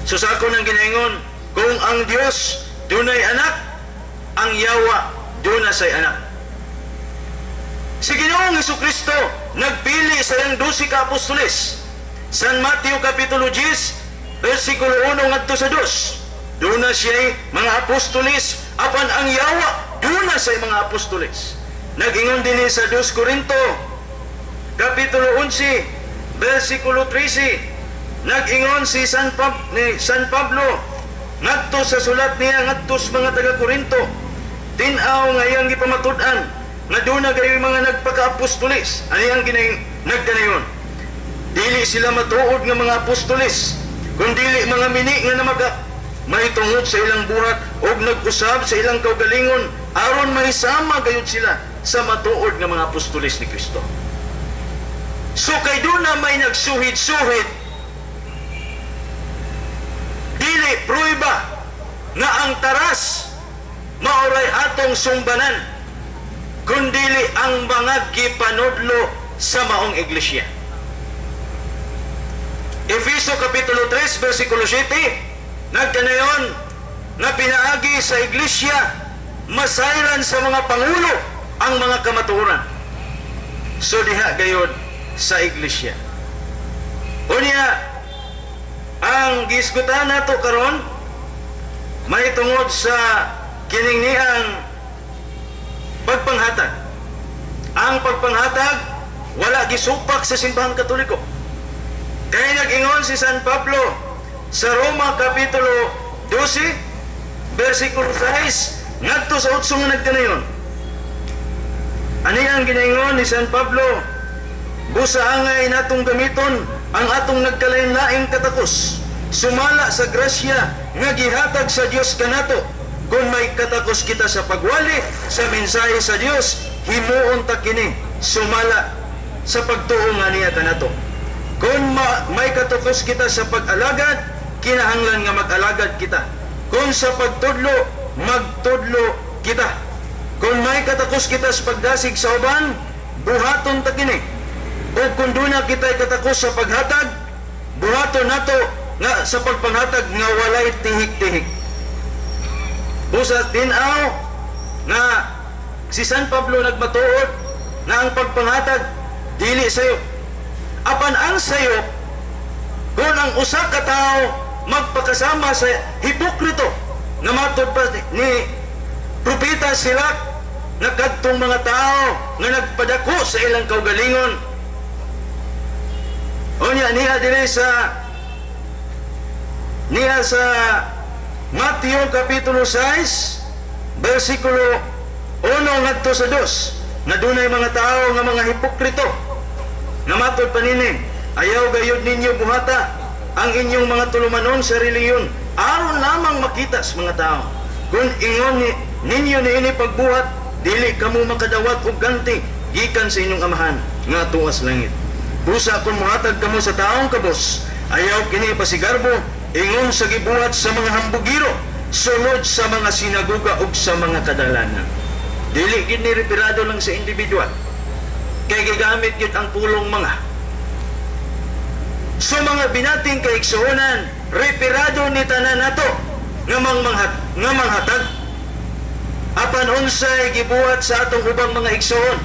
So sa ako nang ginaingon, kung ang Dios dunay anak, ang yawa duna say anak. Si Ginoong Kristo nagpili sa iyang 12 ka apostoles. San Mateo Kapitulo 10, versikulo 1 ngadto sa 2. Duna siya mga apostoles, apan ang yawa duna sa mga apostoles. Nag-ingon din sa 2 Corinto, Kapitulo 11, versikulo 13, Nag-ingon si San Pablo ngadto sa sulat niya ngadto sa mga taga-Korinto, tin-aw nga iyang gipamatud-an nga duna gayoy mga nagpaka-apostolis. Ani ang nagkanayon? Dili sila matuod nga mga apostolis, kun dili mga mini nga namaga mahitungod sa ilang buhat og nag-usab sa ilang kaugalingon aron mahisama gayud sila sa matuod nga mga apostolis ni Kristo. So kay duna may nagsuhid-suhid, dili pruiba nga ang taras maoray atong sumbanan, kundili ang mga gipanudlo sa maong iglesia. Efeso Kapitulo 3, versikulo 7, nagkanayon nga pinaagi sa iglesia masayran sa mga pangulo ang mga kamatuoran. So diha gayod sa iglesia. Unya, ang gisgutan nato karon mahitungod sa kining niang pagpanghatag. Ang pagpanghatag wala gisupak sa Simbahang Katoliko. Kaya nag-ingon si San Pablo sa Roma Kapitulo 12, versikulo 6 ngadto sa 8 nga nagkanayon. Ani ang ginaingon ni San Pablo? Busa angay natong gamiton ang atong nagkalain-laing katakos sumala sa grasya nga gihatag sa Dios kanato. Kung may katakos kita sa pagwali sa mensahe sa Dios, himuon ta kini sumala sa pagtuo nga niya kanato. Kung may katakos kita sa pag-alagad, kinahanglan nga mag-alagad kita. Kung sa pagtudlo, magtudlo kita. Kung may katakos kita sa pagdasig sa uban, buhaton ta kini. O kung duna kita'y katakos sa paghatag, buhaton nato nga sa pagpanghatag nga walay tihik-tihik. Busa tin-aw nga si San Pablo nagmatuod nga ang pagpanghatag dili sayo. Apan ang sayo, kung ang usa ka tawo magpakasama sa hipokrito nga matud pa ni propeta sila nga kadtong mga tao nga nagpadako sa ilang kaugalingon. Unya niya diri sa niya sa Mateo Kapitulo 6 versikulo 1 ngadto sa 2 nga dunay mga tao nga mga hipokrito nga matud pa nini, ayaw gayud ninyo buhata ang inyong mga tulumanon sa relihiyon aron lamang makita sa mga tao. Kung ingon ninyo niini pagbuhat, dili kamo makadawat og ganti gikan sa inyong Amahan nga tuas langit. Busa kung muhatag kamo sa taong kabos, ayaw kini pasigarbo ingon sa gibuhat sa mga hambugiro sulod sa mga sinagoga ug sa mga kadalanan. Dili gid ni referado lang sa individual, kay gigamit gid ang pulong mga. So mga binating kaigsuonan, referado ni tanan nato nga nga manghatag. Apan unsay gibuhat sa atong ubang mga igsuon?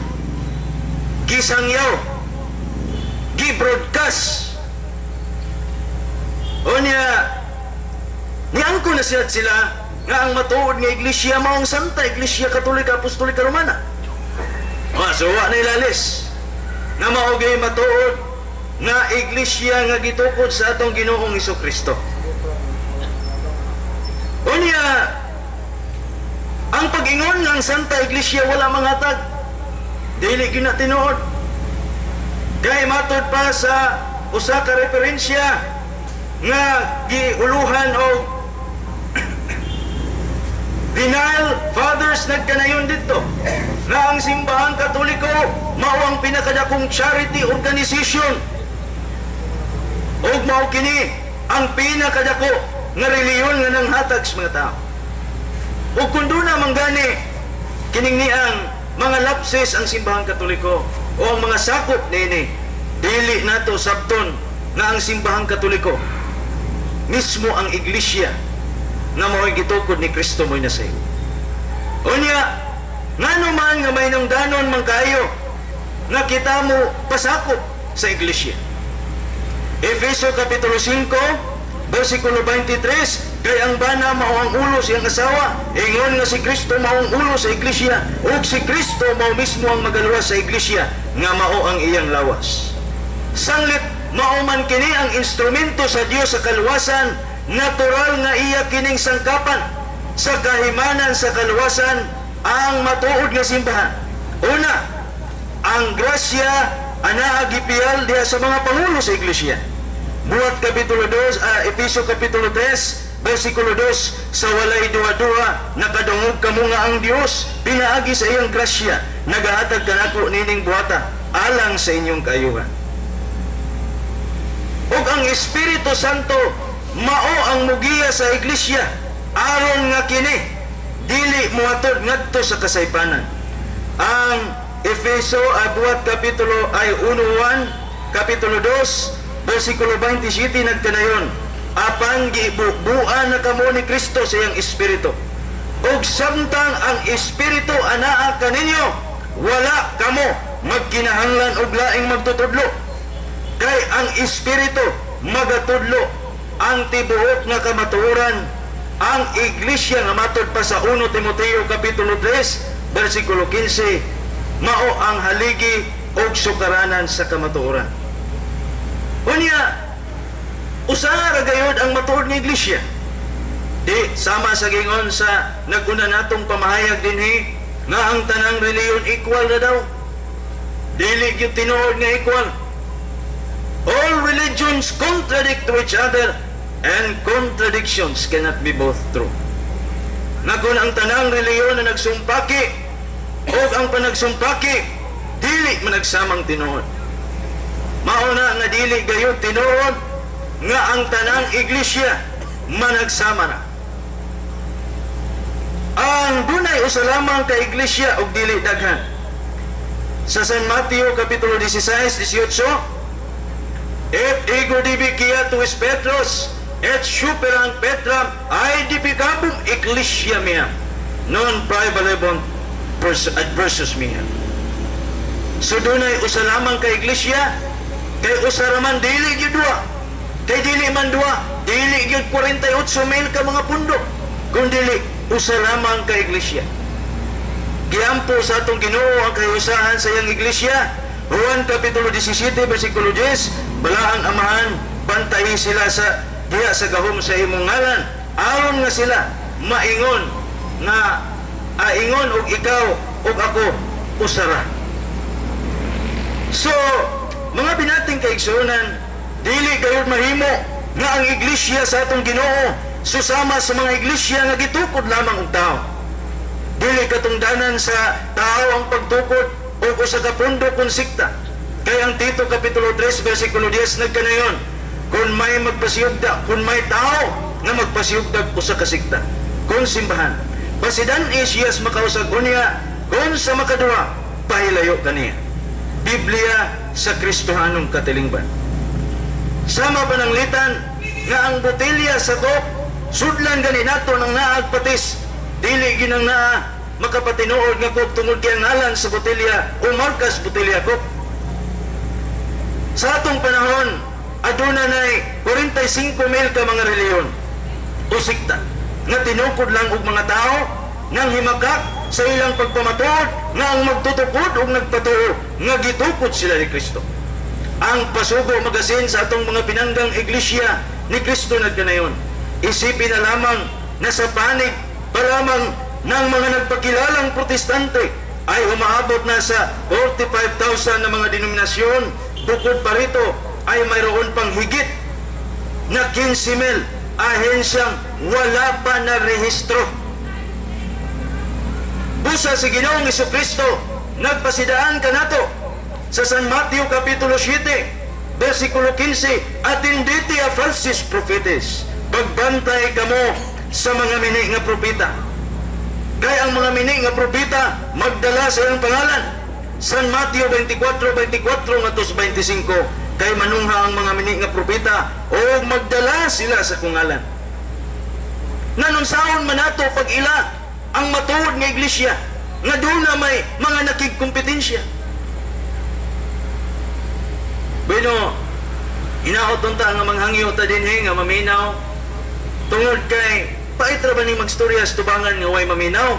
Gisangyaw, gi-broadcast. Unya, niangko na sila sila nga ang matuod nga iglesia mao ang Santa Iglesia Katolika Apostolika Romana. So wa na ilalis nga mao gyud matuod nga iglesia nga gitukod sa atong Ginoong Hesukristo. Unya, ang pag-ingon nga ang Santa Iglesia wala manghatag, dili gyud na tinuod. Kay matud pa sa usa ka referensya nga giuluhan og Denial Fathers nagkanayon dito nga ang Simbahang Katoliko mao ang pinakadakong charity organization ug mao kini ang pinakadako nga relihiyon nga nanghatag sa mga tao. Ug kung duna man gani kining niang mga lapses ang Simbahang Katoliko o ang mga sakop niini, dili nato sabton nga ang Simbahang Katoliko mismo ang iglesia nga mao'y gitukod ni Kristo mo'y nasayop. Unya, ngano man nga may nungdanon man kaayo nga kita mo pasakop sa iglesia. Efeso Kapitulo 5, versikulo 23, kay ang bana mao ang ulo sa iyang asawa, ingon nga si Kristo mao ang ulo sa iglesia, ug si Kristo mao mismo ang magaluwas sa iglesia nga mao ang iyang lawas. Sanglit Mao man kini ang instrumento sa Dios sa kaluwasan, natural nga iya kining sangkapan sa kahimanan sa kaluwasan ang matuod nga simbahan. Una, ang grasya anaa gipiyal diha sa mga pangulo sa iglesia. Buhat kapitulo 2, Efeso kapitulo 3, versikulo 2, sa walay duha-duha, nakadungog kamo nga ang Dios pinaagi sa iyang grasya, nagahatag kanako nining buhata alang sa inyong kaayuhan. Ug ang Espiritu Santo mao ang mugiya sa iglesia aron nga kini dili mohatod ngadto sa kasaypanan. Ang Efeso ay buhat kapitulo ay 1:1, kapitulo 2, versikulo 27 nagkanayon, apan gibubuan na kamo ni Kristo sa iyang Espiritu. Ug samtang ang Espiritu anaa kaninyo, wala kamo magkinahanglan og laing magtutudlo. Kay ang Espiritu magatudlo ang tibuok nga kamatuoran. Ang iglesia nga matod pa sa 1 Timoteo kapitulo 3 versikulo 15 mao ang haligi og sukaranan sa kamatuoran. Unya, usa ra gayud ang matuod nga iglesia. Di sama sa gingon sa naguna natong pamahayag dinhi nga ang tanang reliyon equal na daw. Dili gyud tinuod nga equal. All religions contradict to each other and contradictions cannot be both true. Nga kung ang tanang reliyon na nagsumpaki o ang panagsumpaki dili managsamang tinuod. Mao na nga dili gayud tinuod nga ang tanang iglesia managsama na. Ang dunay usa lamang ka iglesia og dili daghan. Sa San Mateo kapitulo 16, 18, "Et ego dibi quia tu es Petrus, et super hanc petram aedificabum ecclesiam meam, non praevalebunt adversus meam." So dunay usa lamang ka iglesia, kay usa ra man, dili gyud duha. Kay dili man duha, dili gyud 48 mil ka mga pundo, kun dili usa lamang ka iglesia. Giampo sa atong Ginoo ang kahiusahan sa iyang iglesia. Juan kapitulo 17 versikulo 10, "Balaang Amahan, bantayi sila sa diha sa gahom sa imong ngalan aron nga sila maingon nga aingon og ikaw ug ako usara." So, mga binating kaigsuonan, dili gayud mahimo nga ang iglesia sa atong Ginoo susama sa mga iglesia nga gitukod lamang og tao. Dili katungdanan sa tao ang pagtukod og usa ka pundo kon sikta. Kay ang Tito kapitulo 3 versikulo 10 nagkanayon, kung may magpasiyugda, kung may tao nga magpasiyugdag usa ka sikta, kung simbahan, basidan siyas makausag unya, kung sa makaduha, pahilayo kaniya. Biblia sa Kristohanong Katilingban. Sama pananglitan nga ang botelya sa Coke, sudlan gani nato ng naag patis, dili ginang naa makapatinuod nga Coke tungod kay ang ngalan sa botelya o markas botelya Coke. Sa atong panahon, aduna nay 45 mil ka mga reliyon o sikta nga tinukod lang og mga tao nang himakak sa ilang pagpamatuod nga ang magtutukod og nagpatuo nga gitukod sila ni Kristo. Ang Pasugo Magazine sa atong mga pinanggang Iglesia ni Kristo nagkanayon, isipin na lamang na sa panig pa lamang ng mga nagpakilalang Protestante ay umaabot na sa 45,000 na mga denominasyon. Bukod pa rito ay mayroon pang higit na 15 mil ahensyang wala pa na rehistro. Busa si Ginoong Kristo nagpasidaan kanato sa San Mateo Kapitulo 7, versikulo 15, "Attendite a falsis prophetes." Pagbantay kamo sa mga mini nga propeta. Kay ang mga mini nga propeta magdala sa iyang pangalan. San Mateo 24, 24 ngadto sa 25, kay manungha ang mga mini nga propeta o magdala sila sa kungalan. Nanunsaon man nato pag ila ang matuod nga iglesia nga doon na may mga nakigkompetensya? Bueno, hinaot unta nga manghangyo ta dinhi nga maminaw tungod kay pait ra ba ning magstorya sa tubangan nga way maminaw.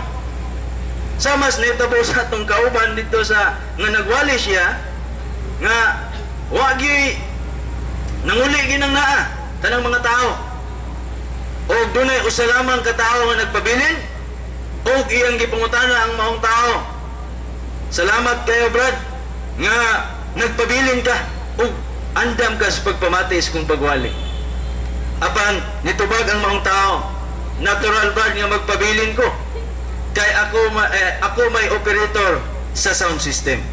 Samas nitabo sa atong kauban dito sa nga nagwali siya nga wa gyuy Nanguli ginang naa tanang mga tao. O dunay usa lamang ka tawo nga nagpabilin og iyang gipangutana ang maong tao. "Salamat kayo, Brad, nga nagpabilin ka ug andam ka sa pagpamati sa kong pagwali." Apan nitubag ang maong tao, "Natural, Brad, nga magpabilin ko kay ako may operator sa sound system."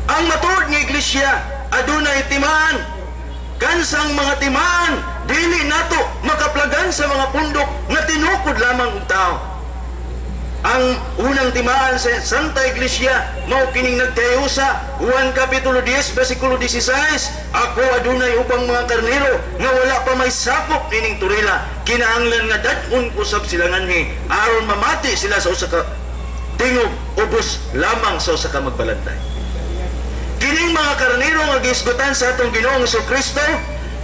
Ang matuod nga iglesia adunay timaan. Kansang mga timaan dili nato makaplagan sa mga pundok nga tinukod lamang og tao. Ang unang timaan sa Santa Iglesia mao kining nagkayusa Juan Kapitulo 10 versikulo 16, "Ako adunay ubang mga karnero nga wala pa may sakop nining turila. Kinahanglan nga dad-on ko sab sila nganhi aron mamati sila sa usa ka tingog, ubos lamang sa usa ka magbalantay." Kining mga karnero nga gihisgutan sa atong Ginoong Kristo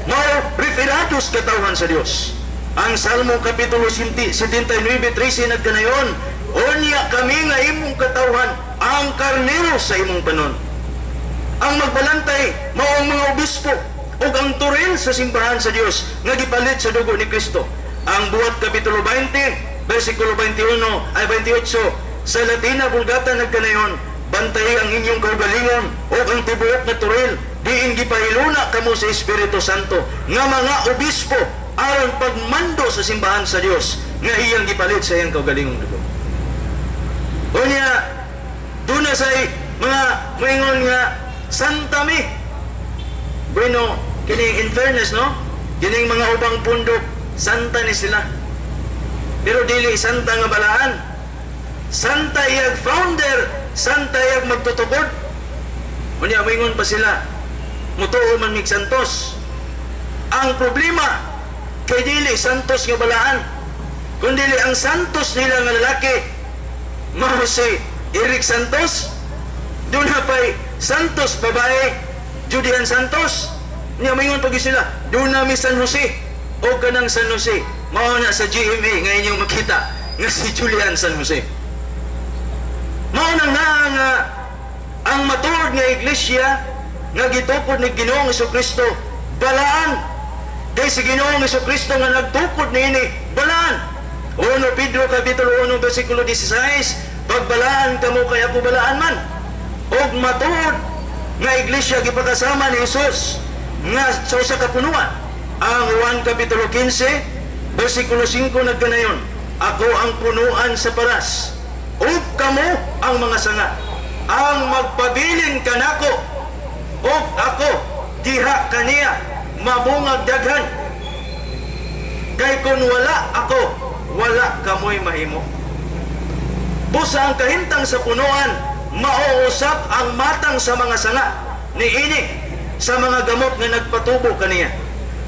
mao referados katawhan sa Dios. Ang Salmo Kapitulo 79:13 nagkanayon, "Unya kami nga imong katawhan ang karnero sa imong panon." Ang magbalantay mao ang mga obispo ug ang turil sa simbahan sa Dios nga gipalit sa dugo ni Kristo. Ang Buhat Kapitulo 20 versikulo 21 ay 28 sa Latina Vulgata nagkanayon, "Bantayi ang inyong kaugalingon ug ang tibuok nga turil diin gipahiluna kamo sa Espiritu Santo nga mga obispo aron pagmando sa simbahan sa Dios nga iyang gipalit sa iyang kaugalingong dugo." Unya, doon na sa mga moingon nga santa mi. Bueno, kining in fairness, no? Kining mga ubang pundok, santa ni sila. Pero dili santa nga balaan. Santa iyag founder, santa iyag magtutukod. Unya, moingon pa sila, mutuo man mig Santos. Ang problema, kay dili Santos nga balaan, kundi ang Santos nila nga lalaki, mao si Eric Santos. Doon na pa'y Santos babae, Julian Santos. Niya maingon pag sila, doon na mi San Jose o kanang San Jose. Mao na sa GMA nga inyong makita nga si Julian San Jose. Mao nang naa nga ang matuod nga iglesia nga gitukod ni Ginoong Kristo balaan kay si Ginoong Kristo nga nagtukod niini balaan. 1 Pedro Kapitulo 1 versikulo 16, "Pagbalaan kamo kay ako balaan man." Og matuod nga iglesia gipakasama ni Jesus nga sa usa ka punuan. Ang Juan Kapitulo 15 versikulo 5 nagkanayon, "Ako ang punuan sa paras ug kamo ang mga sanga. Ang magpabilin kanako ug ako diha kaniya mabungag daghan, kay kun wala ako, wala kamoy mahimo." Busa ang kahimtang sa punuan mauusap ang matang sa mga sanga niini sa mga gamot nga nagpatubo kaniya.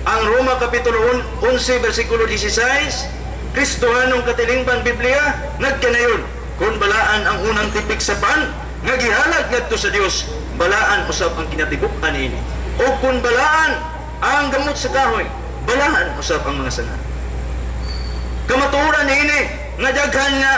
Ang Roma Kapitulo 11 versikulo 16, Kristohanong Katilingban Biblia nagkanayon, "Kung balaan ang unang tipik sa pan nga gihalad ngadto sa Dios, balaan usab ang kinatibuk-an niini. O kung balaan ang gamot sa kahoy, balaan usab ang mga sanga." Kamatuoran niini nga daghan nga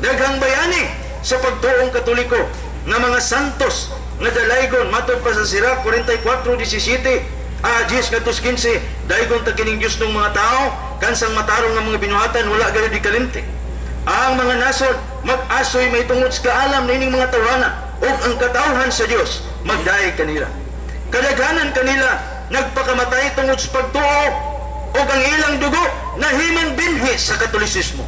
daghang bayani sa pagtuong Katoliko nga mga santos nga dalaygon matod pa sa Sirach 44:17, 10 ngadto 15, "Daygon ta kining Dios ng mga tao, kansang matarong nga mga binuhatan wala gayud ikalimti. Ang mga nasod mag-asoy mahitungod sa kaalam niining mga tawhana ug ang katawhan sa Dios magdayeg kanila. Kadaghanan kanila nagpakamatay tungod sa pagtuo ug ang ilang dugo nahimong binhi sa Katolisismo."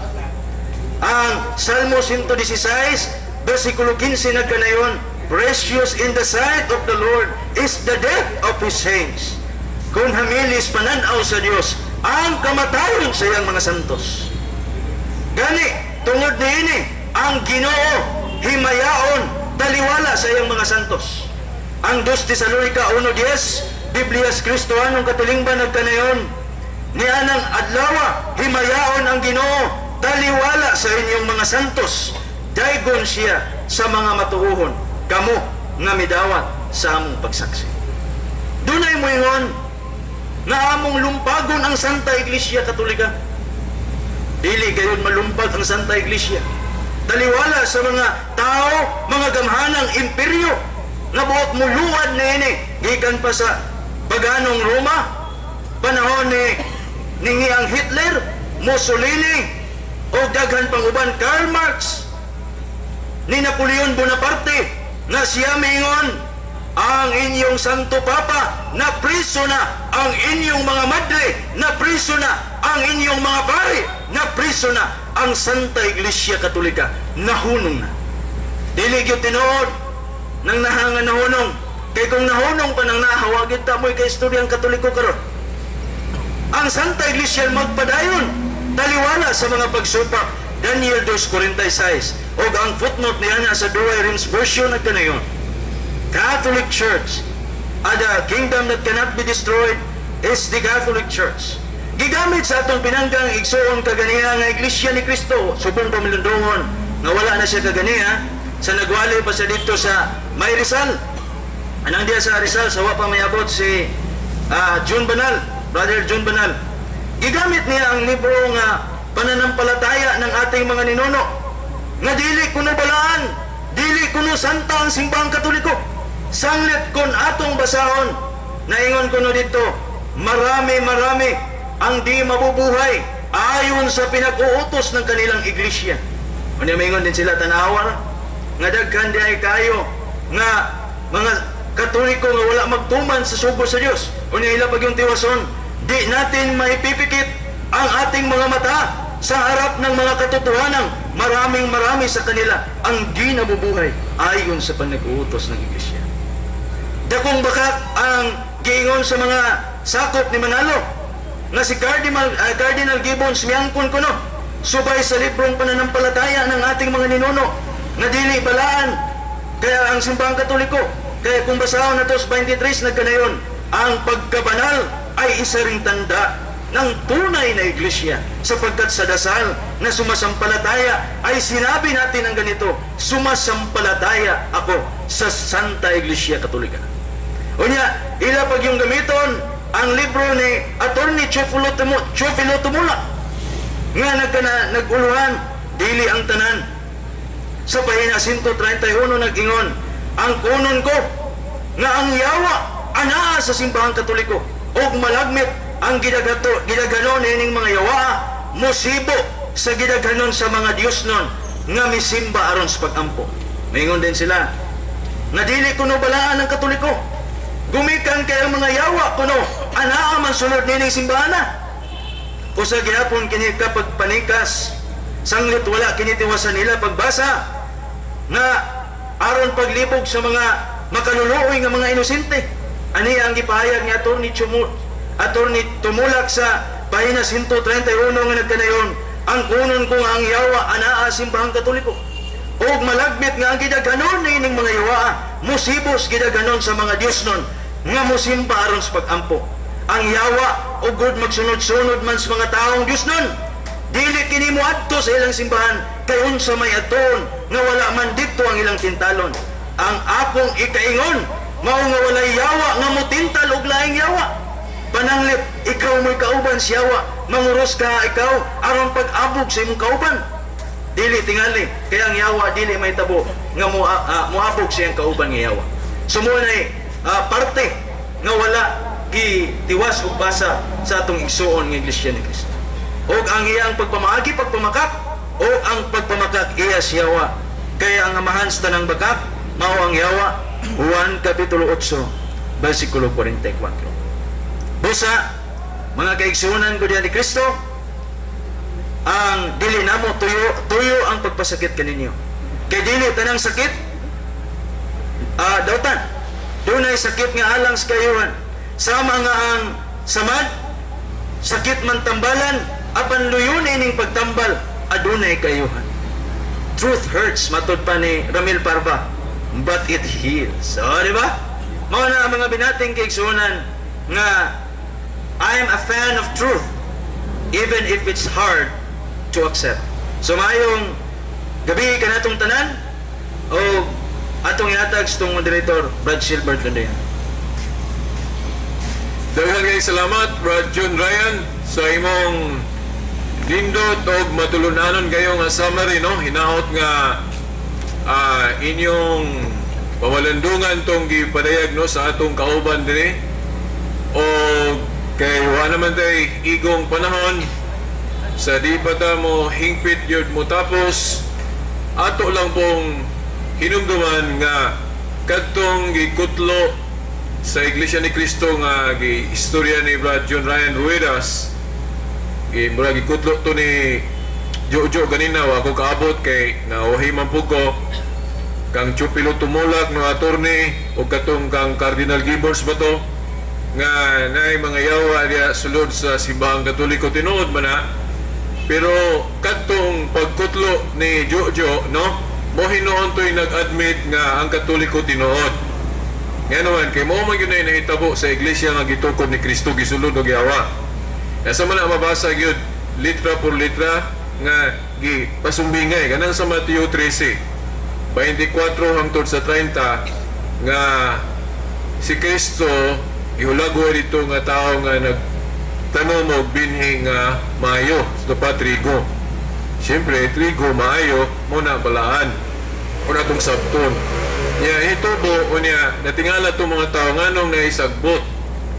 Ang Salmo 116 versikulo 15 nagkanayon, "Precious in the sight of the Lord is the death of His saints." Kung hamilis pananaw sa Dios ang kamatayon sa iyang mga santos. Gani, tungod niini, ang Ginoo himayaon taliwala sa iyang mga santos. Ang 2 Tesalonica 1:10, Biblias Kristohanong Katilingban nagkanayon, "Nianang adlawa himayaon ang Ginoo taliwala sa inyong mga santos. Daygon siya sa mga matuohon, kamo nga midawat sa among pagsaksi." Dunay moingon nga among lumpagon ang Santa Iglesia Katolika. Dili gayon malumpag ang Santa Iglesia. Taliwala sa mga tao, mga gamhanang imperyo. Nga buot muluwad niini gikan pa sa paganong Roma, panahon ni ningiyang Hitler, Mussolini, o daghan pang uban, Karl Marx, ni Napoleon Bonaparte, nga siya mingon, "Ang inyong Santo Papa na priso na, ang inyong mga madre na priso na, ang inyong mga pari na priso na, ang Santa Iglesia Katolika nahunong na." Dili gyud tinuod nang nahanga nahunong, kay kung nahunong pa nang nahawagid ta mo'y kay istoryang Katoliko karon. Ang Santa Iglesia magpadayon taliwala sa mga pagsupak. Daniel 2.46 og ang footnote niya na sa Douay Rheims version nagkanayon, "Catholic Church, the kingdom that cannot be destroyed is the Catholic Church." Gigamit sa atong pinanggang igsuon kaganiha nga Iglesia ni Cristo, subong pamilundungon nga wala na siya kaganiha, sa nagwali pa siya dito sa May Rizal. Anang diya sa Rizal, sa wa pa mayabot si June Banal, Brother June Banal. Gigamit niya ang libro nga pananampalataya ng ating mga ninuno nga dili kuno balaan, dili kuno santa ang Simbahang Katoliko. Sanglit kon atong basahon, naingon kuno dito, marami marami ang di mabubuhay ayon sa pinag-uutos ng kanilang iglesia. Unya maingon din sila, tanawa ra, nga daghan di ay kayo nga mga Katoliko nga wala magtuman sa sugo sa Dios. Unya ila pag yung tiwason, di natin maipipikit ang ating mga mata sa harap ng mga katotohanan. Maraming marami sa kanila ang di nabubuhay ayon sa panag-uutos ng iglesia. Dakong bakak ang giingon sa mga sakop ni Manalo nga si Cardinal Gibbons miangkon kuno subay sa librong pananampalataya ng ating mga ninuno nga dili balaan kaya ang Simbahang Katoliko, kaya kung basahon na to sa 23 nagkanayon, ang pagkabanal ay isa ring tanda ng tunay na iglesia sapagkat sa dasal na sumasampalataya ay sinabi natin ang ganito, "Sumasampalataya ako sa Santa Iglesia Katolika." Unya, ila pag yung gamiton ang libro ni Attorney Chofilo Tumulak nga nagkana naguluhan dili ang tanan. Sa pahina 131 nag-ingon, ang kunon ko nga ang yawa anaa sa Simbahang Katoliko ug malagmit ang gidagato gidaganon ining mga yawa musibo sa gidaghanon sa mga Diyos nun nga misimba aron sa pagampo. Maingon din sila nga dili kuno balaan ang Katoliko gumikan kay ang mga yawa kuno anaa man sulod nining simbahana. Usa gihapon kini kapag panikas, sanglit wala kini tiwasan nila pagbasa nga aron paglibog sa mga makaluluoy nga mga inosente. Ani ang gipahayag ni Attorney Tumulak sa pahina 131 nga nagkanayon, ang kunon ko nga ang yawa anaa Simbahang Katoliko ug malagbit nga ang gidaghanon niining mga yawa musibos gidaghanon sa mga Diyos nun nga musimba aron sa pagampo. Ang yawa ugod magsunod-sunod man sa mga taong Diyos nun, dili kini moadto sa ilang simbahan kay unsa may adtoon nga wala man didto ang ilang tintalon. Ang akong ikaingon mao nga walay yawa nga motintal og laing yawa. Pananglit ikaw mo'y kauban si yawa, manguros ka ikaw aron pag-abog sa imong kauban. Dili tingali kaya ang yawa dili may tabo nga moabog sa iyang kauban nga yawa. So mo nay parte nga wala gitiwas og basa sa atong igsuon nga Iglesia ni Cristo. Og ang iyang pagpamaagi pagpamakak o ang pagpamakak iya siyawa. Kaya ang amahan sa tanang bakak mao ang yawa. Juan Kapitulo 8 versikulo 44. Busa mga kaigsuonan ko diyan ni Kristo, ang dili namo tuyo tuyo ang pagpasakit kaninyo. Kay dili tanang sakit dautan. Dunay sakit nga alang sa kayuhan. Sama nga ang samad sakit man tambalan, apan luyon ining pagtambal adunay kayuhan. Truth hurts, matod pa ni Ramil Parba, but it heals. So, di ba? Mao na ang mga binating kaigsuonan nga I am a fan of truth even if it's hard to accept. So maayong gabi kanatong tanan o atong ihatag sa itong moderator, Brad Silbert Landayan. Daghan kay salamat, Brad John Ryan, sa imong nindot og matulunanon kayo nga summary, no? Hinaot nga inyong pamalandungan tong gipadayag, no, sa atong kauban dinhi. O kay wa naman tay igong panahon sa di pa ta mo hingpit yun mo tapos, ato lang pong hinumduman nga kadtong gikutlo sa Iglesia ni Cristo nga gi-istorya ni Brad John Ryan Ruedas, gi mura gikutlo to ni Jojo ganina, wa ko kaabot kay nauhi man pud ko kang Chupilo Tumulak no attorney o katong kang Cardinal Gibbons ba to nga naay mga yawa diya sulod sa simbahang Katoliko, tinuod man na. Pero kadtong pagkutlo ni Jojo, no, mo hinuon to'y nag-admit nga ang Katoliko tinuod. Nga naman, kay mo man yun ay nahitabo sa iglesia nga gitukod ni Kristo gisulod og yawa. Nasa man na mabasa gyud litra por litra nga gipasumbingay kanang sa Mateo 13:24 hangtod sa 30 nga si Kristo gihulagoy dito nga tao nga nagtanom og binhi nga maayo, so pa trigo. Siyempre, trigo maayo, muna balaan. Muna itong sabton. Nya hitubo unya natingala itong mga tao nganong naisagbot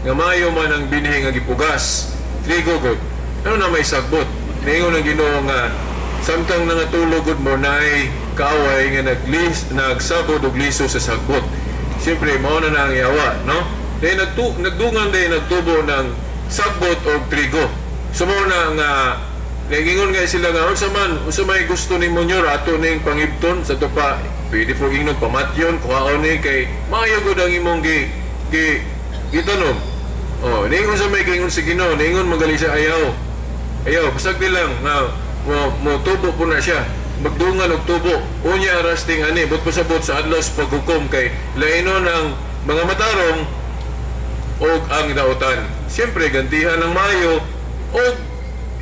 nga maayo man ang binhi nga gipugas. Trigo god. Ano na may sagbot? Niingon ang Ginoo nga samtang nangatulog gud mo naay kaaway nga nagsabod og liso sa sagbot. Siyempre, mao na na ang yawa, no? Dahil nagdungan dahil nagtubo ng sagbot og trigo. So mao na nga nagingon nga sila nga unsa man, unsa may gusto nimo nyor ato ning pangibton sa tupa, pwede po ingnon pamatyon kuhaon ni kay maayo gud ang imong gi gi gitanom. Oh, ningon sa may gingon sa Ginoo, ningon magali siya ayaw. Ayaw, pasagdi lang nga mo tubo po na siya. Magdungan og tubo. Unya arasting ani, but pasabot sa adlaw sa paghukom kay lainon ang mga matarong og ang dautan. Siyempre gantihan ng maayo og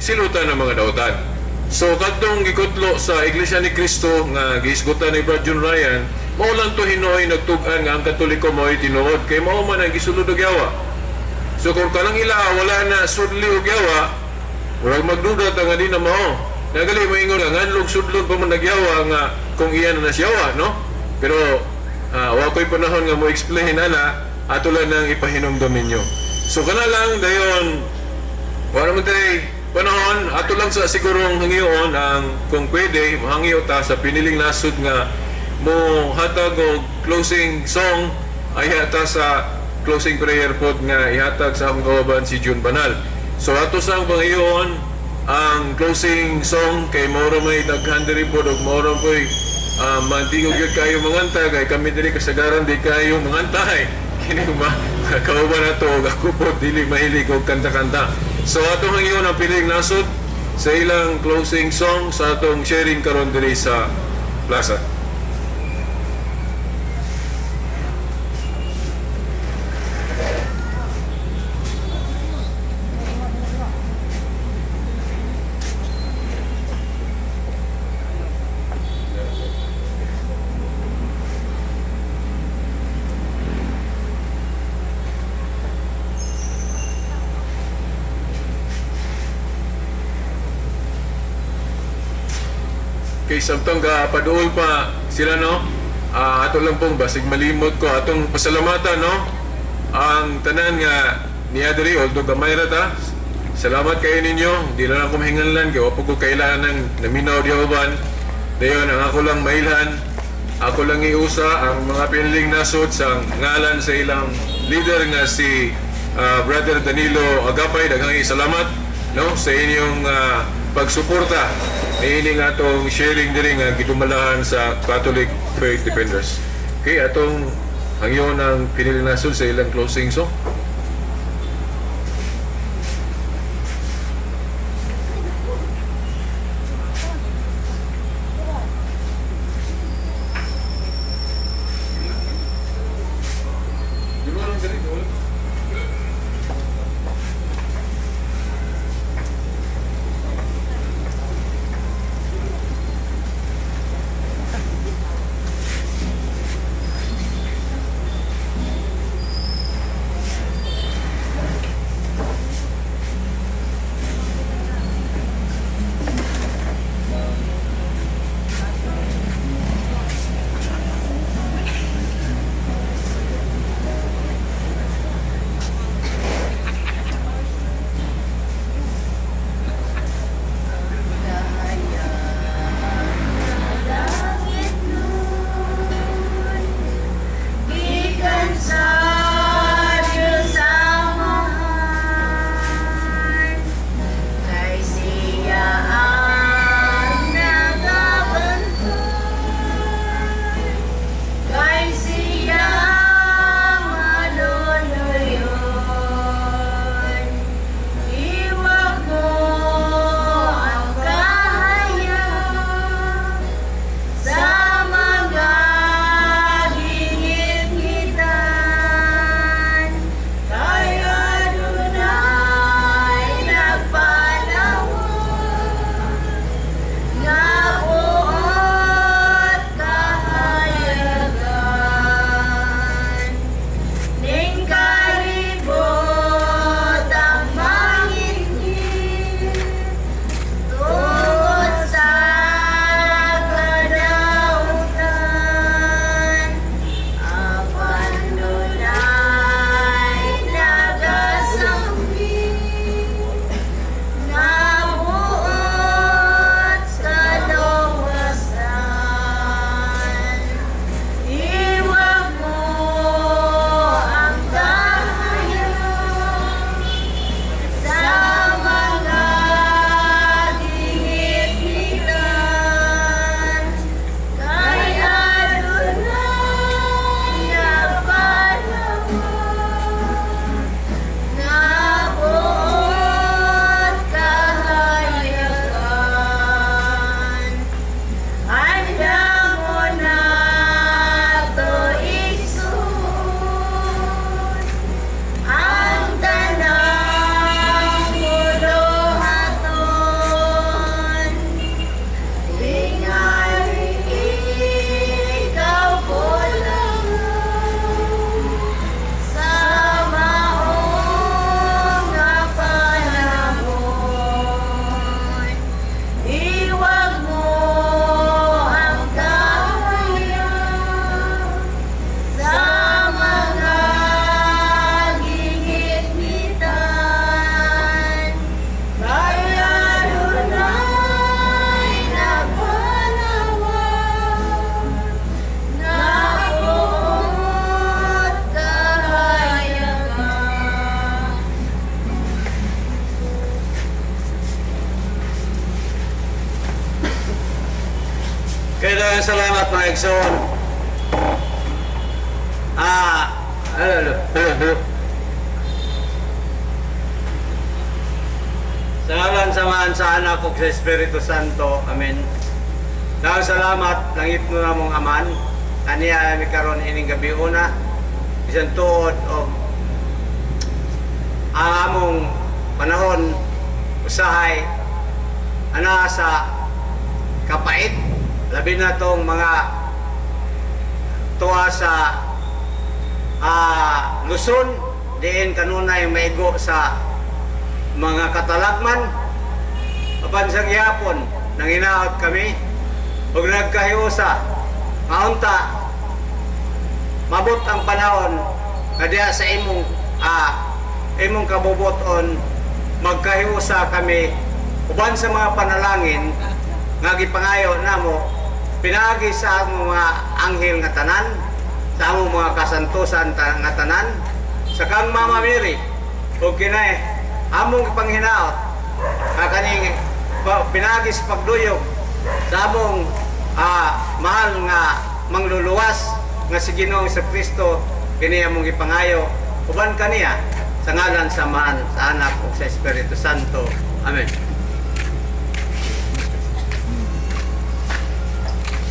silutan ng mga dautan. So kadtong gikutlo sa Iglesia ni Cristo nga gihisgutan ni Brad John Ryan, mao lang to hinoy nagtug-an nga ang Katoliko mao'y tinuod kay mao man ang gisulod og yawa. So kung kanang ila wala na sudli og yawa, murag magduda ta nga di na mao. Nagali moingon nga nganlog sudlon pa man nagyawa nga kung iya na nasyawa, no? Pero wa ko'y panahon nga mo explain ana, ato lang nang ipahinumdum ninyo. So kana lang dayon, wala man tay panahon, ato lang sa sigurong hangyoon ang kung pwede mahangyo ta sa piniling nasod nga mo hatag og closing song ay hata sa closing prayer pod nga ihatag sa akong kauban si June Banal. So ato sa ang pangayoon ang closing song kay moro may daghan diri pod og moro poy mantingog gyud kayo manganta kay kami diri kasagaran di kayo manganta. Kini ma kauban nato og ako pod dili mahilig og kanta-kanta. So atong hangyoon ang piling nasod sa ilang closing song sa atong sharing karon diri sa plaza. Kay samtang paduol pa sila, no? Ato lang pong basig malimot ko atong pasalamatan, no? Ang tanan nga niya diri, although gamay ra ta. Salamat kayo ninyo. Di lang ako mahinganlan kay wa po ko kailangan ng naminaw di uban. Dayon ang ako lang mailhan, ako lang iusa ang mga pinling nasod sa ngalan sa ilang leader nga si Brother Danilo Agapay. Daghang salamat, no, sa inyong pagsuporta niini nga atong sharing diri nga gidumalahan sa Catholic Faith Defenders. Okay, atong hangyon ang pinili nasod sa ilang closing song. Daghang salamat, mga igsoon. Ah, hello, hello, hello, hello. Sa ngalan sa Amahan, sa Anak ug sa Espiritu Santo. Amen. Daghang salamat, langit mo namong Amahan. Kaniya mi karon ining gabi una. Bisan tuod og ang among panahon usahay ana sa kapait, labi na tong mga tuwa sa Luzon diin kanunay maigo sa mga katalagman. Apan sa gihapon nanginaot kami ug nagkahiusa nga mabot ang panahon nga diha sa imong kabubuton magkahiusa kami uban sa mga panalangin nga gipangayo namo pinaagi sa among mga anghel nga tanan, sa among mga kasantusan nga tanan, sa kang Mama Mary. Ug kinay among gipanghinaot nga kaning pinaagi sa pagduyog sa among mahal nga mangluluwas nga si Ginoong Kristo, kini among gipangayo uban kaniya sa ngalan sa Amahan, sa Anak ug sa Espiritu Santo. Amen.